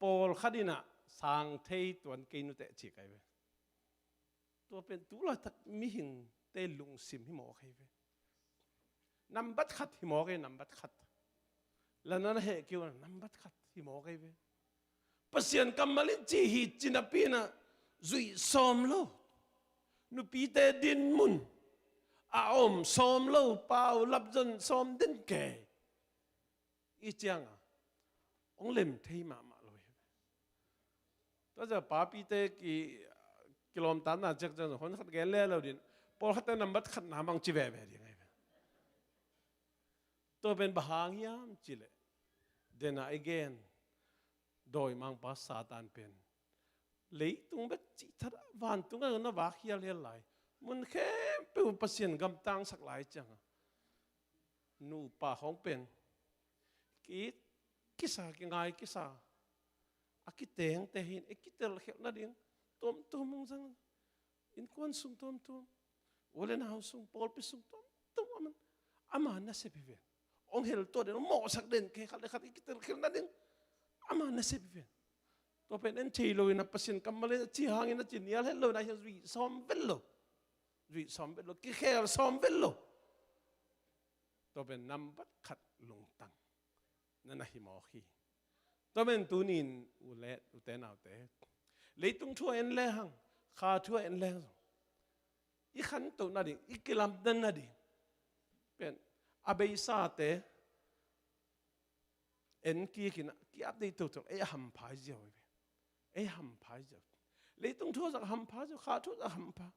pawlkhat in ah sang thei tuan kei nuteh ci ka hi ve. Tua pen tu laitak mihingte lungsim hi mawk hi ve. Nambat khat hi mawk hi, nambat khat. La na heh kei un ah, nambat khat hi mawk hi ve. Pasian kammal in ci hi ci napi-in ah zuih sawm lo. Nupite dinmun a om sawm lo, paulap zon sawm den kei. I ciang a hong lem thei mahmah lo hi. Tua zia papite ki, kilawmtatna ciang ciang hon khat gen le lo ding. Pawlkhatte nambat khatna bang ci veve ding ahi ve. Tua pen bang hang hiam cih leh, den a i gen dawimangpa Satan pen leitung bek cih thadah, vantung ah na vak hialhial lai. Mun khempeuh Pasian gamtangsak lai ciang a, nupa khawng pen ki, kisa, kingai kisa, a kitengte hi-in, ei kitelkhialh nading tuamtuam hong zang. Innkuan sung tuamtuam, u le nau sung, pawlpi sung tuamtuam, aman, ama nasep hi ven. Hong hel tuah den, hong mawhsak den, kei khat le khat i kitelkhialh nading ama nasep hi ven. Tua pen en thei lo-in ah, Pasian kammal in a ci hangin a ci nial het lo-in ah, hiah zuih sawm vet lo. Zuih sawm vet lo, kikhel sawm vet lo. Tua pen nambat khat lungtang na na hi mawk hi. Tua pen tuni-in u le, ute naute, leitung thu a en lehang, kha thu a en lehang zong, i khantoh nading, i kilamdan nading pen a beisate en kik in ah, ki-update toto, ei a hampha hi ziau hi ve. Ei a hampha hi ziau. Leitung thu zong hampha ziau, kha thu zong hampha.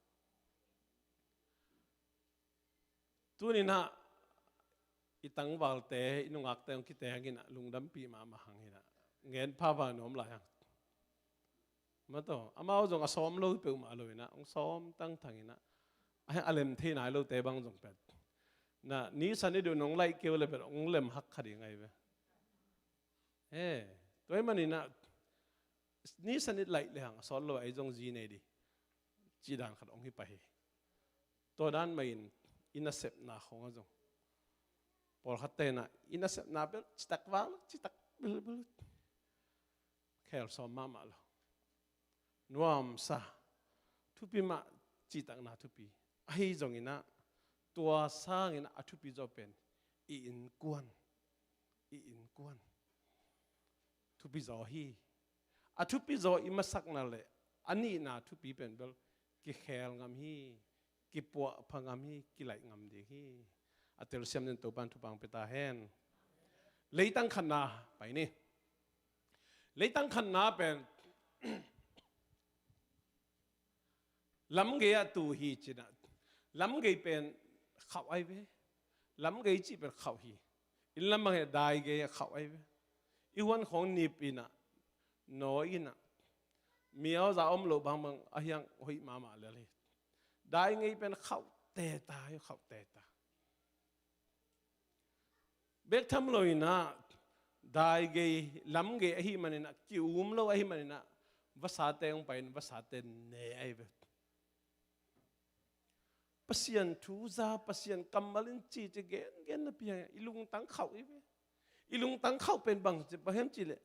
Tuni-in ah i tangvalte, i nungakte hong kiteng in ah, lungdampih mahmah hang in ah, ngen phapha nuam lai hang. Mataw, amau zong a sawm lo peuhmah lo inah, hong sawm tangthang inah, a lem thei nai lote bang zong pet na, ni san i duh nong laih keu le pet hong lem hak kha ding ahi ve. He, tua ahih maninah ni san i laih le hang a sawt lo a, ei zong zi nei dih cih dan khat hong hi pah hi. Tua dan mah in i nasepna khong a zong pawlkhat tenah i nasepna bel citak vang lo, citak bilbil, khel sawm mahmah lo. Nuamsa, thupi mah, cihtakna thupi. Ahi zonginah tua sanginah a thupi zaw pen i innkuan, i innkuan thupi zaw hi. A thupi zaw i masakna le a nihna thupi pen bel kikhel ngam hi, kipuahpha ngam hi, kilaih ngam ding hi. A telsiam nen Topan thupha pia ta hen. Leitang khatna pai ni. Leitang khatna pen lamgei ah tu hi cinah, lamgei pen khauh ahi ve. Lamgei cih pen khauh hi. Inn lam bang hi a, daigei a khauh ahi ve. I huan khong nip inah, nawi inah, miauza om loh bangbang a hiang hoih mahmah lel hi. Daigei pen khauh teta hi, khauh teta. Bek tham lo inah, daigei, lamgei ahih maninah, ki-um lo ahih maninah, vasate hong pai in, vasate ne ahi ve. Pasian thu za, Pasian kammal in ci ci gengen napi hang i lungtang khauh hi ve. I lungtang khauh pen bang ci, bang hiam cih leh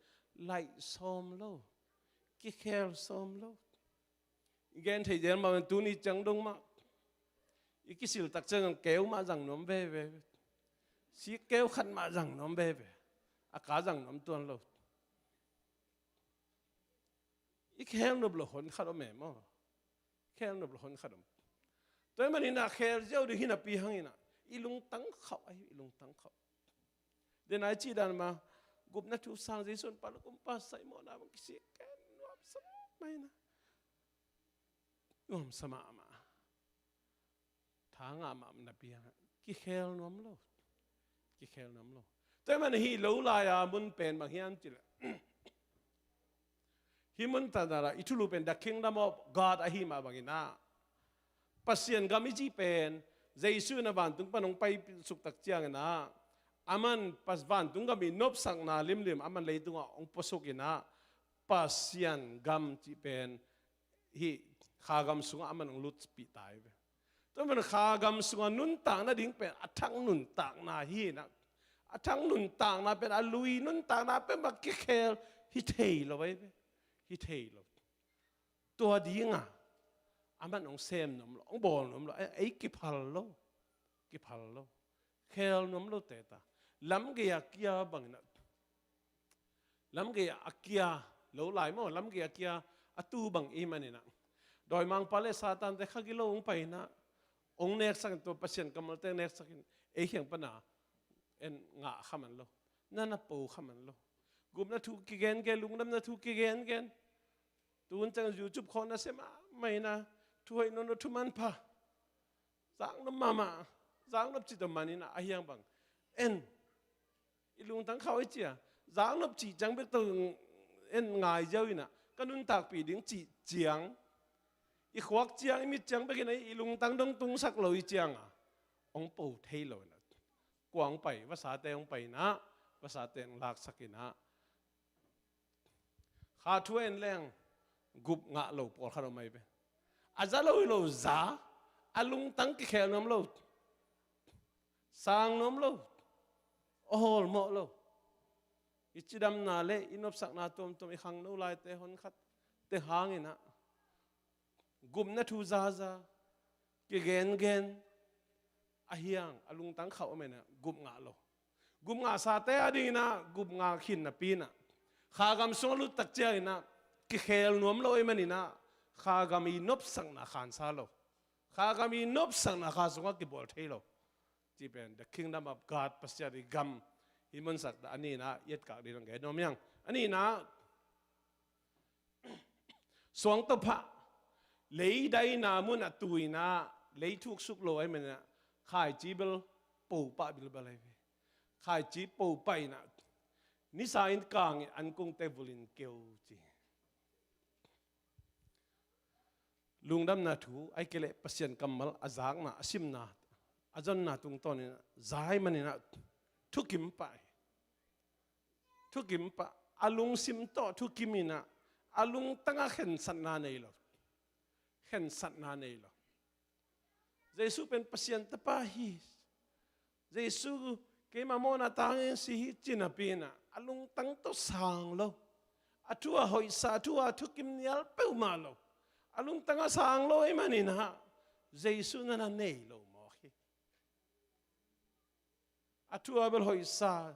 laih sawm lo, kikhel sawm lo. I gen thei zel mah, tuni ciang dong mah i kisil tak ciang keu mah zang nuam veve. Sik keu khat mah zang nuam veve. A ka zang nuam tuan lo. I khel nop lo hon khat om e maw. Khel nop lo hon khat om. Tua ahih maninah khel ziau ding hi napi hanginah i lungtang khauh ahi, i lungtang khauh. Dena i cih dan mah, gupna thu sang Jesu in pal kumpa sai mawhna bang kisik ken nuamsa mah inah. Nuamsa mahmah. Tha ngah mah napi hang kikhel nuam lo. Kikhel nuam lo. Tua ahih manin hih lo lai-a mun pen bang hiam cih leh, hih mun tanah i thulu pen the kingdom of God ahih mah banginah, Pasian gam i cih pen Jesu in a vantung pan hong pai suk tak cianginah, aman pas vantung gam i nopsakna limlim aman leitungah hong puasukinah, Pasian gam cih pen hih kha gam sungah aman hong lutpih ta hi ve. Tua man kha gam sungah nuntakna ding pen a thak nuntakna hi inah, a thak nuntakna pen, a lui nuntakna pen bang kikhel hi thei lo ahi ve. Hi thei lo. Tua dinga aman hong sem nuam lo, hong bawl nuam lo, ei, ei kiphal lo. Kiphal lo. Khel nuam lo teta. Lamgei a kia banginah, lamgei a kia, lo lai maw, lamgei a kia a tu bang i hih maninah, dawimangpa le Satan te kha gilo hong pai inah, hong neksak in, tua Pasian kammalte neksak in, ei kheng pana en ngah kha man lo. Na na po kha man lo. Gupna thu kigengen, lungdamna thu kigengen. Tun ciang YouTube khawng na sem a, mah inah, thu hoih nawn lo, thu manpha. Zaknop mahmah, zaknop cih tawh man inah, a hiang bang en, i lungtang khauh hi cia. Zaknop cih ciang bek tawh en ngai ziau inah, ka nuntakpih ding cih ciang, i khuak ciang, i mit ciang bek inah i lungtang dong tungsak lo i cianga hong po thei lo inah, kua hong pai, vasate hong pai inah, vasate hong laksak inah, kha thu en leng gup ngah lo pawlkhat om ahi ve. A za lo hi lo za, a lungtang kikhel nuam lo, sang nuam lo, a hawlmawh lo. I cidamna le i nopsakna tuamtuam, i khangno laite honkhatte hanginah gupna thu zaza, kigengen, a hiang, a lungtang khauh a menah gup ngah lo. Gup ngahsate a dinginah gup ngah khin napi inah, kha gam sungah lut tak cianginah kikhel nuam lo ahih maninah, kha gam i nopsakna khansa lo. Kha gam i nopsakna kha sungah kibawl thei lo. Cih pen the kingdom of God, Pasian i gam i munsak a ninah i etkak ding hong gen nuam hi hang. A ninah, suang tawh phah, lei daina munah tu inah, lei thuksuk lo ahih maninah, khaici bel po pah bilbal ahi ve. Khaici po pah inah, nisa in kangin ankungte vulin keu ci. Lungdamna thu, ahih kei leh Pasian kammal a zakna, a simna, a zonna tungtawn in ah, zai man in ah thukim pah hi. Thukim pah, a lungsim tawh thukim in ah, a lungtang ah khensatna nei lo. Khensatna nei lo. Jesu pen Pasian Tapa hi. Jesu keima mawhna tangin si hi ci napi in ah, a lungtang tawh sang lo. A thu a hoihsa, a thu a thukim nial peuhmah lo. A lungtang a sang lo ahih man in ah, Jesu na na nei lo mawk hi. A thu a bel hoihsa,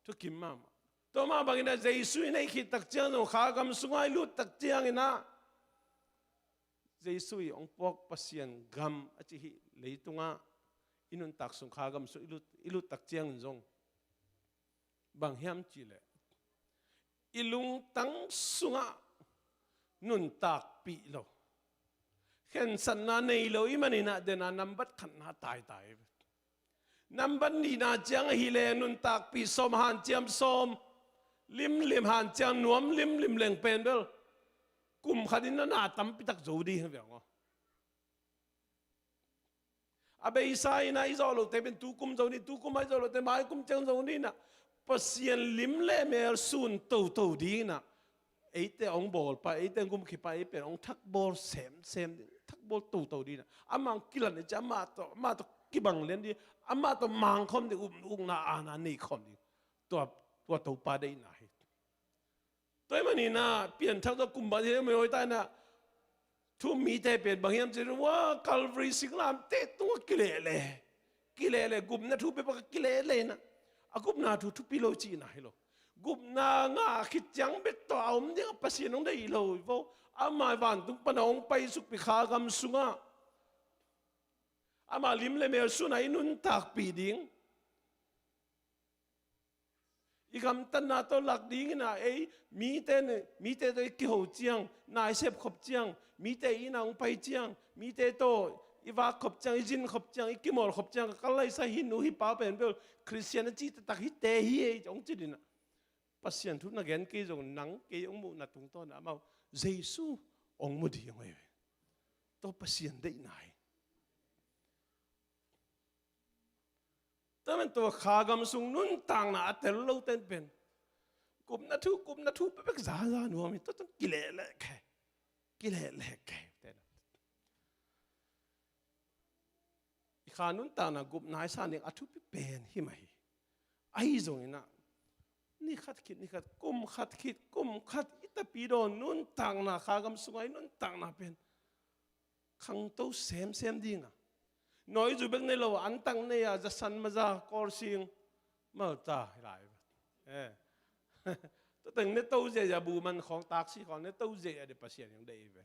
thukim mahmah. Tua mah bangin ah Jesu i neih khit tak ciang zong, kha gam sungah i lut tak ciangin ah, Jesu i hong puak Pasian gam a cih hih leitungah i nuntak sung, kha gam sung i lut, i lut tak ciangin zong, bang hiam cih leh, i lungtang sungah nuntakpih lo, khensatna nei lo i hih man in ah, den a nambat khatna taitai. Nambat nihna ciang ahih leh nuntakpih sawm, hanciam sawm, limlim, hanciam nuam limlim leng pen bel, kum khat in na na tampi tak zo ding hi ve aw. A beisa in ah i zawh lote pen tu kum zo ni, tu kum ah i zawh lote mai kum ciang zo ni in ah, Pasian lim le mel sun toto ding in ah, eite hong bawlpa, eite hong gumkhaipa, ei pen hong thakbawl semsem ding, thakbawl toto ding in ah, amah hong kilat ni ciang amah tawh, amah tawh kibang lian ding, amah tawh mang khawm ding, uk, ukna aana nei khawm ding. Tua, tua Topa deihna hi. Tua ahih man in ah, pianthak tawh kum bang hi leh mawk ta in ah, thu um mite pen bang hiam cih leh, ua, Calvary singlamteh tungah kilehleh, kilehleh, gupna thu peuhpeuh ah kilehleh in ah, a gupna thu thupi lo cihna hi lo. Gupna ngah khit ciang bek tawh a om ding a Pasian hong deih lo hi vo. Amah vantung pan a hong paisukpih, kha gam sungah amah lim le mel sun a i nuntakpih ding, i gamtatna tawh lak ding in ah, ei, mite, mite tawh i kiho ciang, na i sep khop ciang, mite i inn ah hong pai ciang, mite tawh i vak khop ciang, i zin khop ciang, i kimawl khop ciang, ka kal laisa, hih nu hih pa pen bel Khristian a ci taktak hite hi ei, hong ci ding in ah, Pasian thu na gen kei zong, nang kei hong muhna tungtawn ah amau Jesu hong mu ding hong hi ve. Tua Pasian deihna hi. Tua man tua kha gam sung nuntakna a tel lote in pen, gupna thu, gupna thu peuhpeuh za, za nuam hi, tua tawh kilehleh kei, kilehleh kei. I kha nuntakna gupna i san ding a thupi pen hi mah hi. Ahi zongin ah, ni khat khit ni khat, kum khat khit kum khat, i tapi dawn nuntakna, kha gam sungah i nuntakna pen khangto semsem ding a, nawi zu bek nei lo, antak nei a, zasan maza, kawlsing, malta hi lai. Eh. Tua teng ne to ziahziah, bu man khawng, taksi khawng ne to ziahziah ding Pasian hong deih hi ve.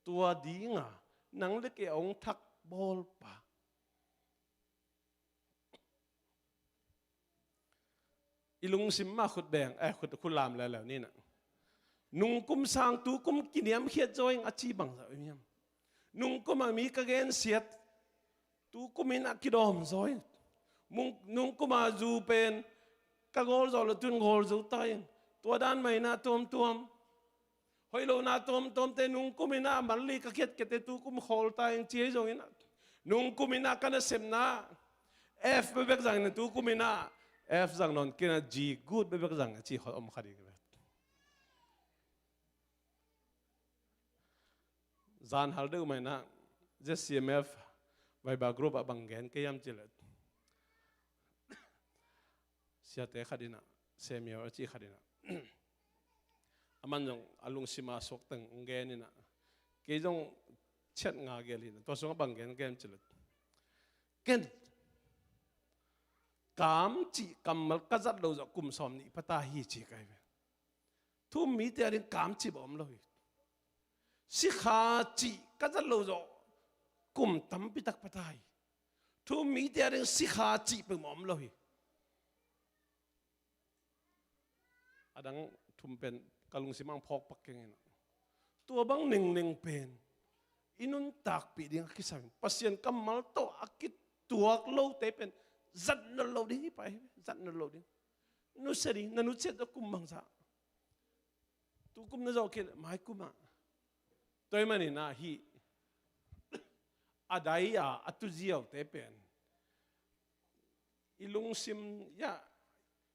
Tua ding a, nang le kei a hong thak bawlpa. I lungsim mah khut beng, eh, khut, khut lam leuleu ni in ah. Nungkum sang tukum kiniamkhiat zaw ing a ci bangzah om hiam? Nungkum a mi ka gensiat, tukum in ah kidawm zaw ing. Mung-, nungkum a zu pen ka gawl zawh loh, tu-in gawl zo ta ing. Tua dan mah in ah tuamtuam. Hoih lohna tuamtuamte nungkum in ah, man li ka khiatkhiatte tukum khawl ta ing ci hi zongin ah, nungkum in ah ka nasepna F bekbek zang in ah, tukum in ah F zang nawn kei in ah, G good bekbek zang a ci khol om kha ding hi ve. Zan hal deuh mah in ah Z C M F Viber group ah bang gen kei hiam cih leh, siate khat in ah, Samuel a cih khat in ah, aman zong a lungsim a suak teng hong gen in ah, kei zong chat nga gel hi in ah, tua sungah bang gen kei hiam cih leh, ken kam cih kammal ka zat loh zawh kum sawmnih pha ta hi ci ka hi ve. Thu um mite ading kam cih bawh om lo hi. Sikha cih ka zat loh zawh kum tampi tak pha ta hi. Thu um mite ading sikha cih peuhmah om lo hi. A dang thum pen ka lungsim ah hong phawk pak keng in ah, tua bang nengneng pen i nuntakpih ding a kisam hi. Pasian kammal tawh a kituak lote pen zat nawn lo ding hi pah hi. Zat nawn lo ding. Nusia ding, na nusiat zawh kum bangzah. Tukum na zawh kei leh mai kum ah, Tua ahih manin ah hih a dai a a tuziaute pen i lungsim, ya,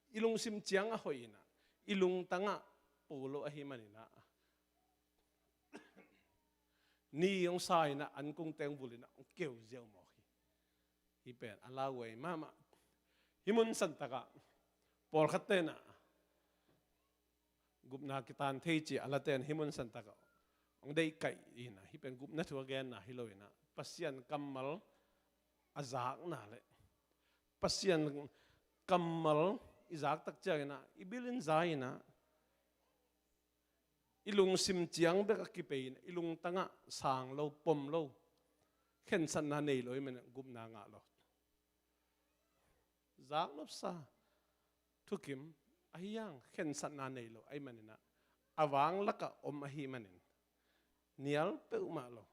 i lungsim ciang a hoih in ah i lungtang ah po lo ahih manin ah ni hong sa in ah ankungte hong vul in ah hong keu ziau mawk hi. Hih pen a lauhuai mahmah. Hih mun santak ah pawlkhatte in ah gupna kitan thei ci a late in hih mun santak ah hong deihkaih in ah hih pen gupna thu a genna hi lo in ah Pasian kammal a zakna le Pasian kammal i zak tak ciangin ah i bil in za in ah i lungsim ciang bek a kipei in i lungtang ah sang lo, pom lo, khensatna nei lo ahih manin gupna ngah lo. Zaknopsa thukim ahi hang khensatna nei lo ahih manin ah a vang lakah om ahih manin nial peuhmah lo.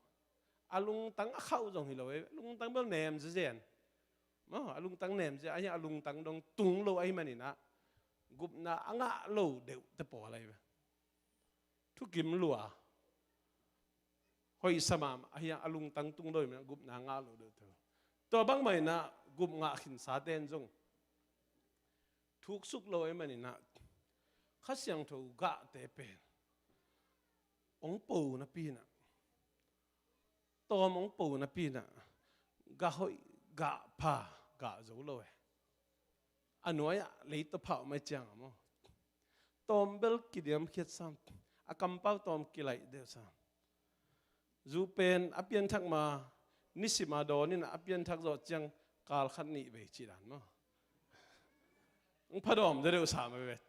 A lungtang a khauh zong hi lo, a lungtang bel nem zezen. Maw, a lungtang nem zezen, ahi hang a lungtang dong tung lo ahih manin ah gupna a ngah lo deuhte pawl ahi ve. Thukim lua, hoihsa mahmah ahi hang a lungtang tung lo ahih manin ah gupna ngah lo deuhte. Tua bangmah in ah gup ngah khinsate in zong thuksuk lo ahih manin ah Kha Siangtho gahte pen hong po napi in ah, tawm hong po napi in ah gah hoih, gah pha, gah zo lo e. A nuai-ah lei tawpah om ahih ciang ah maw, tawm bel kidiamkhiat sam, a kampau tawm kilaih deuh sam. Zu pen a pianthak ma, nisim a dawn in ah a pianthak zawh ciang kal khat nih vei cih dan maw. Hong phadawm deuh sam a vet.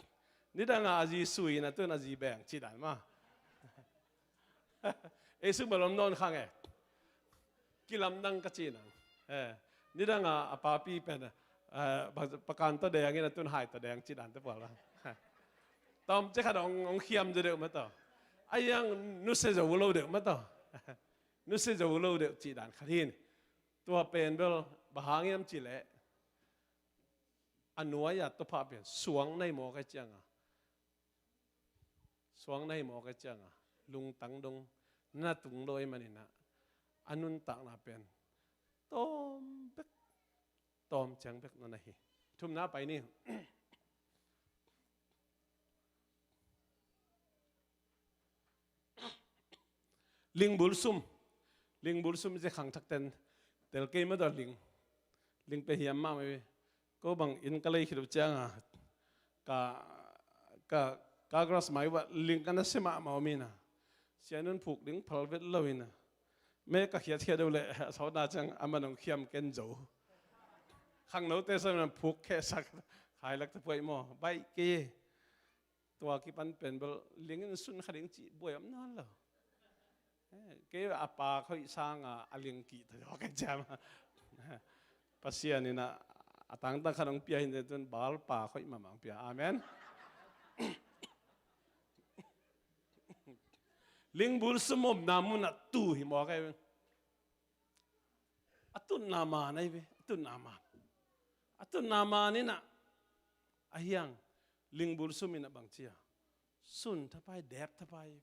Nidang a a zi sui in ah tu in a zi beng cih dan maw. Ei sung bel om nawn khang e. Kilamdang ka cih nang. Eh, nidang a a papi pen, eh, pa, pakan tawh deng in ah tu in hai tawh deng cih dante pawl bang. Tawm ciang khat hong, hong khiam zo deuh mah tawh. Ahi hang nusia zo lo deuh mah tawh. Nusia zo lo deuh cih dan khat hi in. Tua pen bel bang hang hiam cih leh a nuai-a tawpah pen suang na hi mawk ahih ciang a, suang na hi mawk ahih ciang a lungtang dong na tung lo ahih manin ah a nuntakna pen tawm bek, tawm ciang bek na na hi. Thumna pai ni. Lingbul sum. Lingbul sum zia khangthak ten tel kei mah tawh ling. Ling pia hiam mahmah hi. Ko bang inn ka lei khit uh ciang a ka, ka, ka garage mai uah ling ka na sia mahmah om in ah, Sia Nun phuk ding phal vet lo in ah, me ka khiatkhiat uh leh a sawtna ciang a man hong khiam ken zo. Khangnote sa man phuk khehsak, khai lak ta puai maw, baih kei e. Tua kipan pen bel ling in sun kha ding cih buai om nawn lo. Eh, kei a pak hoih sang a, a ling kih ta zaw ka ciam. Pasian in ah a tangtang khat hong pia hi in, tu in Baal pak hoih mahmah hong pia. Amen. Lingbul sum omna mun ah tu hi mawk ahi ve. A tutna man ahi ve, a tutna man. A tutna man in ah, ahi hang lingbul sum in ah bang ci a, sun thapai, dep thapai ahi ve.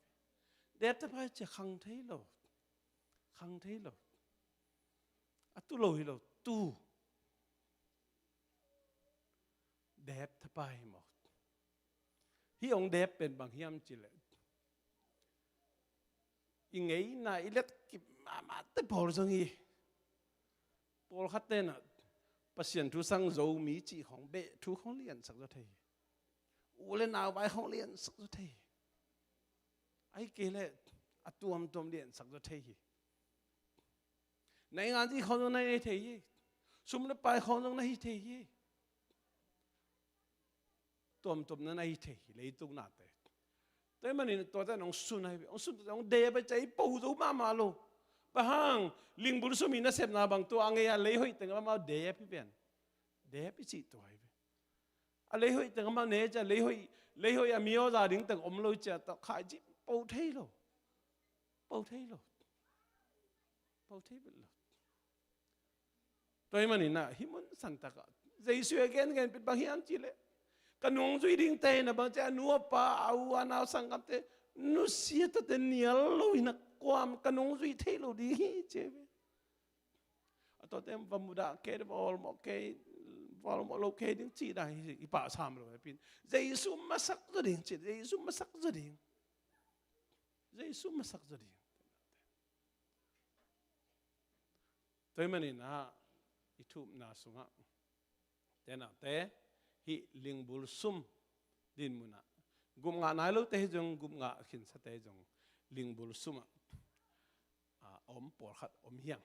Dep thapai ci a khang thei lo. Khang thei lo. A tu lo hi lo, tu. Dep thapai hi mawk. Hih hong dep pen bang hiam cih leh i ngeina i letkip mahmahte pawl zong hi. Pawlkhatte in ah Pasian thu sang Zomi cih khawng beh thu khawng liansak zaw thei hi. U le nau vai khawng liansak zaw thei hi. Ahih kei leh a tuamtuam liansak zaw thei hi. Naingan cih khawng zong na hi thei hi. Sum le pai khawng zong na hi thei hi. Tuamtuam na na hi thei hi leitung nate. Tua ahih manin tuate hong sun ahi ve, hong sun, hong dep ahi ciah i po zo mahmah lo. Bang hang, lingbul sum i nasepna bang tua a ngei a lei hoih teng amau dep hi pen. Dep i cih tua ahi ve. A lei hoih teng amau ne ciah lei hoih, lei hoih a mi aw za ding teng om lo ciah tawh khai cih po thei lo. Po thei lo. Po thei bel lo. Tua ahih manin ah hih mun santak ah Jesu a gengen pen bang hiam cih leh ka nungzui dingte in ah bang ci a, a nu a pa, a u a nau, sanggamte nusia ta teh nial lo in ah kuam ka nungzui thei lo ding hi ci ve. A tawte va mudah kei, va awlmawh kei, va awlmawh lo kei ding ci dan hi, i pah sam lo hi pin. Jesu masak zaw ding ci, Jesu masak zaw ding. Jesu masak zaw ding. Tua ahih manin ah i thupna sungah te naute hih lingbul sum din munah gupngah nai lote hi zong, gupngah khinsate hi zong lingbul sumah a om pawlkhat om hiang.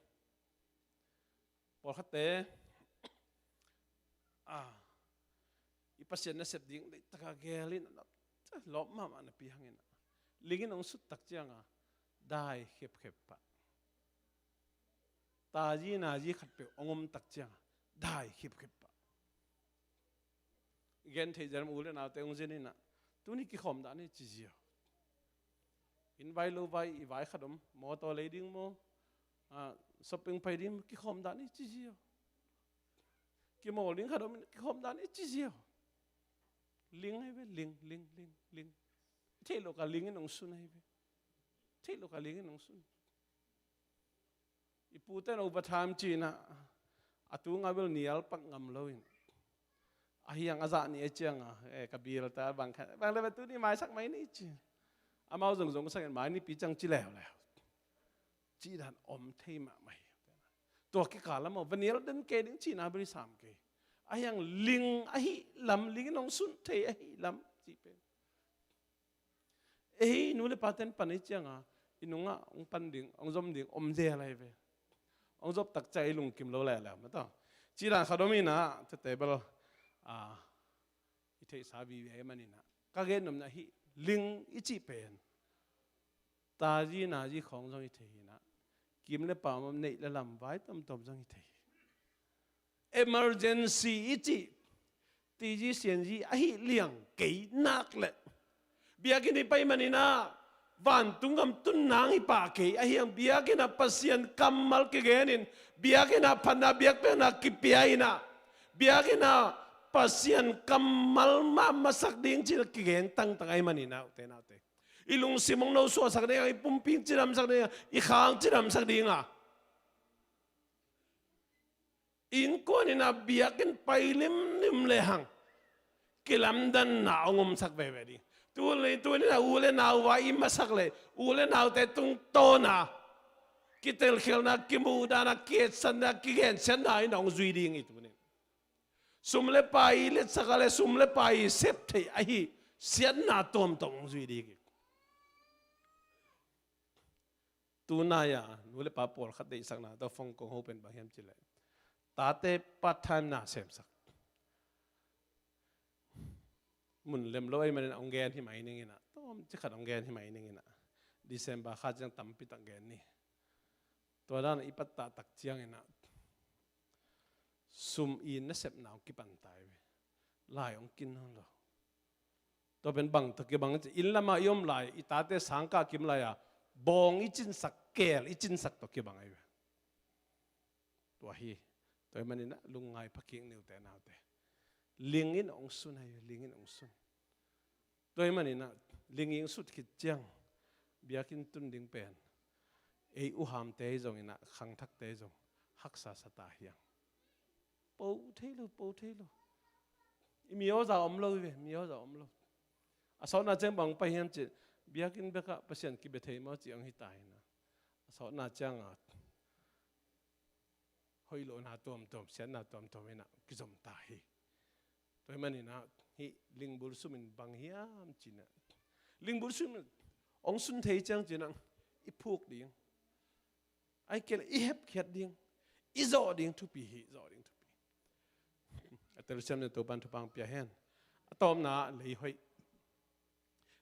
Pawlkhatte a i Pasian nasep ding leitak a gel in a lawp mahmah napi hangin ah ling in hong sut tak ciangah dai khepkhep pah. Tazi nazi khatpeuh hong om tak ciangah dai khepkhep pah. I gen theih zel u le naute hong zin in ah tuni kikhawm dah ni ci ziau. Inn vai lo vai, i vai khat om, mawtaw lei ding maw, ah, shopping pai ding, kikhawm dah ni ci ziau. Kimawl ding khat om, kikhawm dah ni ci ziau. Ling ahi ve, ling, ling, ling, ling. Theih lo ka ling in hong sun ahi ve. Theih lo ka ling in hong sun. I pute in overtime ci in ah a tu ngah bel nial pak ngam lo in. A hiang a zah ni a ciang a, eh, ka bill ta bang khat, bang le bang tuni maisak mai ni ci. Amau zongzong sak in mai nipi ciang ci leuleu. Ci dan om thei mahmah hi. Tua kikal lam aw, va nial den kei ding cihna bel i sam kei. A hiang ling ahih lam, ling in hong sun thei ahih lam cih pen. Ei nu le paten pan i cianga i nungah hong pan ding, hong zom ding om zel ahi ve. Hong zop tak ciang i lungkim lo leuleu mataw. Ci dan khat om in ah, tua table, ah, i theihsa vive ahih manin ah ka gen nopna hih ling i cih pen tazi nazi khawng zong hi thei hi in ah, kim le pam, neih le lam vai tomtom zong hi thei hi. Emergency i cih tizi sianzi ahi liang kei nak leh biakinn i pai manin ah vantung gam tun nang hi pah kei. A hiang biakinn ah Pasian kammal kigen in, biakinn ah phatna biakpiakna kipia in ah, biakinn ah Pasian kammal mah masak ding cih kigen tangtang ahih manin ah, ute naute, i lungsim hong nosuahsak ding a, i pumpi hong cidamsak ding a, i kha hong cidamsak ding a, innkuan in ah biakinn pai limlim lehang kilamdanna hong omsak veve ding. Tu le tu in ah u le nau vai i masak leh u le naute tungtawn a kitelkhialhna, kimuhdahna, kietsanna, kigensiatna in ah hong zui ding hi. Tu in sum le pai i letsak a leh sum le pai i sep theih ahi siatna tuamtuam hong zui ding hi. Tunai-a nu le pa pawlkhat deihsakna tawh phone kong ho pen bang hiam cih leh tate part time na semsak. Mun lem lo ahih manin hong gen hi mai ning in ah, tawmcik khat hong gen hi mai ning in ah, December kha ciang tampi tak gen ni. Tua dan i pattah tak ciangin ah sum i nasepna hong kipan ta hi ve. Lai hong kin nawn lo. Tua pen bang tawh kibang ci, inn lamah i om lai, i tate sangkah kim lai-a bawng i cinsak, keel i cinsak tawh kibang ahi ve. Tua hi. Tua ahih manin ah lungngai pha kik ni, ute naute. Ling in hong sun ahi ve, ling in hong sun. Tua ahih manin ah ling in sut khit ciang biakinn tun ding pen ei uhamte hi zongin ah, khangthakte hi zong haksa sa ta hiang. Po thei lo, po thei lo. I mi aw za om lo hi ve, mi aw za om lo. A sawtna ciang bang pai hiam cih, biakinn bekah Pasian kibia thei maw cih hong hi ta hi in ah, a sawtna ciangah hoih lohna tuamtuam, siatna tuamtuam in ah kizom ta hi. Tua ahih manin ah hih lingbul sum in bang hiam cih leh, lingbul sum in hong sun thei ciang cih leh i phuk ding, ahih kei leh i hepkhiat ding, i zawh ding thupi hi, zawh ding thupi. A telsiam ni, Topa'n thupha pia hen. A tawpna, lei hoih.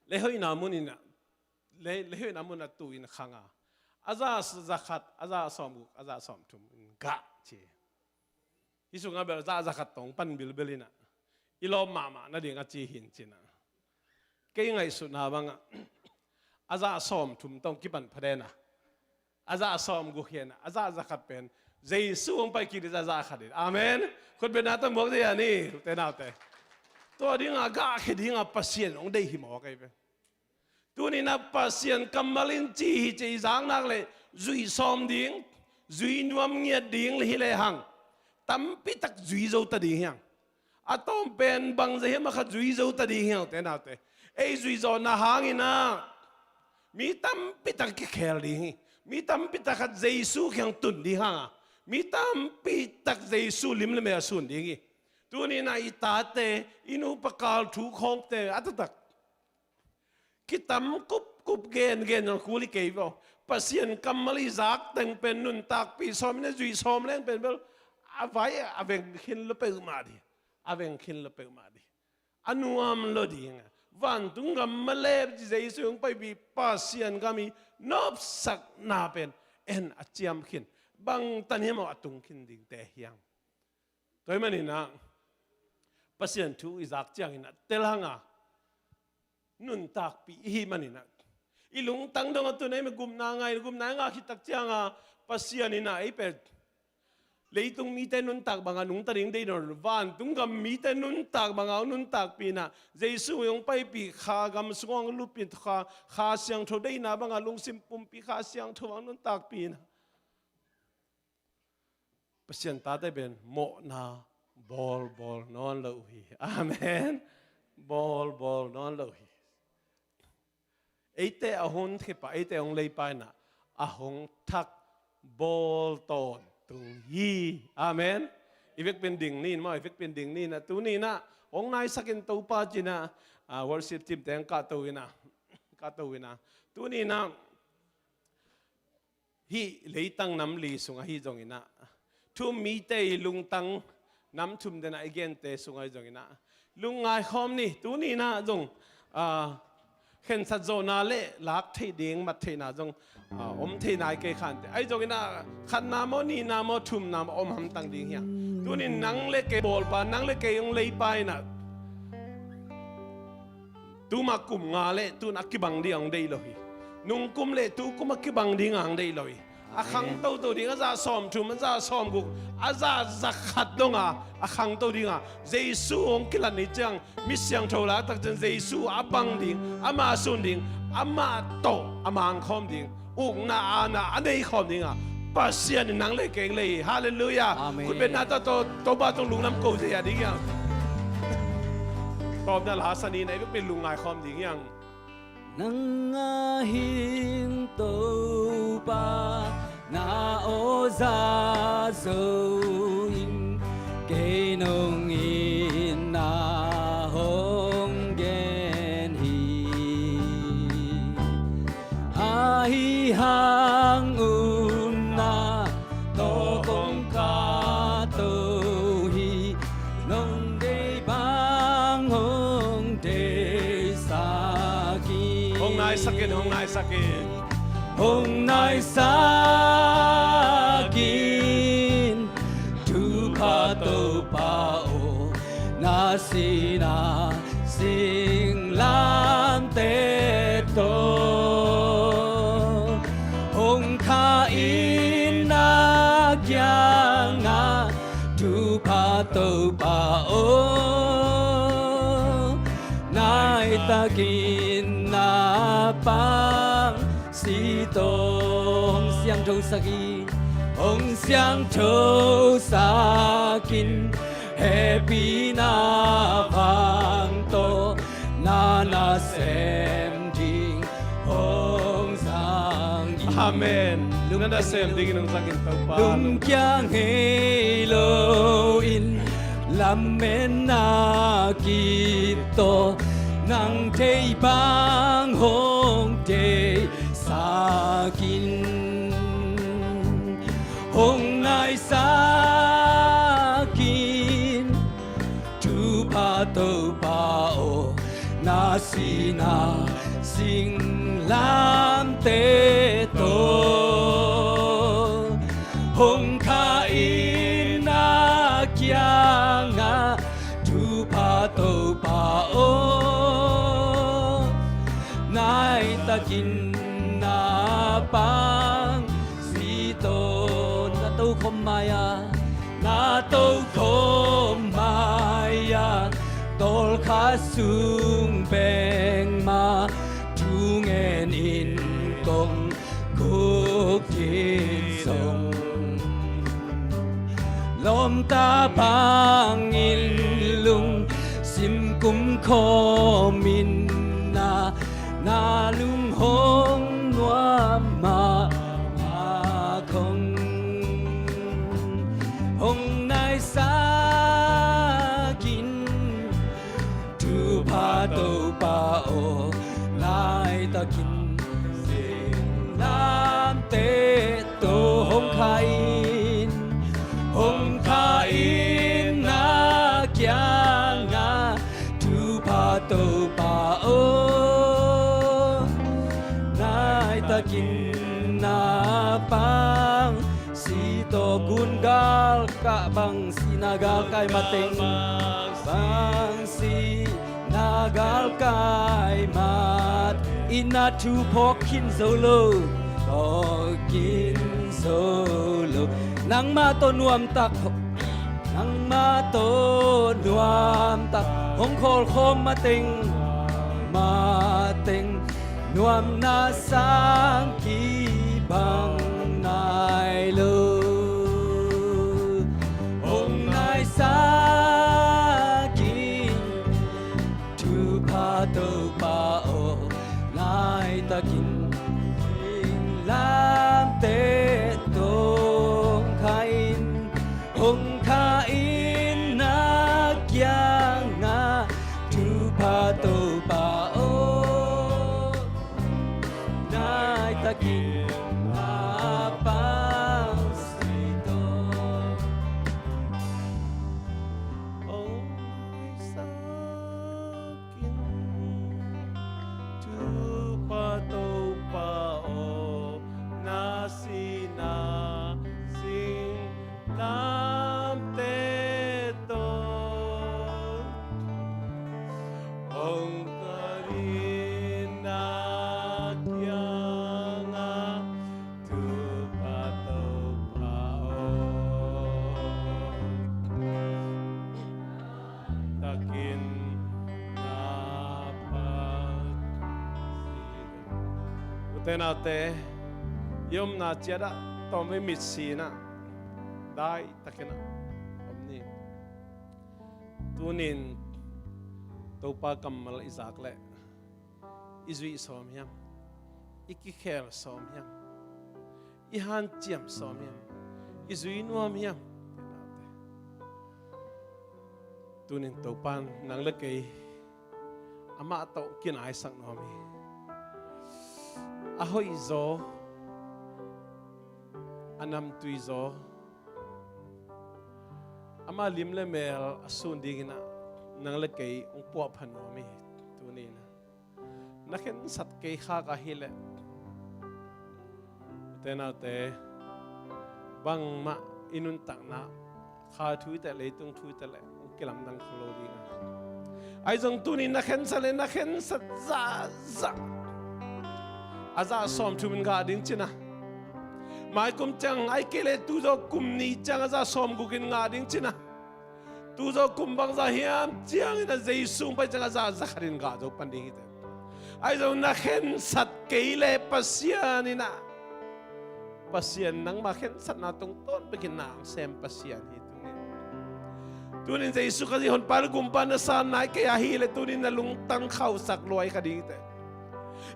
Lei hoihna mun in ah, lei, lei hoihna mun ah tu in khang a, a za, za khat, a za sawmguk, a za sawmthum in gah ci. Hih sungah bel za, za khat tawh pan bilbel in ah, i lawp mahmah nading a ci hi in cin ah. Kei ngaihsutna bangah a za sawmthum tawh kipan pha den a, a za sawmguk hi in ah, a za, za khat pen Jesu hong pai kik ding za, za khat in. Amen. Khutbetna tawh muak dih a ni, ute naute. Tua dingah gahkhia dingah Pasian hong deih hi mawk ahi ve. Tuni-in ah Pasian kammal in ci hi ci i zak nak leh zui sawm ding, zui nuam ngiat ding hi lehang tampi tak zui zo ta ding hi hang. A tawm pen bangzah hiam a khat zui zo ta ding hi hang, ute naute. Ei zui zawhna hangin ah mi tampi tak kikhel ding hi. Mi tampi tak khat Jesu kiang tun ding hang a, mi tampi tak Jesu lim le mel a sun ding hi. Tuni-in ah i tate, i nupa kal thu khawngte a taktak kitam kupkup gengen zong kul hi kei ve aw. Pasian kammal i zak teng pen nuntakpih sawm in a zui sawm leng pen bel a vai a veng khin lo peuhmah ding, a veng khin lo peuhmah ding. A nuam lo ding a, vantung gam malep ci Jesu hong paipih Pasian gam i nopsakna pen en a ciam khin, bangtan hiam aw a tung khin dingte hi hang. Tua ahih manin ah Pasian thu i zak ciangin ah tel hang a, nuntakpih i hih manin ah i lungtang dong a tun ei mah gupna ngai, gupna i ngah khit tak ciang a Pasian in ah ei pen leitung mite nuntak bang a nungta ding deih nawn lo, vantung gam mite nuntak bang a hong nuntakpih in ah, Jesu hong paipih Kha gam sung hong lupin Kha, Kha Siangtho deihna bang a lungsim pumpi Kha Siangtho hong nuntakpih in ah, Pasian tate pen mawhna bawlbawl nawn lo uh hi. Amen. Bawlbawl nawn lo uh hi. Eite a hong thepha, eite hong leipa in ah a hong thak bawl tawntung hi. Amen. I vekpi in ding ni in maw, i vekpi in ding ni in ah, tuni in ah hong naisak in Topa ci in ah, ah, worship team teng kahto in ah, kahto in ah, tuni in ah hih leitang nam li sung ahi zongin ah, thu-um mite i lungtang nam thum den a i gente sung ahi zongin ah, lungngai khawm ni. Tuni in ah zong, ah, khensat zawhna le lak theih ding mat theihna zong, ah, om thei nai kei khante. Ahi zongin ah khatna maw, nihna maw, thumna maw om hamtang ding hi hang. Tuni in nang le kei bawlpa, nang le kei hong leipa in ah, tu mah kum nga le tu-in a kibang ding a hong deih lo hi. Nung kum le tu kum a kibang ding a hong deih lo hi. A khang toto ding, a zah sawmthum, a zah sawmguk, a zah zakhat dong a, a khangto ding a, Jesu hong kilat ni ciang, mi siangtho lak tak ciang Jesu a bang ding, amah a sun ding, amah tawh a mang khawm ding. Ukna aana a nei khawm ding a, Pasian in nang le kei hong lei hi. Halleluiah. Amen. Khut beng na tawh, Topa tung lungdam ko zia ding hi hang. Tawpna la sa ni in ah i vekpi in lungngai khawm ding hi hang. Nang ahi Topa na aw za zo in, kei nong itna hong gen hi. Ahi hang upna tawh kong kahto hi, nong deih bang hong deihsak in. Hong naisak in, hong naisak in. Hong naisak in, thupha Topa aw, na sihna singlamteh tawh. Hong kha in na kiangah, thupha Topa aw, nai takin na pang si tawh. Hong siangthosak in, hong siangthosak in, hehpihna vang tawh na nasem ding hong zang in. Amen. Na nasem dingin hong zang in Topa. Lungkia ngei loin lametna kip tawh, nang deih bang hong deihsak in. Hong naisak in, thupha Topa aw, na sihna singlamteh tawh. Hong kha in na kiangah, thupha Topa aw, nai takin na pang si tawh. Na tokhom mai-ah, na tokhom mai-ah, tawlkhat sung bek mah thu ngen Tabangin lungsim kumkhawm in na, na lung hong nuam mahmah khong hong naisak in. Thupha Topa aw, laitakin singlamteh tawh hong kha in, hong kha in na kiangah. Thupha Topa aw, laitakin na pang si tawh gun gal kah bang si na galkai mateng, bang si na galkai mat in na thu phawk khin zo lo, phawk khin zo lo. Nangmah tawh nuamtak, nangmah tawh nuamtak hong khawlkhawm mateng, mateng nuamna sang kibang nai lo. Hong naisak in Thupha Topa aw, laitakin singlamteh tawh hong kha in, hong kha in na kiangah. Thupha Topa aw, laitakin na pang si tawh hong naisak in. Thupha Topa aw, na sihna singlamteh tawh hong kha in na kiangah. Thupha Topa aw, takin na pang si. Ute naute, i omna ciat ah tawm i mitsi in ah daitakin ah om ni. Tunin Topa kammal i zak leh i zuih sawm hiam? I kikhel sawm hiam? I hanciam sawm hiam? I zui nuam hiam? Tunin Topan nang le kei amah tawh kinaisak nuam hi. A hoihzaw, a namtuizaw, ama lim le mel a sun dingin ah nang le kei hong puahpha nuam hi. Tunin ah na khensat kei khak ahih leh, ute naute, bangmah i nuntakna, kha thu hi teh, leitung thu hi teh leh hong kilamdang kho lo ding a. Ahi zong tunin na khensat leh na khensat zahzah a zah sawm thum in ngah ding cin a. Mai kum ciang, ahih kei leh tu zawh kum nih ciang a zah sawm guk in ngah ding cin a. Tu zawh kum bangzah hiam ciangin a Jesu hong pai ciang a zah za khat in ngah zo pan ding hi teh. Ahi zong na khensat kei leh Pasian in ah, Pasian nangmah khensatna tungtawn bekin na hong sem Pasian hi tunin. Tunin Jesu Khazih Honpa le Gumpa na san nai kei ahih leh tunin na lungtang khauhsak luai kha ding hi teh.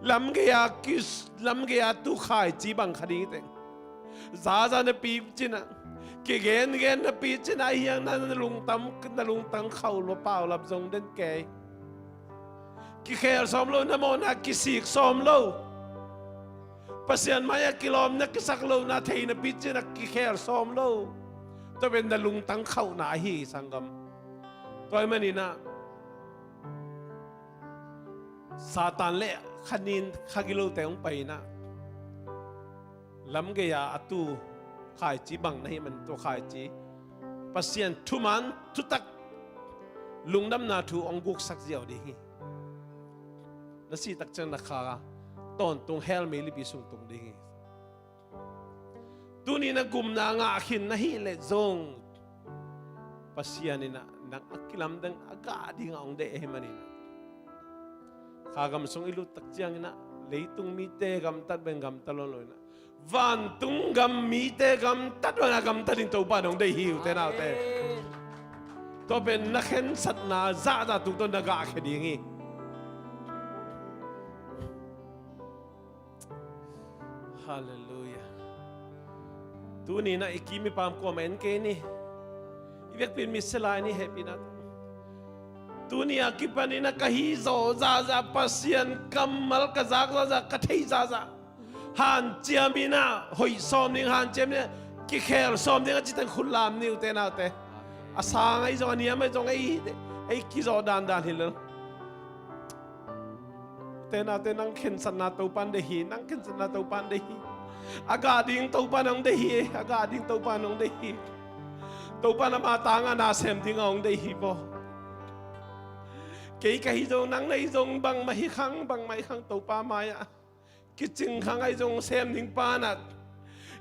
Lam gei-a kis, lam gei-a tu khaici bang kha ding hi teh. Zaza napi cin ah, kigengen napi cin ah, ahi hang na, na lungtang, na lungtang khauh lua, paulap zong den kei. Kikhel sawm lo, na mawhna kisik sawm lo. Pasian mai-ah kilawmna kisak lohna thei napi cin ah kikhel sawm lo. Tua pen na lungtang khauhna ahi, sanggam. Tua ahih manin ah Satan le kha nin kha gilote hong pai in ah, lam gei-a a tu khaici bang na hih man, tua khaici Pasian thuman thutak lungdamna thu hong guksak ziau ding hi. Na sih tak ciang na kha tawntung hell meilipi sung tung ding hi. Tuni na gumna ngah khin na hih leh zong Pasian in ah nang a kilamdang a gah dingah hong deih ahih manin ah, kha gam sung i lut tak ciangin ah leitung mite gamtat beng gamta lo lo in ah, Vantung gam mite gamtat banga gamta ding Topa in hong deih hi, ute naute. Amen. Tua pen na khensatna zahzah tungtawn na gahkhia ding hi. Halleluiah. Tuni-in ah i kim i pam kuamah en kei ni. I vekpi-in mitsia lai ni, hehpihna tawh. Tuni a kipanin ah ka hih zawh zahzah, Pasian kammal ka zak zahzah, ka theih zahzah, hanciamin ah hoih sawm ding, hanciamin ah kikhel sawm ding a cih teng khut lam ni, ute naute. A sang ahi zong, a niam ahi zong, ei, ei kizawh dandan hi lel. Ute naute, nang khensatna Topa in deih hi, nang khensatna Topa in deih hi. A gah ding Topa in hong deih hi, a gah ding Topa in hong deih hi. Topa in ama tangah na sem ding a hong deih hi maw. Kei ka hih zong, nang na hih zong, bangmah hi khang, bangmah hi khang Topa mai-ah kicing khang ahi zong, sem ding pa in ah,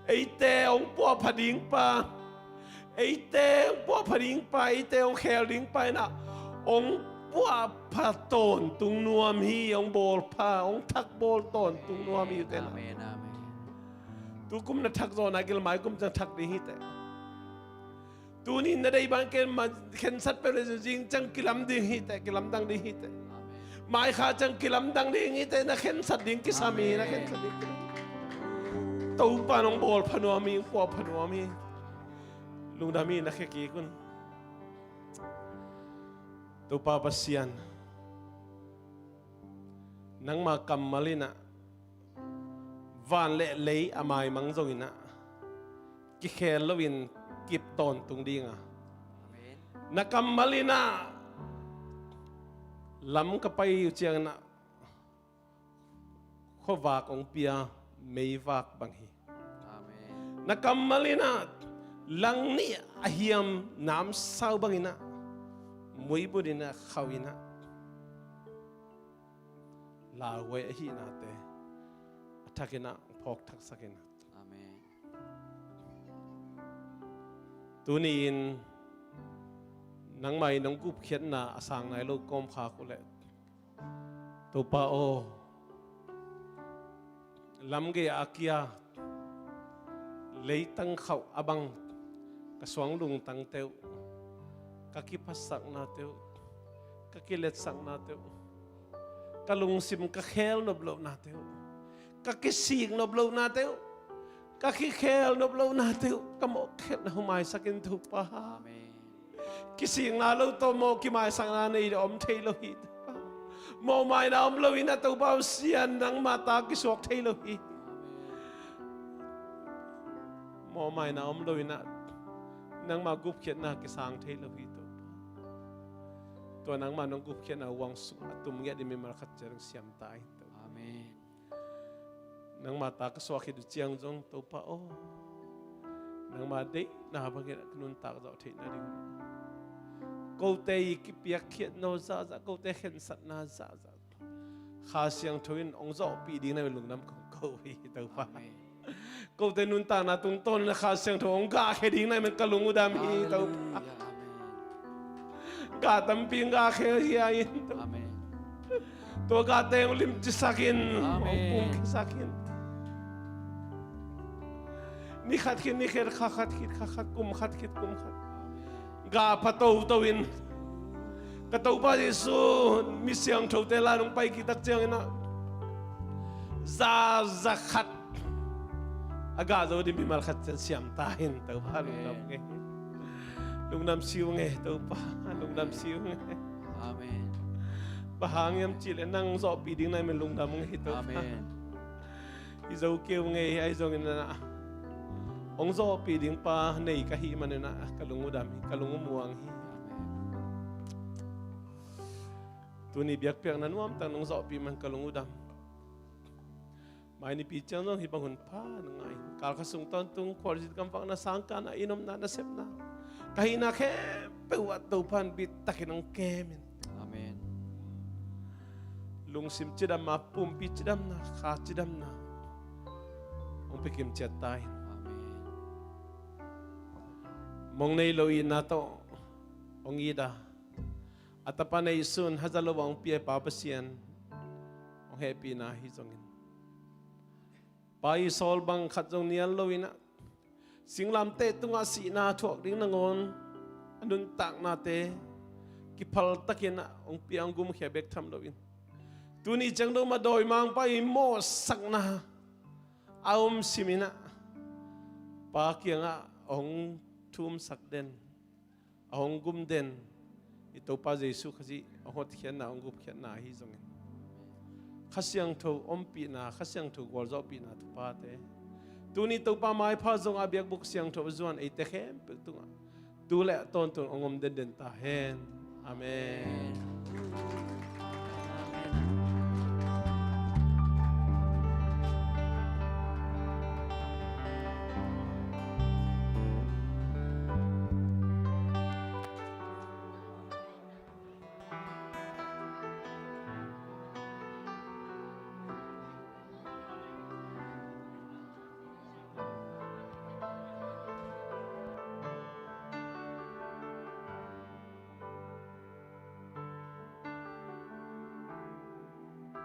eite hong puahpha ding pa, eite hong puahpha ding pa, eite hong khel ding pa in ah hong puahpha tawntung nuam hi, hong bawlpha, hong thak bawl tawntung nuam hi, ute naute. Amen, amen. Tukum na thak zawhna gil mai kum ciang thak ding hi teh. Tuni na deih bang ken ma khensat peuh le zing ciang kilam ding hi teh, kilamdang ding hi teh. Mai kha ciang kilamdang ding hi teh, na khensat ding kisam hi, na khensat ding kisam. Topa in hong bawlpha nuam hi, hong puahpha nuam hi. Lungdam hi, na khia kik un. Topa Pasian, nangma kammal in ah van le lei a maimang zongin ah kikhel loin kip tawntung ding a, amen, na kammal in ah lam ka pai uh ciangin ah khuavak hong pia meivak bang hi. Amen. Na kammal in ah langnih a hiam namsau bangin ah muibun in ah khauh in ah lauhuai ahihnate a thakin ah phawk thaksak in ah. Amen. Tuni-in nangmah in nong gupkhiatna a sang nai lo kawmkhak uh leh, Topa aw, lamgei a kia leitang khauh a bang ka suang lungtangte uh, ka kiphatsaknate uh, ka kiletsaknate uh, ka lungsim ka khel nop lohnate uh, ka kisik nop lohnate uh, ka kikhel nop lohnate uh, ka mawhkhiatna uh maisak in, Topa. Amen. Kisikna lo tawh mawh kimaisakna nei om thei lo hi, Topa. Mawhmaina om loin ah, Topa Pasian, nangma ta kisuak thei lo hi. Mawhmaina om loin ah nangma gupkhiatna kisang thei lo hi, Topa. Tua nangma nong gupkhiatna uang sung a tum ngiat ding mimal khat ciat hong siam ta in, Topa. Amen. Nangma ta ka suak khit uh ciang zong, Topa aw, nangma deihna bangin ka nuntak zawh theihna ding, kote i kipiakkhiatna uh zahzah, kote khensatna zahzah Kha Siangtho in hong zawhpih ding na lungdam kong ko hi, Topa. Amen. Kote nuntakna tungtawn in Kha Siangtho hong gahkhia ding na hih man ka lung uh dam hi, Topa. Hallelujah. Amen. Gah tampi hong gahkhia hi a in, Topa. Amen. Tua gahte hong limcisak in, hong pumkhiasak in. Ni khat khit ni khat, kha khat khit kha khat, kum khat khit kum khat, gah pha toto in, ka Topa Jesu, mi siangthote la nong pai kik tak ciangin ah, za, za khat a gah zo ding mimal khat ciat siam ta in, Topa. Amen. Lungdam ngei. Lungdam siu ngei, Topa. Lungdam siu ngei. Amen. Bang hang hiam cih leh nang zawhpih ding na hih man lungdam ngei, Topa. Amen. I zo keu ngei hi, ahi zongin ah, hong zawhpih ding pa nei ka hih manin ah, ka lung uh dam hi, ka lung uh muang hi. Tuni biakpiakna nuamtak nong zawhpih man ka lung uh dam. Mai nipi ciang zong hih bang hun pha na ngah in, kal khat sung tawntung khualzin kamvakna, sangkahna, inn omna, nasepna, ka hihna khempeuh ah Topa in bittakin hong kem in. Amen. Lungsim cidamna, pumpi cidamna, kha cidamna hong pia kimciat ta in. Amen. Mong nei lo itna tawh hong it a, a Tapa neihsun haza lo a hong pia Pa Pasian hong hehpihna ahi zongin, Pa i sawl bang khat zong nial loin ah, singlamteh tungah sihna thuak ding nangawn a nuntaknate kiphaltakin ah hong pia hong gumkhia bek tham loin, tuni ciang dong mah dawimangpa i mawhsakna a om simin ah, Pa kiangah hong thumsak den, a hong gum den i Topa Jesuh Khazih a hotkhiatna, a hong gupkhiatna ahi zongin, Kha Siangtho ompihna, Kha Siangtho gualzawhpihna thuphate tuni Topa maipha zong a biakbuk siangtho a zuan eite khempeuh tungah tu le tawntung hong om denden ta hen. Amen.